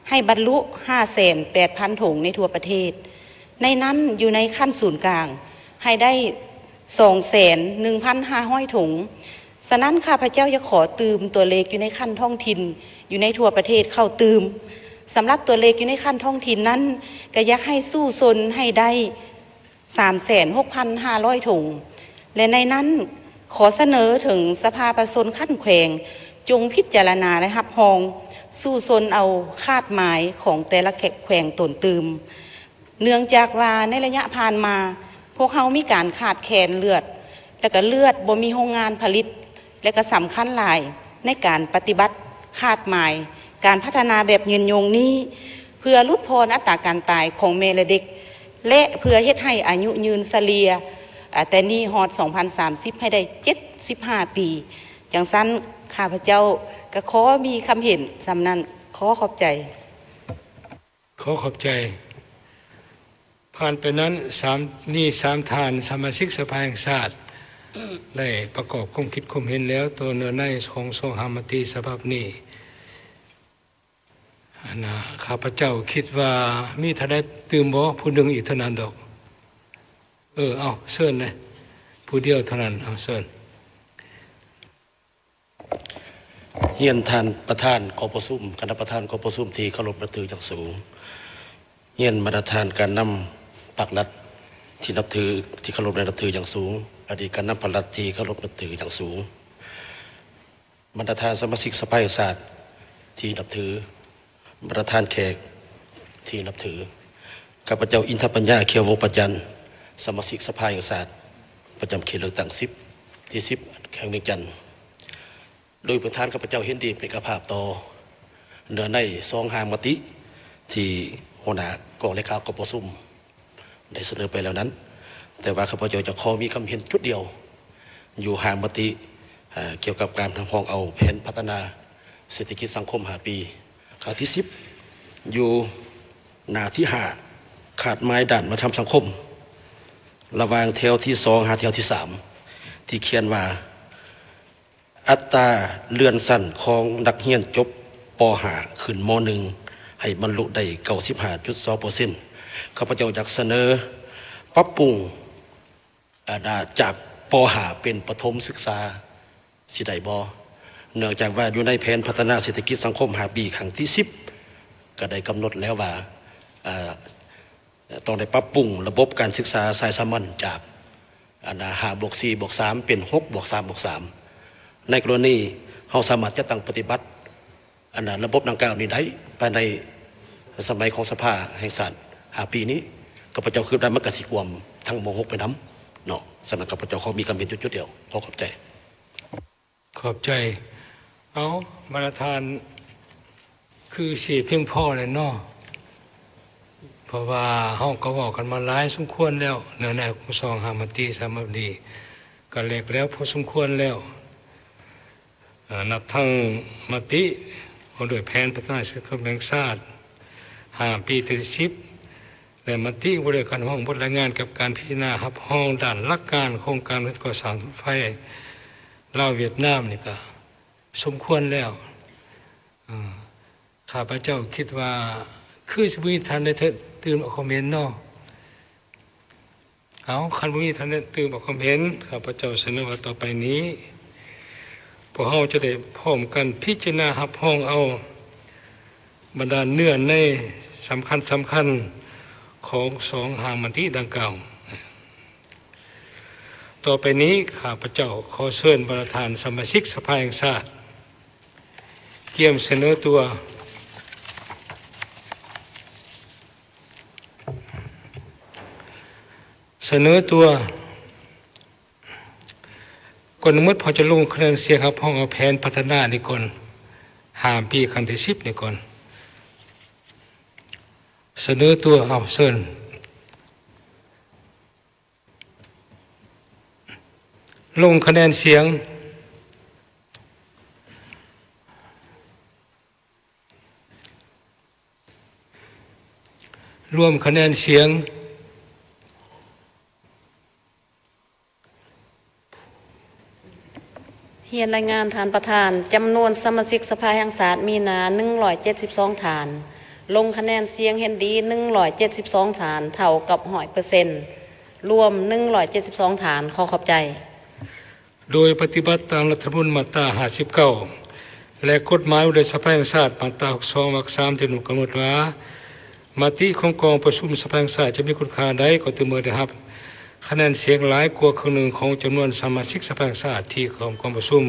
ໃຫ້ບັນລຸຫ້າແສນແປດພັນຖົງໃນທົ່ວປະເທດ, ໃນນັ້ນຢູ່ໃນຂັ້ນສູນກາງໃຫ້ໄດ້ສອງແສນໜຶ່ງພັນຫ້າຮ້ອຍຖົງ. ສະນັ້ນ ຂ້າພະເຈົ້າຢາກຂໍຕື່ມຕົວເລກຢູ່ໃນຂັ້ນທ້ອງຖິ່ນ ຢູ່ໃນທົ່ວປະເທດເຂົ້າຕື່ມ. ສຳລັບຕົວເລກຢູ່ໃນຂັ້ນທ້ອງຖິ່ນນັ້ນ ກໍຢາກໃຫ້ສູ້ຊົນໃຫ້ໄດ້ ສາມແສນຫົກພັນຫ້າຮ້ອຍຖົງ ແລະ ໃນນັ້ນ ຂໍສະເໜີເຖິງສະພາປະຊາຊົນຂັ້ນແຂວງ ຈົ່ງພິຈາລະນາ ແລະ ຮັບຮອງສູ້ຊົນເອົາຄາດໝາຍຂອງແຕ່ລະແຂວງຕົນຕື່ມ, ເນື່ອງຈາກວ່າໃນໄລຍະຜ່ານມາ ພວກເຮົາມີການຂາດແຄນເລືອດ ແລະ ກະເລືອດບໍ່ມີໂຮງງານຜະລິດ ແລະ ກະສຳຄັນຫຼາຍໃນການປະຕິບັດຄາດໝາຍການພັດທະນາແບບຍືນຍົງນີ້ ເພື່ອຫຼຸດຜ່ອນອັດຕາການຕາຍຂອງແມ່ ແລະ ເດັກ ແລະ ເພື່ອເຮັດໃຫ້ອາຍຸຍືນສະເລ່ຍ ອາ ແຕ່ນີ້ຮອດສອງພັນສາມສິບ ໃຫ້ໄດ້ເຈັດສິບຫ້າປີ. ຈັ່ງຊັ້ນ ຂ້າພະເຈົ້າກໍຂໍມີຄຳເຫັນສ່ຳນັ້ນ. ຂໍຂອບໃຈ. ຂໍຂອບໃຈ. ຜ່ານໄປນັ້ນ ສາມ ມີສາມທ່ານສະມາຊິກສະພາແຫ່ງຊາດ ໄດ້ປະກອບຄວາມຄິດຄວາມເຫັນແລ້ວຕໍ່ເນື້ອໃນຂອງສອງຮ່າງມະຕິສະບັບນີ້. ອັນນ່າ ຂ້າພະເຈົ້າຄິດວ່າມີທ່ານໃດຕື່ມບໍ່? ຜູ້ໜຶ່ງອີກເທົ່ານັ້ນດອກ. ເອີ ເອົາ ເຊີນເລີຍ ຜູ້ດຽວເທົ່ານັ້ນ. ເອົາ ເຊີນ. ຮຽນທ່ານປະທານກອງປະຊຸມ, ຄະນະປະທານກອງປະຊຸມທີ່ເຄົາລົບນັບຖືຢ່າງສູງ, ຮຽນບັນດາທ່ານການນຳພັກລັດທີ່ນັບຖື, ທີ່ເຄົາລົບແລະນັບຖືຢ່າງສູງ, ອະດີດການນຳພັກລັດທີ່ເຄົາລົບນັບຖືຢ່າງສູງ, ບັນດາທ່ານສະມາຊິກສະພາແຫ່ງຊາດທີ່ນັບຖື, ບັນດາທ່ານແຂກທີ່ນັບຖື, ຂ້າພະເຈົ້າ ອິນທະປັນຍາ ຂຽວວົງປະຈັນ, ສະມາຊິກສະພາແຫ່ງຊາດ ປະຈຳເຂດເລືອກຕັ້ງສິບ ທີສິບ ແຂວງວຽງຈັນ, ໂດຍປະທານ ຂ້າພະເຈົ້າເຫັນດີເປັນເອກະພາບຕໍ່ເນື້ອໃນສອງຮ່າງມະຕິ ທີ່ຫົວໜ້າກອງເລຂາກອງປະຊຸມ ໄດ້ສະເໜີໄປແລ້ວນັ້ນ, ແຕ່ວ່າຂ້າພະເຈົ້າຈະຂໍມີຄຳເຫັນຈຸດດຽວ ຢູ່ຮ່າງມະຕິ ເອີ ກ່ຽວກັບການຮັບຮອງເອົາແຜນພັດທະນາເສດຖະກິດສັງຄົມຫ້າປີ ຄັ້ງທີສິບ ຢູ່ໜ້າທີຫ້າ ຄາດໝາຍດ້ານວັດທະນະທຳສັງຄົມ ລະຫວ່າງແຖວທີສອງຫາແຖວທີສາມ ທີ່ຂຽນວ່າ ອັດຕາເລື່ອນຊັ້ນຂອງນັກຮຽນຈົບ ປໍຫ້າ ຂຶ້ນ ມໍໜຶ່ງ ໃຫ້ບັນລຸໄດ້ ເກົ້າສິບຫ້າຈຸດສອງເປີເຊັນ. ຂ້າພະເຈົ້າຢາກສະເໜີປັບປຸງ ອາ ຈາກ ປໍຫ້າ ເປັນປະຖົມສຶກສາ ຊິໄດ້ບໍ່? ເນື່ອງຈາກວ່າຢູ່ໃນແຜນພັດທະນາເສດຖະກິດສັງຄົມຫ້າປີ ຄັ້ງທີສິບ ກໍໄດ້ກຳນົດແລ້ວວ່າ ອາ ຕ້ອງໄດ້ປັບປຸງລະບົບການສຶກສາສາຍສາມັນຈາກ ອັນນ່າ ຫ້າບວກສີ່ບວກສາມ ເປັນ ຫົກບວກສາມບວກສາມ. ໃນກໍລະນີເຮົາສາມາດຈັດຕັ້ງປະຕິບັດ ອັນນ່າ ລະບົບດັ່ງກ່າວນີ້ໄດ້ ພາຍໃນສະໄໝຂອງສະພາແຫ່ງຊາດຫ້າປີນີ້ ຂ້າພະເຈົ້າຄິດວ່າມັນກໍຊິກວມທັງ ມໍຫົກ ໄປນຳເນາະ. ສະນັ້ນ ຂ້າພະເຈົ້າຂໍມີຄຳເຫັນຈຸດດຽວ. ຂໍຂອບໃຈ. ຂອບໃຈ. ເອົາ ບັນດາທ່ານ ຄືຊິພຽງພໍແລ້ວເນາະ ເພາະວ່າເຮົາກໍເວົ້າກັນມາຫຼາຍສົມຄວນແລ້ວ ເນື້ອໃນຂອງສອງຮ່າງມະຕິສະບັບນີ້ ກໍແຫຼກແຫຼວພໍສົມຄວນແລ້ວ ເອີ ນັບທັງມະຕິວ່າດ້ວຍແຜນພັດທະນາສັງຄົມແຫ່ງຊາດຫ້າປີ ເທື່ອທີສິບ ແລະ ມະຕິວ່າດ້ວຍການຮັບຮອງບົດລາຍງານກັບການພິຈາລະນາຮັບຮອງດ້ານຫຼັກການໂຄງການເຮັດກໍ່ສ້າງລົດໄຟລາວຫວຽດນາມນີ້ກໍສົມຄວນແລ້ວ. ເອີ ຂ້າພະເຈົ້າຄິດວ່າຄືຊິບໍ່ມີທ່ານໃດຕື່ມອອກຄວາມເຫັນເນາະ. ເອົາ ຄັນບໍ່ມີທ່ານໃດຕື່ມອອກຄວາມເຫັນ ຂ້າພະເຈົ້າສະເໜີວ່າຕໍ່ໄປນີ້ ພວກເຮົາຈະໄດ້ພ້ອມກັນພິຈາລະນາຮັບຮອງເອົາ ບັນດາເນື້ອໃນສຳຄັນໆຂອງສອງຮ່າງມະຕິດັ່ງກ່າວ. ຕໍ່ໄປນີ້ ຂ້າພະເຈົ້າຂໍເຊີນບັນດາທ່ານສະມາຊິກສະພາແຫ່ງຊາດກຽມສະເໜີຕົວ, ສະເໜີຕົວ. ກ່ອນອື່ນໝົດ ເຮົາຈະລົງຄະແນນສຽງຮັບຮອງເອົາແຜນພັດທະນານີ້ກ່ອນ, ຫ້າປີ ຄັ້ງທີສິບນີ້ກ່ອນ. ສະເໜີຕົວ, ເອົາ ເຊີນ. ລົງຄະແນນສຽງ. ລວມຄະແນນສຽງ. ຮຽນລາຍງານທ່ານປະທານ, ຈຳນວນສະມາຊິກສະພາແຫ່ງຊາດມີໜ້າ ໜຶ່ງຮ້ອຍເຈັດສິບສອງທ່ານ, ລົງຄະແນນສຽງເຫັນດີ ໜຶ່ງຮ້ອຍເຈັດສິບສອງທ່ານ, ເທົ່າກັບ ຮ້ອຍເປີເຊັນ, ລວມ ໜຶ່ງຮ້ອຍເຈັດສິບສອງທ່ານ. ຂໍຂອບໃຈ. ໂດຍປະຕິບັດຕາມລັດຖະທຳມະນູນມາດຕາ ຫ້າສິບເກົ້າ ແລະ ກົດໝາຍວ່າດ້ວຍສະພາແຫ່ງຊາດ ມາດຕາ ຫົກສິບສອງ ວັກ ສາມ ທີ່ກຳນົດວ່າ ມະຕິຂອງກອງປະຊຸມສະພາແຫ່ງຊາດຈະມີຄຸນຄ່າໃດ ກໍຕໍ່ເມື່ອໄດ້ຮັບຄະແນນສຽງຫຼາຍກວ່າເຄິ່ງໜຶ່ງຂອງຈຳນວນສະມາຊິກສະພາແຫ່ງຊາດທີ່ເຂົ້າຮ່ວມກອງປະຊຸມ.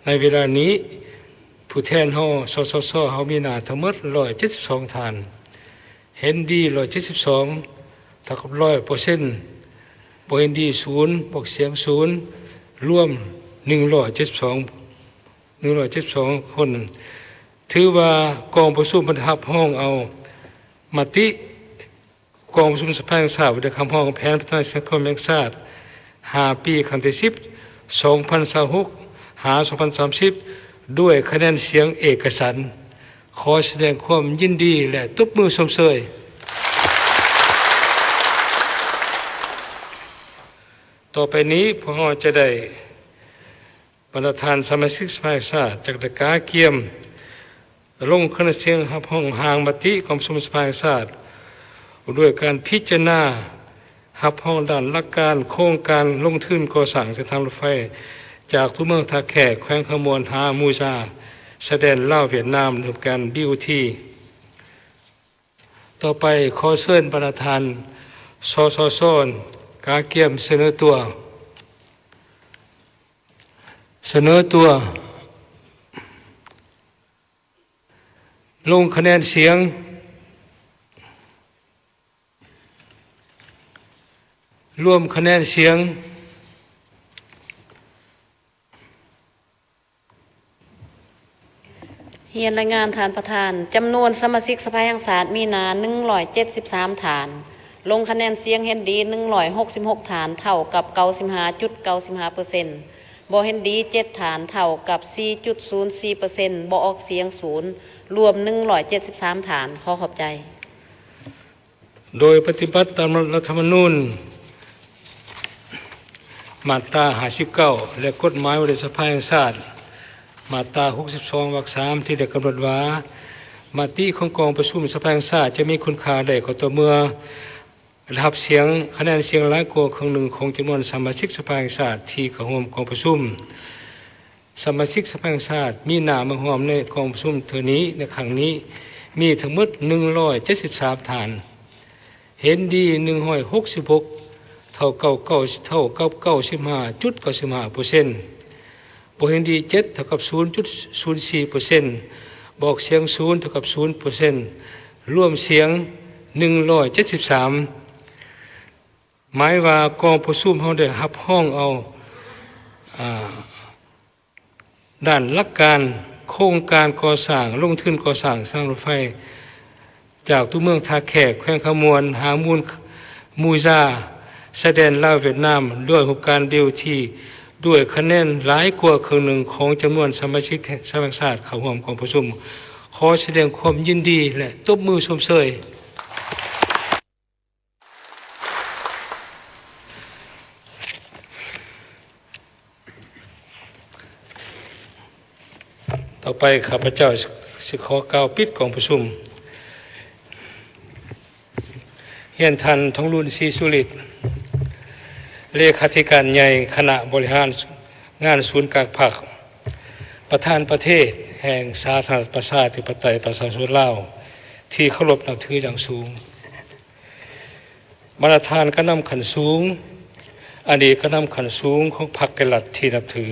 ໃນເວລານີ້ ຜູ້ແທນເຮົາ ສສຊ ເຮົາມີໜ້າທັງໝົດ ຮ້ອຍເຈັດສິບສອງທ່ານ. ເຫັນດີ ຮ້ອຍເຈັດສິບສອງ ເທົ່າກັບ ຮ້ອຍເປີເຊັນ, ບໍ່ເຫັນດີ ສູນ, ບວກສຽງ ສູນ, ລວມ ໜຶ່ງຮ້ອຍເຈັດສິບສອງ ໜຶ່ງຮ້ອຍເຈັດສິບສອງຄົນ. ຖືວ່າກອງປະຊຸມໄດ້ຮັບຮອງເອົາມະຕິກອງປະຊຸມສະພາແຫ່ງຊາດ ວ່າດ້ວຍຄຳຮ້ອງແຜນພັດທະນາສັງຄົມແຫ່ງຊາດ ຫ້າປີ ຄັ້ງທີສິບ ສອງພັນຊາວຫົກ ຫາສອງພັນສາມສິບ ດ້ວຍຄະແນນສຽງເອກະສັນ. ຂໍສະແດງຄວາມຍິນດີ ແລະ ຕົບມືຊົມເຊີຍ. ຕໍ່ໄປນີ້ພວກເຮົາຈະໄດ້ ບັນດາທ່ານສະມາຊິກສະພາແຫ່ງຊາດຈະໄດ້ກະກຽມລົງຄະແນນສຽງຮັບຮອງຮ່າງມະຕິກອງປະຊຸມສະພາແຫ່ງຊາດ ດ້ວຍການພິຈາລະນາຮັບຮອງດ້ານຫຼັກການໂຄງການລົງທຶນກໍ່ສ້າງເສັ້ນທາງລົດໄຟ ຈາກຕົວເມືອງທ່າແຂກ ແຂວງຄຳມ່ວນ ຫາມູຊາ ຊາຍແດນລາວຫວຽດນາມ ໂດຍການ ບີໂອທີ. ຕໍ່ໄປຂໍເຊີນບັນດາທ່ານ ສສຊ ກະກຽມສະເໜີຕົວ, ສະເໜີຕົວ ລົງຄະແນນສຽງ, ລວມຄະແນນສຽງ. ຮຽນລາຍງານທ່ານປະທານ, ຈຳນວນສະມາຊິກສະພາແຫ່ງຊາດມີໜ້າໜຶ່ງຮ້ອຍເຈັດສິບສາມທ່ານ, ລົງຄະແນນສຽງເຫັນດີໜຶ່ງຮ້ອຍຫົກສິບຫົກທ່ານ ເທົ່າກັບເກົ້າສິບຫ້າຈຸດເກົ້າສິບຫ້າເປີເຊັນ, ບໍ່ເຫັນດີເຈັດທ່ານ ເທົ່າກັບສີ່ຈຸດສູນສີ່ເປີເຊັນ, ບໍ່ອອກສຽງສູນ, ລວມໜຶ່ງຮ້ອຍເຈັດສິບສາມທ່ານ. ຂໍຂອບໃຈ. ໂດຍປະຕິບັດຕາມລັດຖະທຳມະນູນ ມາດຕາຫ້າສິບເກົ້າ ແລະ ກົດໝາຍວ່າດ້ວຍສະພາແຫ່ງຊາດ ມາດຕາຫົກສິບສອງ ວັກສາມ ທີ່ໄດ້ກຳນົດວ່າ ມະຕິຂອງກອງປະຊຸມສະພາແຫ່ງຊາດຈະມີຄຸນຄ່າໄດ້ກໍຕໍ່ເມື່ອໄດ້ຮັບສຽງ ຄະແນນສຽງຫຼາຍກວ່າເຄິ່ງໜຶ່ງຂອງຈຳນວນສະມາຊິກສະພາແຫ່ງຊາດທີ່ເຂົ້າຮ່ວມກອງປະຊຸມ. ສະມາຊິກສະພາແຫ່ງຊາດມີໜ້າມາຮ່ວມໃນກອງປະຊຸມເທື່ອນີ້ ໃນຄັ້ງນີ້ ມີທັງໝົດໜຶ່ງຮ້ອຍເຈັດສິບສາມທ່ານ, ເຫັນດີໜຶ່ງຮ້ອຍຫົກສິບຫົກ ເທົ່າເກົ້າ ເທົ່າກັບເກົ້າສິບຫ້າຈຸດເກົ້າສິບຫ້າເປີເຊັນ, ບໍ່ເຫັນດີເຈັດ ເທົ່າກັບສູນຈຸດສູນສີ່ເປີເຊັນ, ບໍ່ອອກສຽງສູນ ເທົ່າກັບສູນເປີເຊັນ, ລວມສຽງໜຶ່ງຮ້ອຍເຈັດສິບສາມ. ໝາຍວ່າກອງປະຊຸມເຮົາໄດ້ຮັບຮອງເອົາ ອາ ດ້ານຫຼັກການໂຄງການກໍ່ສ້າງ, ລົງທຶນກໍ່ສ້າງທາງລົດໄຟ ຈາກຕົວເມືອງທ່າແຂກ ແຂວງຄຳມ່ວນ ຫາມູນ ມູຊາ ຊາຍແດນລາວຫວຽດນາມ ດ້ວຍຮູບການ ບີໂອທີ ດ້ວຍຄະແນນຫຼາຍກວ່າເຄິ່ງໜຶ່ງຂອງຈຳນວນສະມາຊິກສະພາແຫ່ງຊາດເຂົ້າຮ່ວມກອງປະຊຸມ. ຂໍສະແດງຄວາມຍິນດີ ແລະ ຕົບມືຊົມເຊີຍ. ຕໍ່ໄປ ຂ້າພະເຈົ້າຊິຂໍກ່າວປິດກອງປະຊຸມ. ຮຽນທ່ານ ທອງລຸນ ສີສຸລິດ ເລຂາທິການໃຫຍ່ຄະນະບໍລິຫານງານສູນກາງພັກ, ປະທານປະເທດແຫ່ງສາທາລະນະລັດປະຊາທິປະໄຕປະຊາຊົນລາວ ທີ່ເຄົາລົບນັບຖືຢ່າງສູງ. ບັນດາທ່ານການນຳຂັ້ນສູງ, ອະດີດການນຳຂັ້ນສູງຂອງພັກ ແລະ ລັດທີ່ນັບຖື,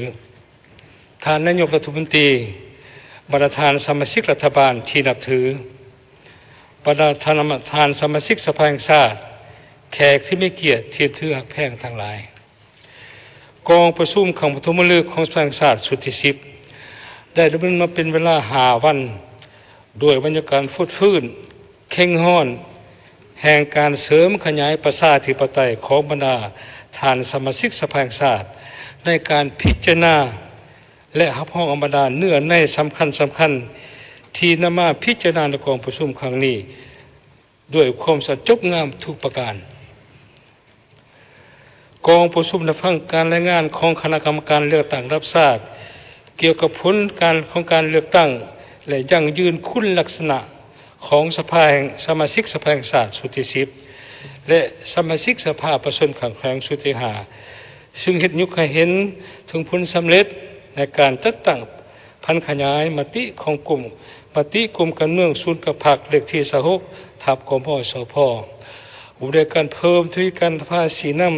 ທ່ານນາຍົກລັດຖະມົນຕີ, ບັນດາທ່ານສະມາຊິກລັດຖະບານທີ່ນັບຖື, ບັນດາທ່ານ ທ່ານສະມາຊິກສະພາແຫ່ງຊາດ, ແຂກທີ່ມີກຽດທີ່ຖືຮັກແພງທັງຫຼາຍ. ກອງປະຊຸມຄັ້ງປະຖົມມະລຶກຂອງສະພາແຫ່ງຊາດຊຸດທີສິບ ໄດ້ດຳເນີນມາເປັນເວລາຫ້າວັນ ດ້ວຍບັນຍາການຟົດຟື້ນ ເຄັ່ງຮ້ອນ ແຫ່ງການເສີມຂະຫຍາຍປະຊາທິປະໄຕຂອງບັນດາທ່ານສະມາຊິກສະພາແຫ່ງຊາດ ໃນການພິຈາລະນາ ແລະ ຮັບຮອງເອົາບັນດາເນື້ອໃນສຳຄັນໆ ທີ່ນຳມາພິຈາລະນາໃນກອງປະຊຸມຄັ້ງນີ້ ດ້ວຍຄວາມສະຈົບງາມທຸກປະການ. ກອງປະຊຸມໄດ້ຟັງການລາຍງານຂອງຄະນະກຳມະການເລືອກຕັ້ງລະດັບຊາດ ກ່ຽວກັບຜົນການຂອງການເລືອກຕັ້ງ ແລະ ຢັ້ງຢືນຄຸນລັກສະນະຂອງສະພາແຫ່ງ ສະມາຊິກສະພາແຫ່ງຊາດຊຸດທີສິບ ແລະ ສະມາຊິກສະພາປະຊາຊົນຂັ້ນແຂວງຊຸດທີຫ້າ ຊຶ່ງເຮັດຍົກໃຫ້ເຫັນເຖິງຜົນສຳເລັດໃນການຈັດຕັ້ງ ຜັນຂະຫຍາຍມະຕິຂອງກຸ່ມ ມະຕິກຸ່ມການເມືອງສູນກາງພັກເລກທີຊາວຫົກ ທັບ ກມ ສພ ວ່າດ້ວຍການເພີ່ມທະວີການພາຊີ້ນຳ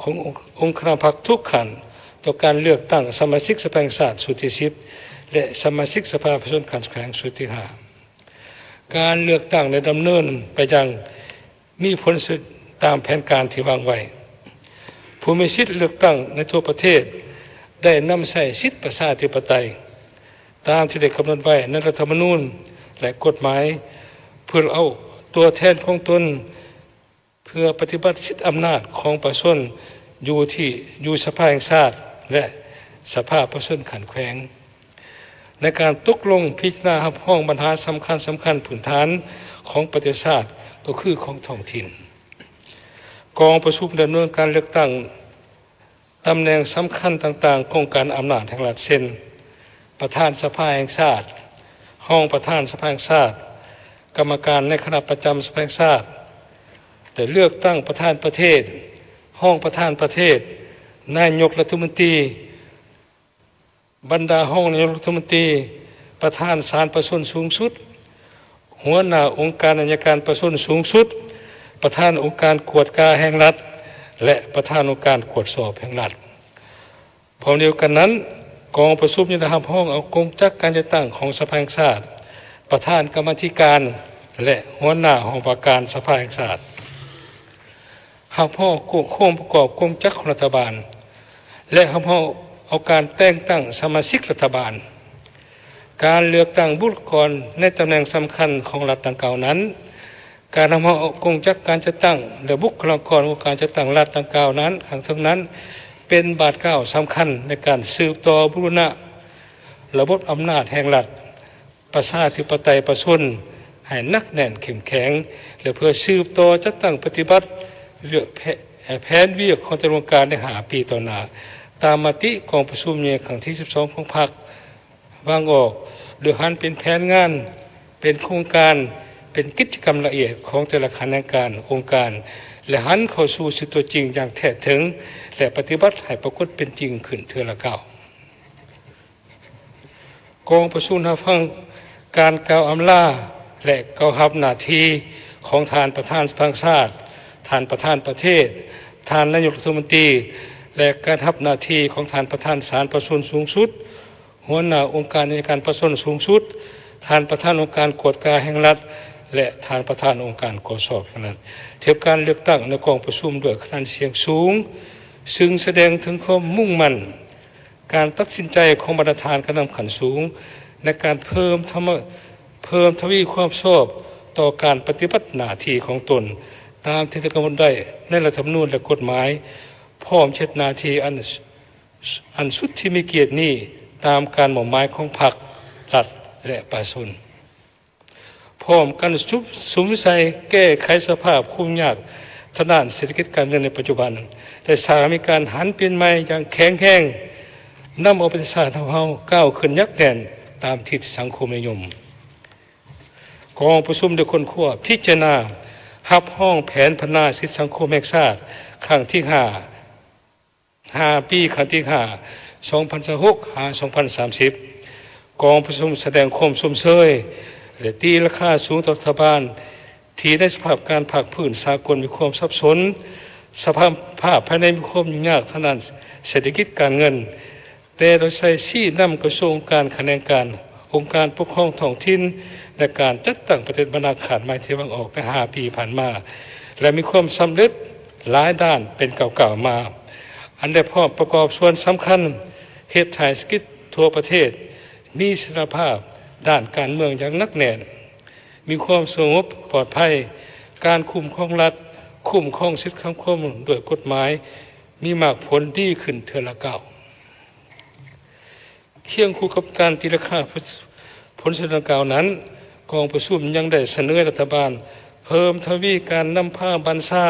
ຂອງອົງຄະນະພັກທຸກຂັ້ນ ຕໍ່ການເລືອກຕັ້ງສະມາຊິກສະພາແຫ່ງຊາດຊຸດທີສິບ ແລະ ສະມາຊິກສະພາປະຊາຊົນຂັ້ນແຂວງຊຸດທີຫ້າ. ການເລືອກຕັ້ງໄດ້ດຳເນີນໄປຢ່າງ ມີຜົນສຸດຕາມແຜນການທີ່ວາງໄວ້. ຜູ້ມີສິດເລືອກຕັ້ງໃນທົ່ວປະເທດໄດ້ນຳໃຊ້ສິດປະຊາທິປະໄຕ ຕາມທີ່ໄດ້ກຳນົດໄວ້ໃນລັດຖະທຳມະນູນ ແລະ ກົດໝາຍ ເພື່ອເອົາຕົວແທນຂອງຕົນ ເພື່ອປະຕິບັດສິດອຳນາດຂອງປະຊາຊົນຢູ່ທີ່ ຢູ່ສະພາແຫ່ງຊາດ ແລະ ສະພາປະຊາຊົນຂັ້ນແຂວງ ໃນການຕົກລົງພິຈາລະນາຮັບຮອງບັນຫາສຳຄັນໆພື້ນຖານຂອງປະເທດຊາດ ກໍຄືຂອງທ້ອງຖິ່ນ. ກອງປະຊຸມດຳເນີນການເລືອກຕັ້ງຕຳແໜ່ງສຳຄັນຕ່າງໆຂອງການອຳນາດແຫ່ງລັດ ເຊັ່ນ ປະທານສະພາແຫ່ງຊາດ, ຮອງປະທານສະພາແຫ່ງຊາດ, ກຳມະການໃນຄະນະປະຈຳສະພາແຫ່ງຊາດ ໄດ້ເລືອກຕັ້ງປະທານປະເທດ, ຮອງປະທານປະເທດ, ນາຍົກລັດຖະມົນຕີ, ບັນດາຮອງນາຍົກລັດຖະມົນຕີ, ປະທານສານປະຊາຊົນສູງສຸດ, ຫົວໜ້າອົງການໄອຍະການປະຊາຊົນສູງສຸດ, ປະທານອົງການກວດກາແຫ່ງລັດ ແລະ ປະທານອົງການກວດສອບແຫ່ງລັດ. ພ້ອມດຽວກັນນັ້ນ, ກອງປະຊຸມຍັງໄດ້ຮັບຮອງເອົາກົງຈັກການຈັດຕັ້ງຂອງສະພາແຫ່ງຊາດ, ປະທານກຳມາທິການ ແລະ ຫົວໜ້າຫ້ອງວ່າການສະພາແຫ່ງຊາດ. ຮັບຮອງໂຄງປະກອບກົງຈັກຂອງລັດຖະບານ ແລະ ຮັບຮອງເອົາການແຕ່ງຕັ້ງສະມາຊິກລັດຖະບານ. ການເລືອກຕັ້ງບຸກຄະລາກອນໃນຕຳແໜ່ງສຳຄັນຂອງລັດດັ່ງກ່າວນັ້ນ, ການຮັບຮອງເອົາກົງຈັກການຈັດຕັ້ງ ແລະ ບຸກຄະລາກອນຂອງການຈັດຕັ້ງລັດດັ່ງກ່າວນັ້ນ ຂ້າງເທິງນັ້ນ ເປັນບາດກ້າວສຳຄັນໃນການສືບຕໍ່ບູລະນະລະບົບອຳນາດແຫ່ງລັດ ປະຊາທິປະໄຕປະຊາຊົນໃຫ້ໜັກແໜ້ນເຂັ້ມແຂງ ແລະ ເພື່ອສືບຕໍ່ຈັດຕັ້ງປະຕິບັດວຽກແຜ-, ແຜນວຽກຂອງແຕ່ລະອົງການໃນຫ້າປີຕໍ່ໜ້າ ຕາມມະຕິກອງປະຊຸມໃຫຍ່ຄັ້ງທີສິບສອງຂອງພັກ ວາງອອກ ໂດຍຫັນເປັນແຜນງານ, ເປັນໂຄງການ, ເປັນກິດຈະກຳລະອຽດຂອງແຕ່ລະຂະແໜງການ, ອົງການ ແລະ ຫັນເຂົ້າສູ່ຊີວິດຕົວຈິງຢ່າງແທດເຖິງ ແລະ ປະຕິບັດໃຫ້ປາກົດເປັນຈິງຂຶ້ນເທື່ອລະກ້າວ. ກອງປະຊຸມຮັບຟັງການກ່າວອຳລາ ແລະ ກ່າວຮັບໜ້າທີ່ຂອງທ່ານປະທານສະພາແຫ່ງຊາດ, ທ່ານປະທານປະເທດ, ທ່ານນາຍົກລັດຖະມົນຕີ ແລະ ການຮັບໜ້າທີ່ຂອງທ່ານປະທານສານປະຊາຊົນສູງສຸດ, ຫົວໜ້າອົງການໄອຍະການປະຊາຊົນສູງສຸດ, ທ່ານປະທານອົງການກວດກາແຫ່ງລັດ ແລະ ທ່ານປະທານອົງການກວດສອບແຫ່ງລັດ. ເຖິງການເລືອກຕັ້ງໃນກອງປະຊຸມດ້ວຍຄະແນນສຽງສູງ, ຊຶ່ງສະແດງເຖິງຄວາມມຸ່ງໝັ້ນ ການຕັດສິນໃຈຂອງບັນດາທ່ານການນຳຂັ້ນສູງ ໃນການເພີ່ມທະວ- ເພີ່ມທະວີຄວາມຊອບຕໍ່ການປະຕິບັດໜ້າທີ່ຂອງຕົນ ຕາມທີ່ໄດ້ກຳນົດໄວ້ໃນລັດຖະທຳມະນູນ ແລະ ກົດໝາຍ, ພ້ອມເຮັດໜ້າທີ່ອັນ ອັນສຸດທີ່ມີກຽດນີ້ ຕາມການມອບໝາຍຂອງພັກ, ລັດ ແລະ ປະຊາຊົນ. ພ້ອມກັນສຸມ- ສຸມໃສ່ແກ້ໄຂສະພາບຄວາມຍາກທາງດ້ານເສດຖະກິດການເງິນໃນປັດຈຸບັນ ແລະ ສ້າງໃຫ້ມີການຫັນປ່ຽນໃໝ່ຢ່າງແຂງແຮງ, ນຳເອົາປະເທດຊາດຂອງເຮົາກ້າວຂຶ້ນຢ່າງໜັກແໜ້ນຕາມທິດສັງຄົມນິຍົມ. ກອງປະຊຸມໄດ້ຄົ້ນຄວ້າ, ພິຈາລະນາ, ຮັບຮອງແຜນພັດທະນາເສດຖະກິດສັງຄົມແຫ່ງຊາດຄັ້ງທີຫ້າ ຫ້າປີ ຄັ້ງທີຫ້າ ສອງພັນຊາວຫົກ ຫາ ສອງພັນສາມສິບ. ກອງປະຊຸມສະແດງຄວາມຊົມເຊີຍ ແລະ ຕີລາຄາສູງຕໍ່ລັດຖະບານ ທີ່ໃນສະພາບການພາກພື້ນສາກົນມີຄວາມສັບສົນ, ສະພາບພາຍໃນມີຄວາມຫຍຸ້ງຍາກທາງດ້ານເສດຖະກິດການເງິນ, ແຕ່ໂດຍໃສ່ຊີ້ນຳກະຊວງ, ອົງການຂະແໜງການ, ອົງການປົກຄອງທ້ອງຖິ່ນ ແລະ ການຈັດຕັ້ງປະເທດບັນດາຂາດໃໝ່ທີ່ວາງອອກໃນຫ້າປີຜ່ານມາ ແລະ ມີຄວາມສຳເລັດຫຼາຍດ້ານເປັນກ້າວໆມາ, ອັນໄດ້ພ້ອມປະກອບສ່ວນສຳຄັນເຮັດໃຫ້ເສດຖະກິດທົ່ວປະເທດມີສະຖຽນລະພາບດ້ານການເມືອງຢ່າງໜັກແໜ້ນ, ມີຄວາມສະຫງົບປອດໄພ, ການຄຸ້ມຄອງລັດ, ຄຸ້ມຄອງສິດສັງຄົມດ້ວຍກົດໝາຍ, ມີໝາກຜົນດີຂຶ້ນເທື່ອລະກ້າວ. ຄຽງຄູ່ກັບການຕີລາຄາຜົນສຳເລັດດັ່ງກ່າວນັ້ນ, ກອງປະຊຸມຍັງໄດ້ສະເໜີໃຫ້ລັດຖະບານເພີ່ມທະວີການນຳພາບັນຊາ,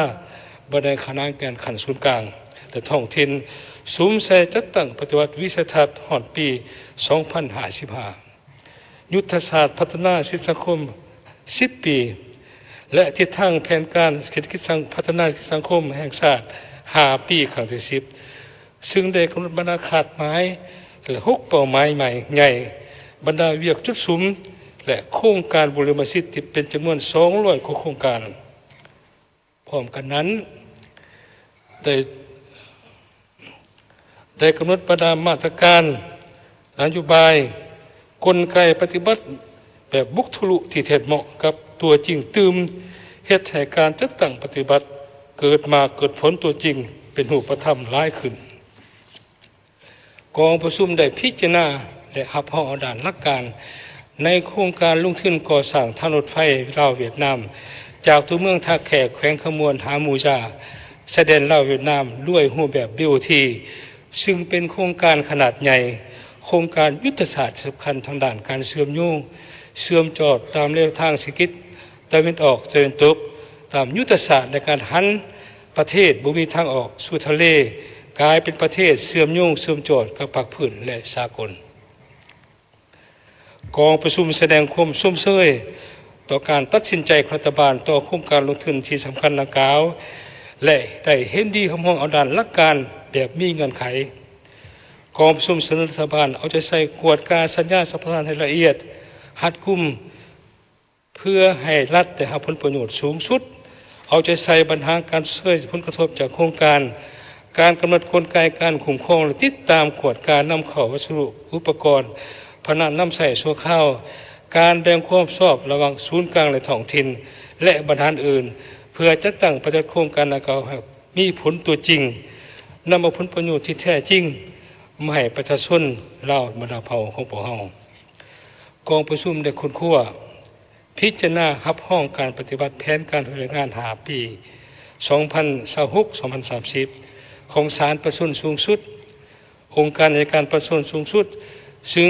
ບັນດາຂະແໜງການຂັ້ນສູນກາງ ແລະ ທ້ອງຖິ່ນ, ສຸມໃສ່ຈັດຕັ້ງປະຕິບັດວິໄສທັດຮອດປີສອງພັນຫ້າສິບຫ້າ, ຍຸດທະສາດພັດທະນາເສດຖະກິດສັງຄົມສິບປີ ແລະ ທິດທາງແຜນການເສດຖະກິດສັງ- ພັດທະນາເສດຖະກິດສັງຄົມແຫ່ງຊາດຫ້າປີ ຄັ້ງທີສິບ ຊຶ່ງໄດ້ກຳນົດບັນດາຄາດໝາຍ ແລະ ຫົກເປົ້າໝາຍໃໝ່ໃຫຍ່, ບັນດາວຽກຈຸດສຸມ ແລະ ໂຄງການບຸລິມະສິດທີ່ເປັນຈຳນວນສອງຮ້ອຍກວ່າໂຄງການ. ພ້ອມກັນນັ້ນ ໄດ້ ໄດ້ກຳນົດບັນດາມາດຕະການ, ນະໂຍບາຍ, ກົນໄກປະຕິບັດແບບບຸກທົະລຸທີ່ເຮັດເໝາະກັບຕົວຈິງຕື່ມ, ເຮັດໃຫ້ການຈັດຕັ້ງປະຕິບັດເກີດໝາກເກີດຜົນຕົວຈິງເປັນຮູບປະທຳຫຼາຍຂຶ້ນ. ກອງປະຊຸມໄດ້ພິຈາລະນາ ແລະ ຮັບຮອງເອົາດ້ານຫຼັກການໃນໂຄງການລົງທຶນກໍ່ສ້າງທາງລົດໄຟລາວ-ຫວຽດນາມ ຈາກຕົວເມືອງທ່າແຂກ ແຂວງຄຳມ່ວນ ຫາໝູຢາ ຊາຍແດນລາວ-ຫວຽດນາມ ດ້ວຍຮູບແບບ ບີໂອທີ ຊຶ່ງເປັນໂຄງການຂະໜາດໃຫຍ່, ໂຄງການຍຸດທະສາດສຳຄັນທາງດ້ານການເຊື່ອມໂຍງ, ເຊື່ອມຈອດຕາມແນວທາງເສດຖະກິດຕາເວັນອອກຕາເວັນຕົກ, ຕາມຍຸດທະສາດໃນການຫັນປະເທດບໍ່ມີທາງອອກສູ່ທະເລ, ກາຍເປັນປະເທດເຊື່ອມໂຍງເຊື່ອມຈອດກັບພາກພື້ນ ແລະ ສາກົນ. ກອງປະຊຸມສະແດງຄວາມຊົມເຊີຍຕໍ່ການຕັດສິນໃຈຂອງລັດຖະບານຕໍ່ໂຄງການລົງທຶນທີ່ສຳຄັນດັ່ງກ່າວ ແລະ ໄດ້ເຫັນດີຮັບຮອງເອົາດ້ານຫຼັກການແບບມີເງື່ອນໄຂ. ກອງປະຊຸມສະເໜີລັດຖະບານເອົາໃຈໃສ່ກວດກາສັນຍາສຳປະທານໃຫ້ລະອຽດ, ຮັດກຸມ, ເພື່ອໃຫ້ລັດໄດ້ຮັບຜົນປະໂຫຍດສູງສຸດ, ເອົາໃຈໃສ່ບັນຫາການຊົດເຊີຍຜົນກະທົບຈາກໂຄງການ, ການກຳນົດກົນໄກການຄຸ້ມຄອງ ແລະ ຕິດຕາມກວດການຳເຂົ້າວັດສະດຸ, ອຸປະກອນ, ພາຫະນະນຳໃຊ້ຊົ່ວຄາວ, ການແບ່ງຄວາມຮັບຜິດຊອບລະຫວ່າງສູນກາງ ແລະ ທ້ອງຖິ່ນ ແລະ ບັນຫາອື່ນ, ເພື່ອຈັດຕັ້ງປະຕິບັດໂຄງການດັ່ງກ່າວໃຫ້ມີຜົນຕົວຈິງ, ນຳເອົາຜົນປະໂຫຍດທີ່ແທ້ຈິງມາໃຫ້ປະຊາຊົນລາວບັນດາເຜົ່າຂອງພວກເຮົາ. ກອງປະຊຸມໄດ້ຄົ້ນຄວ້າ, ພິຈາລະນາຮັບຮອງການປະຕິບັດແຜນການເຮັດວຽກງານຫ້າປີ ສອງພັນຊາວຫົກ ສອງພັນສາມສິບ ຂອງສານປະຊາຊົນສູງສຸດ, ອົງການໄອຍະການປະຊາຊົນສູງສຸດ, ຊຶ່ງ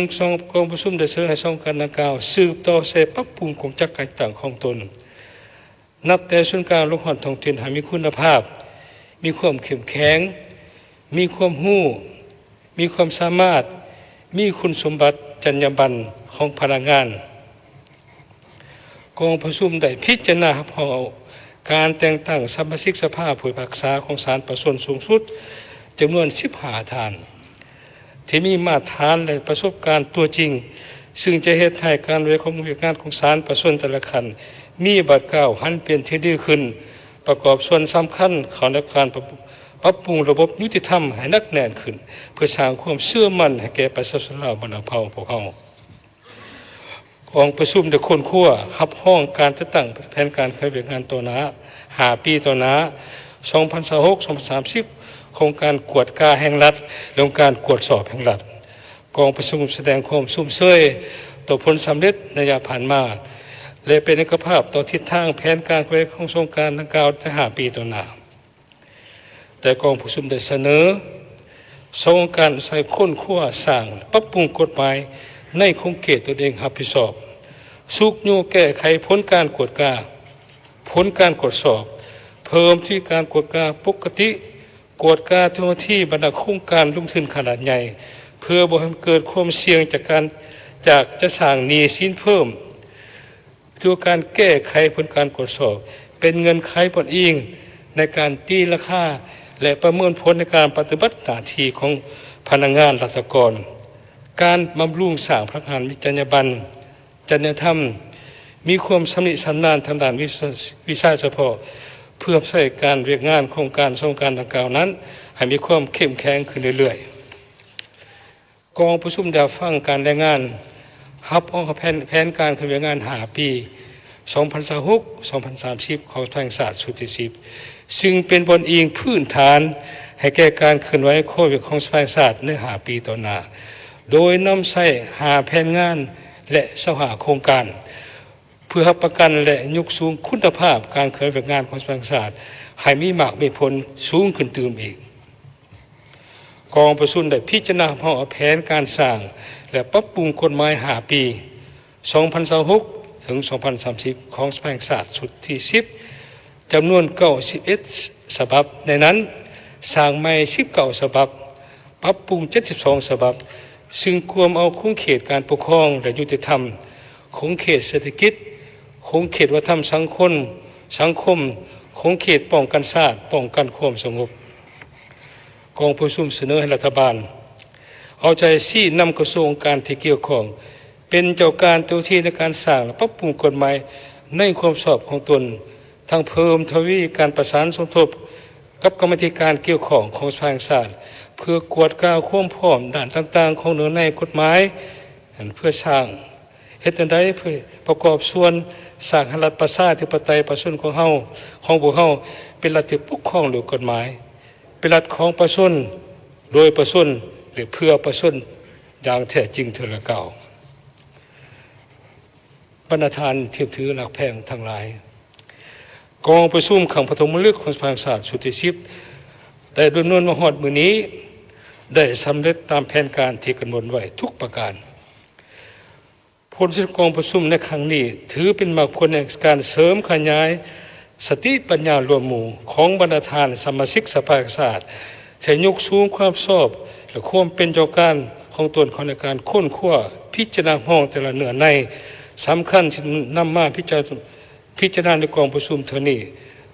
ກອງປະຊຸມໄດ້ສະເໜີໃຫ້ສອງອົງການດັ່ງກ່າວສືບຕໍ່ໃສ່ປັບປຸງກົງຈັກການຈັດຕັ້ງຂອງຕົນ, ນັບແຕ່ສູນກາງລົງຮອດທ້ອງຖິ່ນໃຫ້ມີຄຸນນະພາບ, ມີຄວາມເຂັ້ມແຂງ, ມີຄວາມຮູ້, ມີຄວາມສາມາດ, ມີຄຸນສົມບັດ, ຈັນຍາບັນຂອງພະນັກງານ. ກອງປະຊຸມໄດ້ພິຈາລະນາຮັບຮອງເອົາການແຕ່ງຕັ້ງສະມາຊິກສະພາຜູ້ພິພາກສາຂອງສານປະຊາຊົນສູງສຸດ ຈຳນວນສິບຫ້າທ່ານ ທີ່ມີມາດຕະຖານ ແລະ ປະສົບການຕົວຈິງ, ຊຶ່ງຈະເຮັດໃຫ້ການວຽກຂອງວຽກງານຂອງສານປະຊາຊົນແຕ່ລະຂັ້ນ ມີບາດກ້າວຫັນປ່ຽນທີ່ດີຂຶ້ນ, ປະກອບສ່ວນສຳຄັນເຂົ້າໃນການປັບ ປັບປຸງລະບົບຍຸຕິທຳໃຫ້ໜັກແໜ້ນຂຶ້ນ, ເພື່ອສ້າງຄວາມເຊື່ອໝັ້ນໃຫ້ແກ່ປະຊາຊົນລາວບັນດາເຜົ່າພວກເຮົາ. ກອງປະຊຸມໄດ້ຄົ້ນຄວ້າຮັບຮອງການຈັດຕັ້ງແຜນການເຄື່ອນໄຫວວຽກງານຕໍ່ໜ້າຫ້າປີຕໍ່ໜ້າ ສອງພັນຊາວຫົກ ສອງພັນສາມສິບ ຂອງການກວດກາແຫ່ງລັດ ແລະ ຂອງການກວດສອບແຫ່ງລັດ. ກອງປະຊຸມສະແດງຄວາມຊົມເຊີຍຕໍ່ຜົນສຳເລັດໃນໄລຍະຜ່ານມາ ແລະ ເປັນເອກະພາບຕໍ່ທິດທາງແຜນການຂອງໂຄງການດັ່ງກ່າວໃນຫ້າປີຕໍ່ໜ້າ. ແຕ່ກອງປະຊຸມໄດ້ສະເໜີສອງອົງການໃສ່ຄົ້ນຄວ້າ, ສ້າງ, ປັບປຸງກົດໝາຍໃນຂົງເຂດຕົນເອງຮັບຜິດຊອບ, ຊຸກຍູ້ແກ້ໄຂຜົນການກວດກາ, ຜົນການກວດສອບ, ເພີ່ມທະວີການກວດກາປົກກະຕິ, ກວດກາເຈົ້າໜ້າທີ່ບັນດາໂຄງການລົງທຶນຂະໜາດໃຫຍ່ ເພື່ອບໍ່ໃຫ້ເກີດຄວາມສ່ຽງຈາກການ ຈາກຈະສ້າງໜີ້ສິນເພີ່ມ. ຖືວ່າການແກ້ໄຂຜົນການກວດສອບເປັນເງື່ອນໄຂບ່ອນອີງໃນການຕີລາຄາ ແລະ ປະເມີນຜົນໃນການປະຕິບັດໜ້າທີ່ຂອງພະນັກງານລັດຖະກອນ, ການບຳລຸງສ້າງພະນັກງານມີຈັນຍາບັນ, ຈັນຍາທຳ, ມີຄວາມຊຳນິຊຳນານທາງດ້ານວິຊາ ວິຊາສະເພາະ ເພື່ອໃຊ້ການວຽກງານຂອງການ ສອງການດັ່ງກ່າວນັ້ນໃຫ້ມີຄວາມເຂັ້ມແຂງຂຶ້ນເລື້ອຍໆ. ກອງປະຊຸມໄດ້ຮັບຟັງການລາຍງານຮັບຮອງແຜນ ແຜນການເຄື່ອນໄຫວວຽກງານຫ້າປີ ສອງພັນຊາວຫົກ ສອງພັນສາມສິບ ຂອງສະພາແຫ່ງຊາດຊຸດທີສິບ ຊຶ່ງເປັນບ່ອນອີງພື້ນຖານໃຫ້ແກ່ການເຄື່ອນໄຫວຂໍ້ວຽກຂອງສະພາແຫ່ງຊາດໃນຫ້າປີຕໍ່ໜ້າ ໂດຍນຳໃຊ້ຫ້າແຜນງານ ແລະ ຊາວຫ້າໂຄງການ ເພື່ອຮັບປະກັນ ແລະ ຍົກສູງຄຸນນະພາບການເຄື່ອນໄຫວວຽກງານຂອງສະພາແຫ່ງຊາດໃຫ້ມີໝາກມີຜົນສູງຂຶ້ນຕື່ມອີກ. ກອງປະຊຸມໄດ້ພິຈາລະນາຮັບຮອງເອົາແຜນການສ້າງ ແລະ ປັບປຸງກົດໝາຍຫ້າປີ ສອງພັນຊາວຫົກ ເຖິງ ສອງພັນສາມສິບ ຂອງສະພາແຫ່ງຊາດຊຸດທີສິບ ຈຳນວນເກົ້າສິບເອັດສະບັບ, ໃນນັ້ນສ້າງໃໝ່ສິບເກົ້າສະບັບ, ປັບປຸງເຈັດສິບສອງສະບັບ, ຊຶ່ງກວມເອົາຂົງເຂດການປົກຄອງ ແລະ ຍຸຕິທຳ, ຂົງເຂດເສດຖະກິດ, ຂົງເຂດວັດທະນະທຳສັງຄົມ, ສັງຄົມ, ຂົງເຂດປ້ອງກັນຊາດ, ປ້ອງກັນຄວາມສະຫງົບ. ກອງປະຊຸມສະເໜີໃຫ້ລັດຖະບານເອົາໃຈຊີ້ນຳກະຊວງ, ອົງການທີ່ກ່ຽວຂ້ອງ ເປັນເຈົ້າການເຈົ້າທີ່ໃນການສ້າງ ແລະ ປັບປຸງກົດໝາຍໃນຄວາມຊອບຂອງຕົນ, ທັງເພີ່ມທະວີການປະສານສົມທົບກັບກຳມາທິການກ່ຽວຂ້ອງຂອງສະພາແຫ່ງຊາດ ເພື່ອກວດກາຄວາມພ້ອມດ້ານຕ່າງໆຂອງເນື້ອໃນກົດໝາຍ, ເພື່ອສ້າງ ເຮັດແນວໃດເພື່ອປະກອບສ່ວນສ້າງໃຫ້ລັດປະຊາທິປະໄຕປະຊາຊົນຂອງເຮົາ, ຂອງພວກເຮົາ ເປັນລັດທີ່ປົກຄອງໂດຍກົດໝາຍ, ເປັນລັດຂອງປະຊາຊົນ, ໂດຍປະຊາຊົນ ແລະ ເພື່ອປະຊາຊົນຢ່າງແທ້ຈິງເທື່ອລະກ້າວ. ບັນດາທ່ານທີ່ເຖິາຖືຮັກແພງທັງຫຼາຍ, ກອງປະຊຸມຄັ້ງປະຖົມມະລຶກຂອງສະພາແຫ່ງຊາດຊຸດທີສິບ ໄດ້ດຳເນີນມາຮອດມື້ນີ້, ໄດ້ສຳເລັດຕາມແຜນການທີ່ກຳນົດໄວ້ທຸກປະການ. ຜົນສຳເລັດຂອງກອງປະຊຸມໃນຄັ້ງນີ້ ຖືເປັນໝາກຜົນແຫ່ງການເສີມຂະຫຍາຍສະຕິປັນຍາລວມໝູ່ຂອງບັນດາທ່ານສະມາຊິກສະພາແຫ່ງຊາດ ທີ່ຍົກສູງຄວາມຊອບ ແລະ ຄວາມເປັນເຈົ້າການຂອງຕົນເຂົ້າໃນການຄົ້ນຄວ້າ, ພິຈາລະນາຮ່າງແຕ່ລະເນື້ອໃນສຳຄັນທີ່ນຳມາພິຈາລະ ພິຈາລະນາໃນກອງປະຊຸມເທື່ອນີ້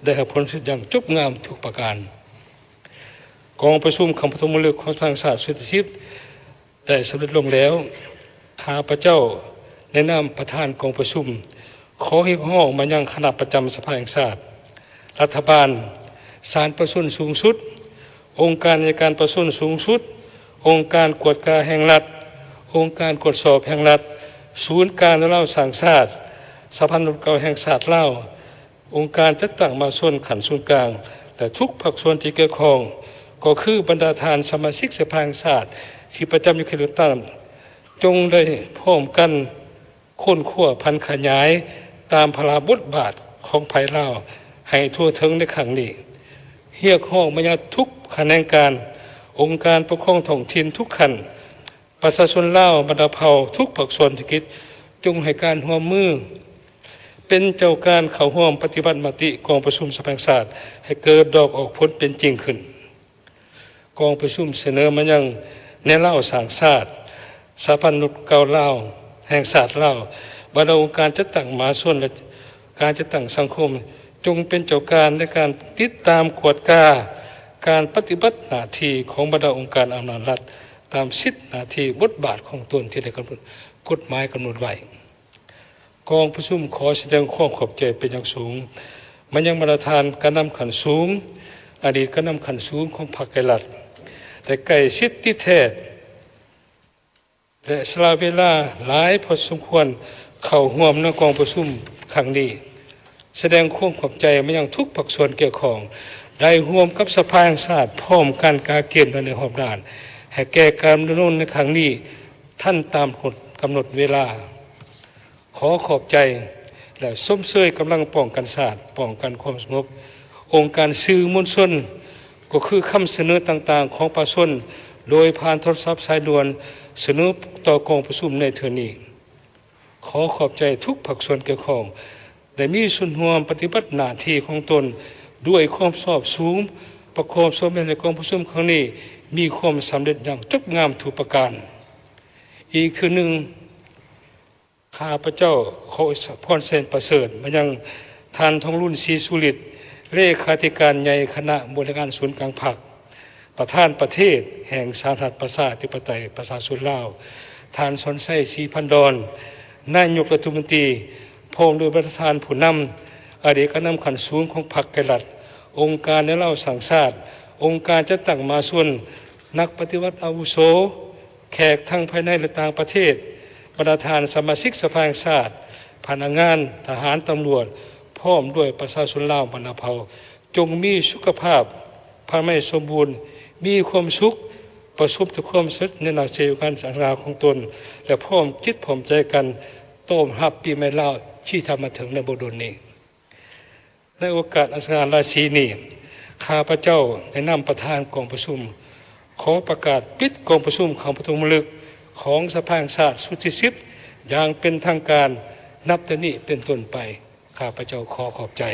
ໄດ້ຮັບຜົນສຳເລັດຢ່າງຈົບງາມທຸກປະການ. ກອງປະຊຸມຄັ້ງປະຖົມມະລຶກຂອງສະພາແຫ່ງຊາດຊຸດທີສິບ ໄດ້ສຳເລັດລົງແລ້ວ. ຂ້າພະເຈົ້າໃນນາມປະທານກອງປະຊຸມ ຂໍຮຽກຮ້ອງມາຍັງຄະນະປະຈຳສະພາແຫ່ງຊາດ, ລັດຖະບານ, ສານປະຊາຊົນສູງສຸດ, ອົງການໄອຍະການປະຊາຊົນສູງສຸດ, ອົງການກວດກາແຫ່ງລັດ, ອົງການກວດສອບແຫ່ງລັດ, ສູນກາງລາວສ້າງຊາດ, ສະພານັກລົບເກົ່າແຫ່ງຊາດລາວ, ອົງການຈັດຕັ້ງມະຫາຊົນຂັ້ນສູນກາງ ແລະ ທຸກພາກສ່ວນທີ່ກ່ຽວຂ້ອງ ກໍຄືບັນດາທ່ານສະມາຊິກສະພາແຫ່ງຊາດທີ່ປະຈຳຢູ່ເຂດເລືອກຕັ້ງ ຈົ່ງໄດ້ພ້ອມກັນຄົ້ນຄວ້າຜັນຂະຫຍາຍຕາມພາລະບົດບາດຂອງຝ່າຍລາວໃຫ້ທົ່ວເຖິງໃນຄັ້ງນີ້. ຮຽກຮ້ອງມາຍັງທຸກຂະແໜງການ, ອົງການປົກຄອງທ້ອງຖິ່ນທຸກຂັ້ນ, ປະຊາຊົນລາວບັນດາເຜົ່າທຸກພາກສ່ວນເສດຖະກິດ ຈົ່ງໃຫ້ການຮ່ວມມື ເປັນເຈົ້າການເຂົ້າຮ່ວມປະຕິບັດມະຕິກອງປະຊຸມສະພາແຫ່ງຊາດ ໃຫ້ເກີດດອກອອກຜົນເປັນຈິງຂຶ້ນ. ກອງປະຊຸມສະເໜີມາຍັງແນວລາວສ້າງຊາດ, ສະພານັກລົບເກົ່າລາວແຫ່ງຊາດລາວ, ບັນດາອົງການຈັດຕັ້ງມະຫາຊົນ ແລະ ການຈັດຕັ້ງສັງຄົມ ຈົ່ງເປັນເຈົ້າການໃນການຕິດຕາມກວດກາການປະຕິບັດໜ້າທີ່ຂອງບັນດາອົງການອຳນາດລັດ ຕາມສິດໜ້າທີ່ບົດບາດຂອງຕົນທີ່ໄດ້ກຳນົດ ກົດໝາຍກຳນົດໄວ້. ກອງປະຊຸມຂໍສະແດງຄວາມຂອບໃຈເປັນຢ່າງສູງມາຍັງບັນດາທ່ານການນຳຂັ້ນສູງ, ອະດີດການນຳຂັ້ນສູງຂອງພັກໄກລັດ ໄດ້ໃກ້ຊິດຕິດແທດ ແລະ ສະຫຼະເວລາຫຼາຍພໍສົມຄວນເຂົ້າຮ່ວມໃນກອງປະຊຸມຄັ້ງນີ້. ສະແດງຄວາມຂອບໃຈມາຍັງທຸກພາກສ່ວນກ່ຽວຂ້ອງ ໄດ້ຮ່ວມກັບສະພາແຫ່ງຊາດ ພ້ອມກັນກະກຽມໃນຮອບດ້ານ ໃຫ້ແກ່ການດຳລົງໃນຄັ້ງນີ້ ທັນຕາມກົດກຳນົດເວລາ. ຂໍຂອບໃຈ ແລະ ຊົມເຊີຍກຳລັງປ້ອງກັນຊາດ, ປ້ອງກັນຄວາມສະຫງົບ, ອົງການສື່ມວນຊົນ, ກໍຄືຄຳສະເໜີຕ່າງໆຂອງປະຊາຊົນ ໂດຍຜ່ານໂທລະສັບສາຍດ່ວນ ສະເໜີຕໍ່ກອງປະຊຸມໃນເທື່ອນີ້. ຂໍຂອບໃຈທຸກພາກສ່ວນກ່ຽວຂ້ອງ ໄດ້ມີສ່ວນຮ່ວມປະຕິບັດໜ້າທີ່ຂອງຕົນດ້ວຍຄວາມຊອບສູງ, ປະກອບສົມເຮັດໃຫ້ກອງປະຊຸມຄັ້ງນີ້ມີຄວາມສຳເລັດຢ່າງຈົບງາມທຸກປະການ. ອີກເທື່ອໜຶ່ງ, ຂ້າພະເຈົ້າຂໍອວຍພອນແສນປະເສີດມາຍັງທ່ານ ທອງລຸນ ສີສຸລິດ ເລຂາທິການໃຫຍ່ຄະນະບໍລິຫານສູນກາງພັກ, ປະທານປະເທດແຫ່ງສາທາລະນະລັດປະຊາທິປະໄຕປະຊາຊົນລາວ, ທ່ານ ສອນໄຊ ສີພັນດອນ ນາຍົກລັດຖະມົນຕີ, ພ້ອມດ້ວຍບັນດາທ່ານຜູ້ນຳ, ອະດີດການນຳຂັ້ນສູງຂອງພັກໄກລັດ, ອົງການແນວລາວສ້າງຊາດ, ອົງການຈັດຕັ້ງມະຫາຊົນ, ນັກປະຕິວັດອາວຸໂສ, ແຂກທັງພາຍໃນ ແລະ ຕ່າງປະເທດ, ບັນດາທ່ານສະມາຊິກສະພາແຫ່ງຊາດ, ພະນັກງານ, ທະຫານ, ຕຳຫຼວດ, ພ້ອມດ້ວຍປະຊາຊົນລາວບັນດາເຜົ່າ, ຈົ່ງມີສຸຂະພາບພະລານາໄມສົມບູນ, ມີຄວາມສຸກ, ປະສົບແຕ່ຄວາມສຳເລັດໃນໜ້າທີ່ການງານຂອງຕົນ ແລະ ພ້ອມຈິດພ້ອມໃຈກັນຕ້ອນຮັບປີໃໝ່ລາວທີ່ຈະມາເຖິງໃນບໍ່ດົນນີ້. ໃນໂອກາດອັນສະຫງ່າລາສີນີ້, ຂ້າພະເຈົ້າໃນນາມປະທານກອງປະຊຸມ ຂໍປະກາດປິດກອງປະຊຸມຄັ້ງປະຖົມມະລຶກຂອງສະພາແຫ່ງຊາດຊຸດທີສິບ ຢ່າງເປັນທາງການ ນັບແຕ່ນີ້ເປັນຕົ້ນໄປ. ຂ້າພະເຈົ້າຂໍຂອບໃຈ.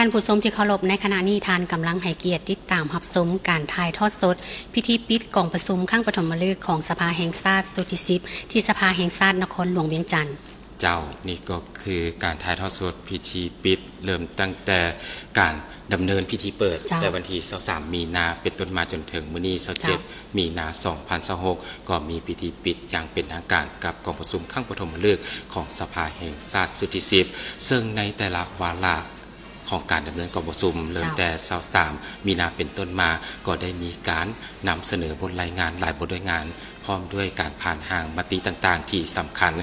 ທ່ານຜູ້ຊົມທີ່ເຄົາລົບ, ໃນຂະນະນີ້ທ່ານກຳລັງໃຫ້ກຽດຕິດຕາມຮັບຊົມການຖ່າຍທອດສົດພິທີປິດກອງປະຊຸມຄັ້ງປະຖົມມະລຶກຂອງສະພາແຫ່ງຊາດຊຸດທີສິບ ທີ່ສະພາແຫ່ງຊາດນະຄອນຫຼວງວຽງຈັນ. ເຈົ້າ, ນີ້ກໍຄືການຖ່າຍທອດສົດພິທີປິດ ເລີ່ມຕັ້ງແຕ່ການດຳເນີນພິທີເປີດ ເຈົ້າ ແຕ່ວັນທີຊາວສາມມີນາເປັນຕົ້ນມາຈົນເຖິງມື້ນີ້ ຊາວເຈັດ ເຈົ້າ ມີນາ ສອງພັນຊາວຫົກ ກໍມີພິທີປິດຢ່າງເປັນທາງການກັບກອງປະຊຸມຄັ້ງປະຖົມມະລຶກຂອງສະພາແຫ່ງຊາດຊຸດທີສິບ ເຊິ່ງໃນແຕ່ລະວາລະຂອງການດຳເນີນກອງປະຊຸມ ເລີ່ມ ເຈົ້າ ແຕ່ຊາວສາມມີນາເປັນຕົ້ນມາ ກໍໄດ້ມີການນຳສະເໜີບົດລາຍງານຫຼາຍບົດລາຍງານ ພ້ອມດ້ວຍການຜ່ານຮ່າງມະຕິຕ່າງໆທີ່ສຳຄັນ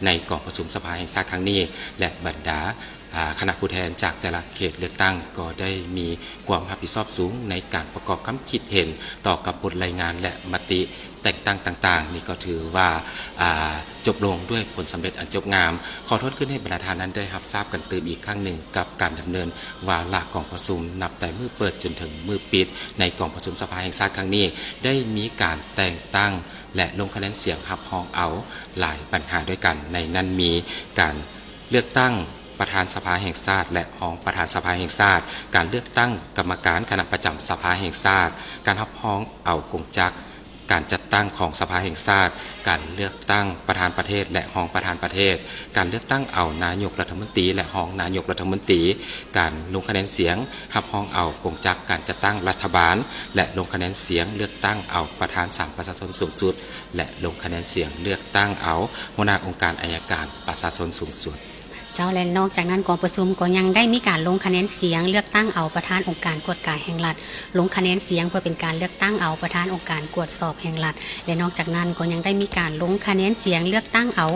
ໃນກອງປະຊຸມສະພາແຫ່ງຊາດຄັ້ງນີ້ ແລະ ບັນດາ ອາ ຄະນະຜູ້ແທນຈາກແຕ່ລະເຂດເລືອກຕັ້ງ ກໍໄດ້ມີຄວາມຮັບຜິດຊອບສູງໃນການປະກອບຄຳຄິດເຫັນຕໍ່ກັບບົດລາຍງານ ແລະ ມະຕິແຕ່ງຕັ້ງຕ່າງໆ. ນີ້ກໍຖືວ່າ ອາ ຈົບລົງດ້ວຍຜົນສຳເລັດອັນຈົບງາມ. ຂໍທວນຄືນໃຫ້ບັນດາທ່ານນັ້ນໄດ້ຮັບຊາບກັນຕື່ມອີກຄັ້ງໜຶ່ງ ກັບການດຳເນີນວາລະກອງປະຊຸມ ນັບແຕ່ມື້ເປີດຈົນເຖິງມື້ປິດ ໃນກອງປະຊຸມສະພາແຫ່ງຊາດຄັ້ງນີ້ ໄດ້ມີການແຕ່ງຕັ້ງ ແລະ ລົງຄະແນນສຽງຮັບຮອງເອົາຫຼາຍບັນຫາດ້ວຍກັນ. ໃນນັ້ນມີການເລືອກຕັ້ງປະທານສະພາແຫ່ງຊາດ ແລະ ຮອງປະທານສະພາແຫ່ງຊາດ, ການເລືອກຕັ້ງກຳມະການຄະນະປະຈຳສະພາແຫ່ງຊາດ, ການຮັບຮອງເອົາກົງຈັກການຈັດຕັ້ງຂອງສະພາແຫ່ງຊາດ, ການເລືອກຕັ້ງປະທານປະເທດ ແລະ ຮອງປະທານປະເທດ, ການເລືອກຕັ້ງເອົານາຍົກລັດຖະມົນຕີ ແລະ ຮອງນາຍົກລັດຖະມົນຕີ, ການລົງຄະແນນສຽງຮັບຮອງເອົາກົງຈັກການຈັດຕັ້ງລັດຖະບານ ແລະ ລົງຄະແນນສຽງເລືອກຕັ້ງເອົາປະທານສານປະຊາຊົນສູງສຸດ ແລະ ລົງຄະແນນສຽງເລືອກຕັ້ງເອົາຫົວໜ້າອົງການໄອຍະການປະຊາຊົນສູງສຸດ. ເຈົ້າ ແລະ ນອກຈາກນັ້ນ ກອງປະຊຸມກໍຍັງໄດ້ມີການລົງຄະແນນສຽງເລືອກຕັ້ງເອົາປະທານອົງການກວດກາແຫ່ງລັດ, ລົງຄະແນນສຽງເພື່ອເປັນການເລືອກຕັ້ງເອົາປະທານອົງການກວດສອບແຫ່ງລັດ ແລະ ນອກຈາກນັ້ນກໍຍັງໄດ້ມີການລົງຄະແນນສຽງເລືອກຕັ້ງເອົາ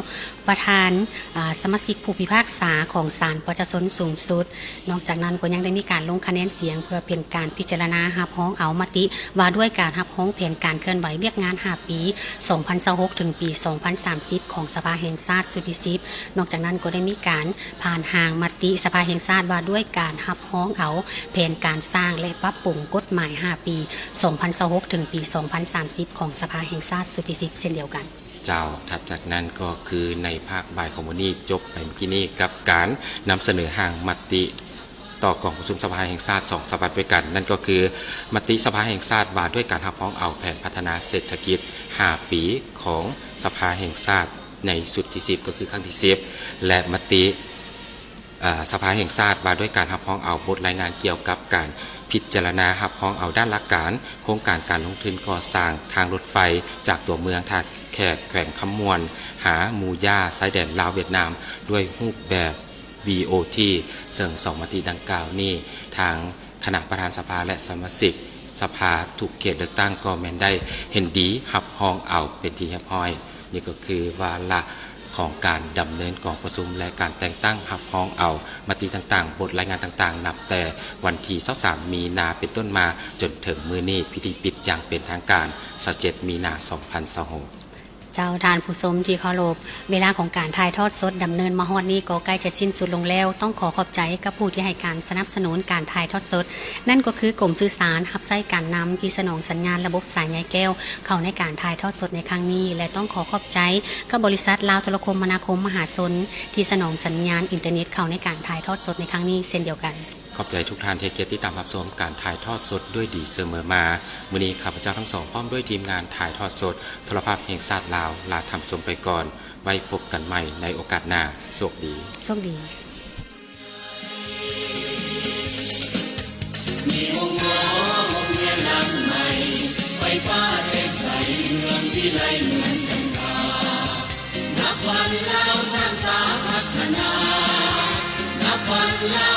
ປະທານ ອາ ສະມາຊິກຜູ້ພິພາກສາຂອງສານປະຊາຊົນສູງສຸດ. ນອກຈາກນັ້ນກໍຍັງໄດ້ມີການລົງຄະແນນສຽງເພື່ອເປັນການພິຈາລະນາຮັບຮອງເອົາມະຕິວ່າດ້ວຍການຮັບຮອງແຜນການເຄື່ອນໄຫວວຽກງານຫ້າປີ ສອງພັນຊາວຫົກ ເຖິງປີ ສອງພັນສາມສິບ ຂອງສະພາແຫ່ງຊາດຊຸດທີສິບ. ນອກຈາກນັ້ນກໍໄດ້ມີການຜ່ານຮ່າງມະຕິສະພາແຫ່ງຊາດວ່າດ້ວຍການຮັບຮອງເອົາແຜນການສ້າງ ແລະ ປັບປຸງກົດໝາຍຫ້າປີ ສອງພັນຊາວຫົກ ເຖິງປີ ສອງພັນສາມສິບ ຂອງສະພາແຫ່ງຊາດຊຸດທີສິບ ເຊັ່ນດຽວກັນ. ເຈົ້າ, ຖັດຈາກນັ້ນກໍຄືໃນພາກບ່າຍຂອງມື້ນີ້ ຈົບໄປເມື່ອກີ້ນີ້ກັບການນຳສະເໜີຮ່າງມະຕິຕໍ່ກອງປະຊຸມສະພາແຫ່ງຊາດສອງສະບັບດ້ວຍກັນ, ນັ້ນກໍຄືມະຕິສະພາແຫ່ງຊາດວ່າດ້ວຍການຮັບຮອງເອົາແຜນພັດທະນາເສດຖະກິດຫ້າປີຂອງສະພາແຫ່ງຊາດໃນຊຸດທີສິບ ກໍຄືຄັ້ງທີສິບ ແລະ ມະຕິ ອາ ສະພາແຫ່ງຊາດວ່າດ້ວຍການຮັບຮອງເອົາບົດລາຍງານກ່ຽວກັບການພິຈາລະນາຮັບຮອງເອົາດ້ານຫຼັກການໂຄງການການລົງທຶນກໍ່ສ້າງທາງລົດໄຟຈາກຕົວເມືອງທ່າແຂກ ແຂວງຄຳມ່ວນ ຫາໝູຢາ ຊາຍແດນລາວ-ຫວຽດນາມ ດ້ວຍຮູບແບບ ວີ ໂອ ທີ ເຊິ່ງສອງມະຕິດັ່ງກ່າວນີ້ ທາງຄະນະປະທານສະພາ ແລະ ສະມາຊິກສະພາທຸກເຂດເລືອກຕັ້ງກໍແມ່ນໄດ້ເຫັນດີຮັບຮອງເອົາເປັນທີ່ຮຽບຮ້ອຍ. ນີ້ກໍຄືວາລະຂອງການດຳເນີນກອງປະຊຸມ ແລະ ການແຕ່ງຕັ້ງຮັບຮອງເອົາມະຕິຕ່າງໆ, ບົດລາຍງານຕ່າງໆ ນັບແຕ່ວັນທີຊາວສາມມີນາເປັນຕົ້ນມາຈົນເຖິງມື້ນີ້ ພິທີປິດຢ່າງເປັນທາງການ ຊາວເຈັດ ມີນາ ສອງພັນຊາວຫົກ. ເຈົ້າ, ທ່ານຜູ້ຊົມທີ່ເຄົາລົບ, ເວລາຂອງການຖ່າຍທອດສົດດຳເນີນມາຮອດນີ້ກໍໃກ້ຈະສິ້ນສຸດລົງແລ້ວ. ຕ້ອງຂໍຂອບໃຈກັບຜູ້ທີ່ໃຫ້ການສະໜັບສະໜູນການຖ່າຍທອດສົດ, ນັ້ນກໍຄືກົມສື່ສານຮັບໃຊ້ການນຳທີ່ສະໜອງສັນຍານລະບົບສາຍໃຍແກ້ວເຂົ້າໃນການຖ່າຍທອດສົດໃນຄັ້ງນີ້ ແລະ ຕ້ອງຂໍຂອບໃຈກັບບໍລິສັດລາວໂທລະຄົມມະນາຄົມມະຫາຊົນ ທີ່ສະໜອງສັນຍານອິນເຕີເນັດເຂົ້າໃນການຖ່າຍທອດສົດໃນຄັ້ງນີ້ເຊັ່ນດຽວກັນ. ຂອບໃຈທຸກທ່ານທີ່ໃຫ້ກຽດຕິດຕາມຮັບຊົມການຖ່າຍທອດສົດດ້ວຍດີສະເໝີມາ. ມື້ນີ້ຂ້າພະເຈົ້າທັງສອງ ພ້ອມດ້ວຍທີມງານຖ່າຍທອດສົດໂທລະພາບແຫ່ງຊາດລາວ ລາທ່ານຜູ້ຊົມໄປກ່ອນ. ໄວ້ພົບກັນໃໝ່ໃນໂອກາດໜ້າ. ໂຊກດີ. ໂຊກດີ. ມີໂຮງໝໍໂຮງຮຽນຫຼັງໃໝ່ ໄຟຟ້າແຈ່ມໃສ ເຮືອງວິໄລເມືອງຈັນທາ ນັບວັນລາວສ້າງສາພັດທະນາ ນັບວັນລາວ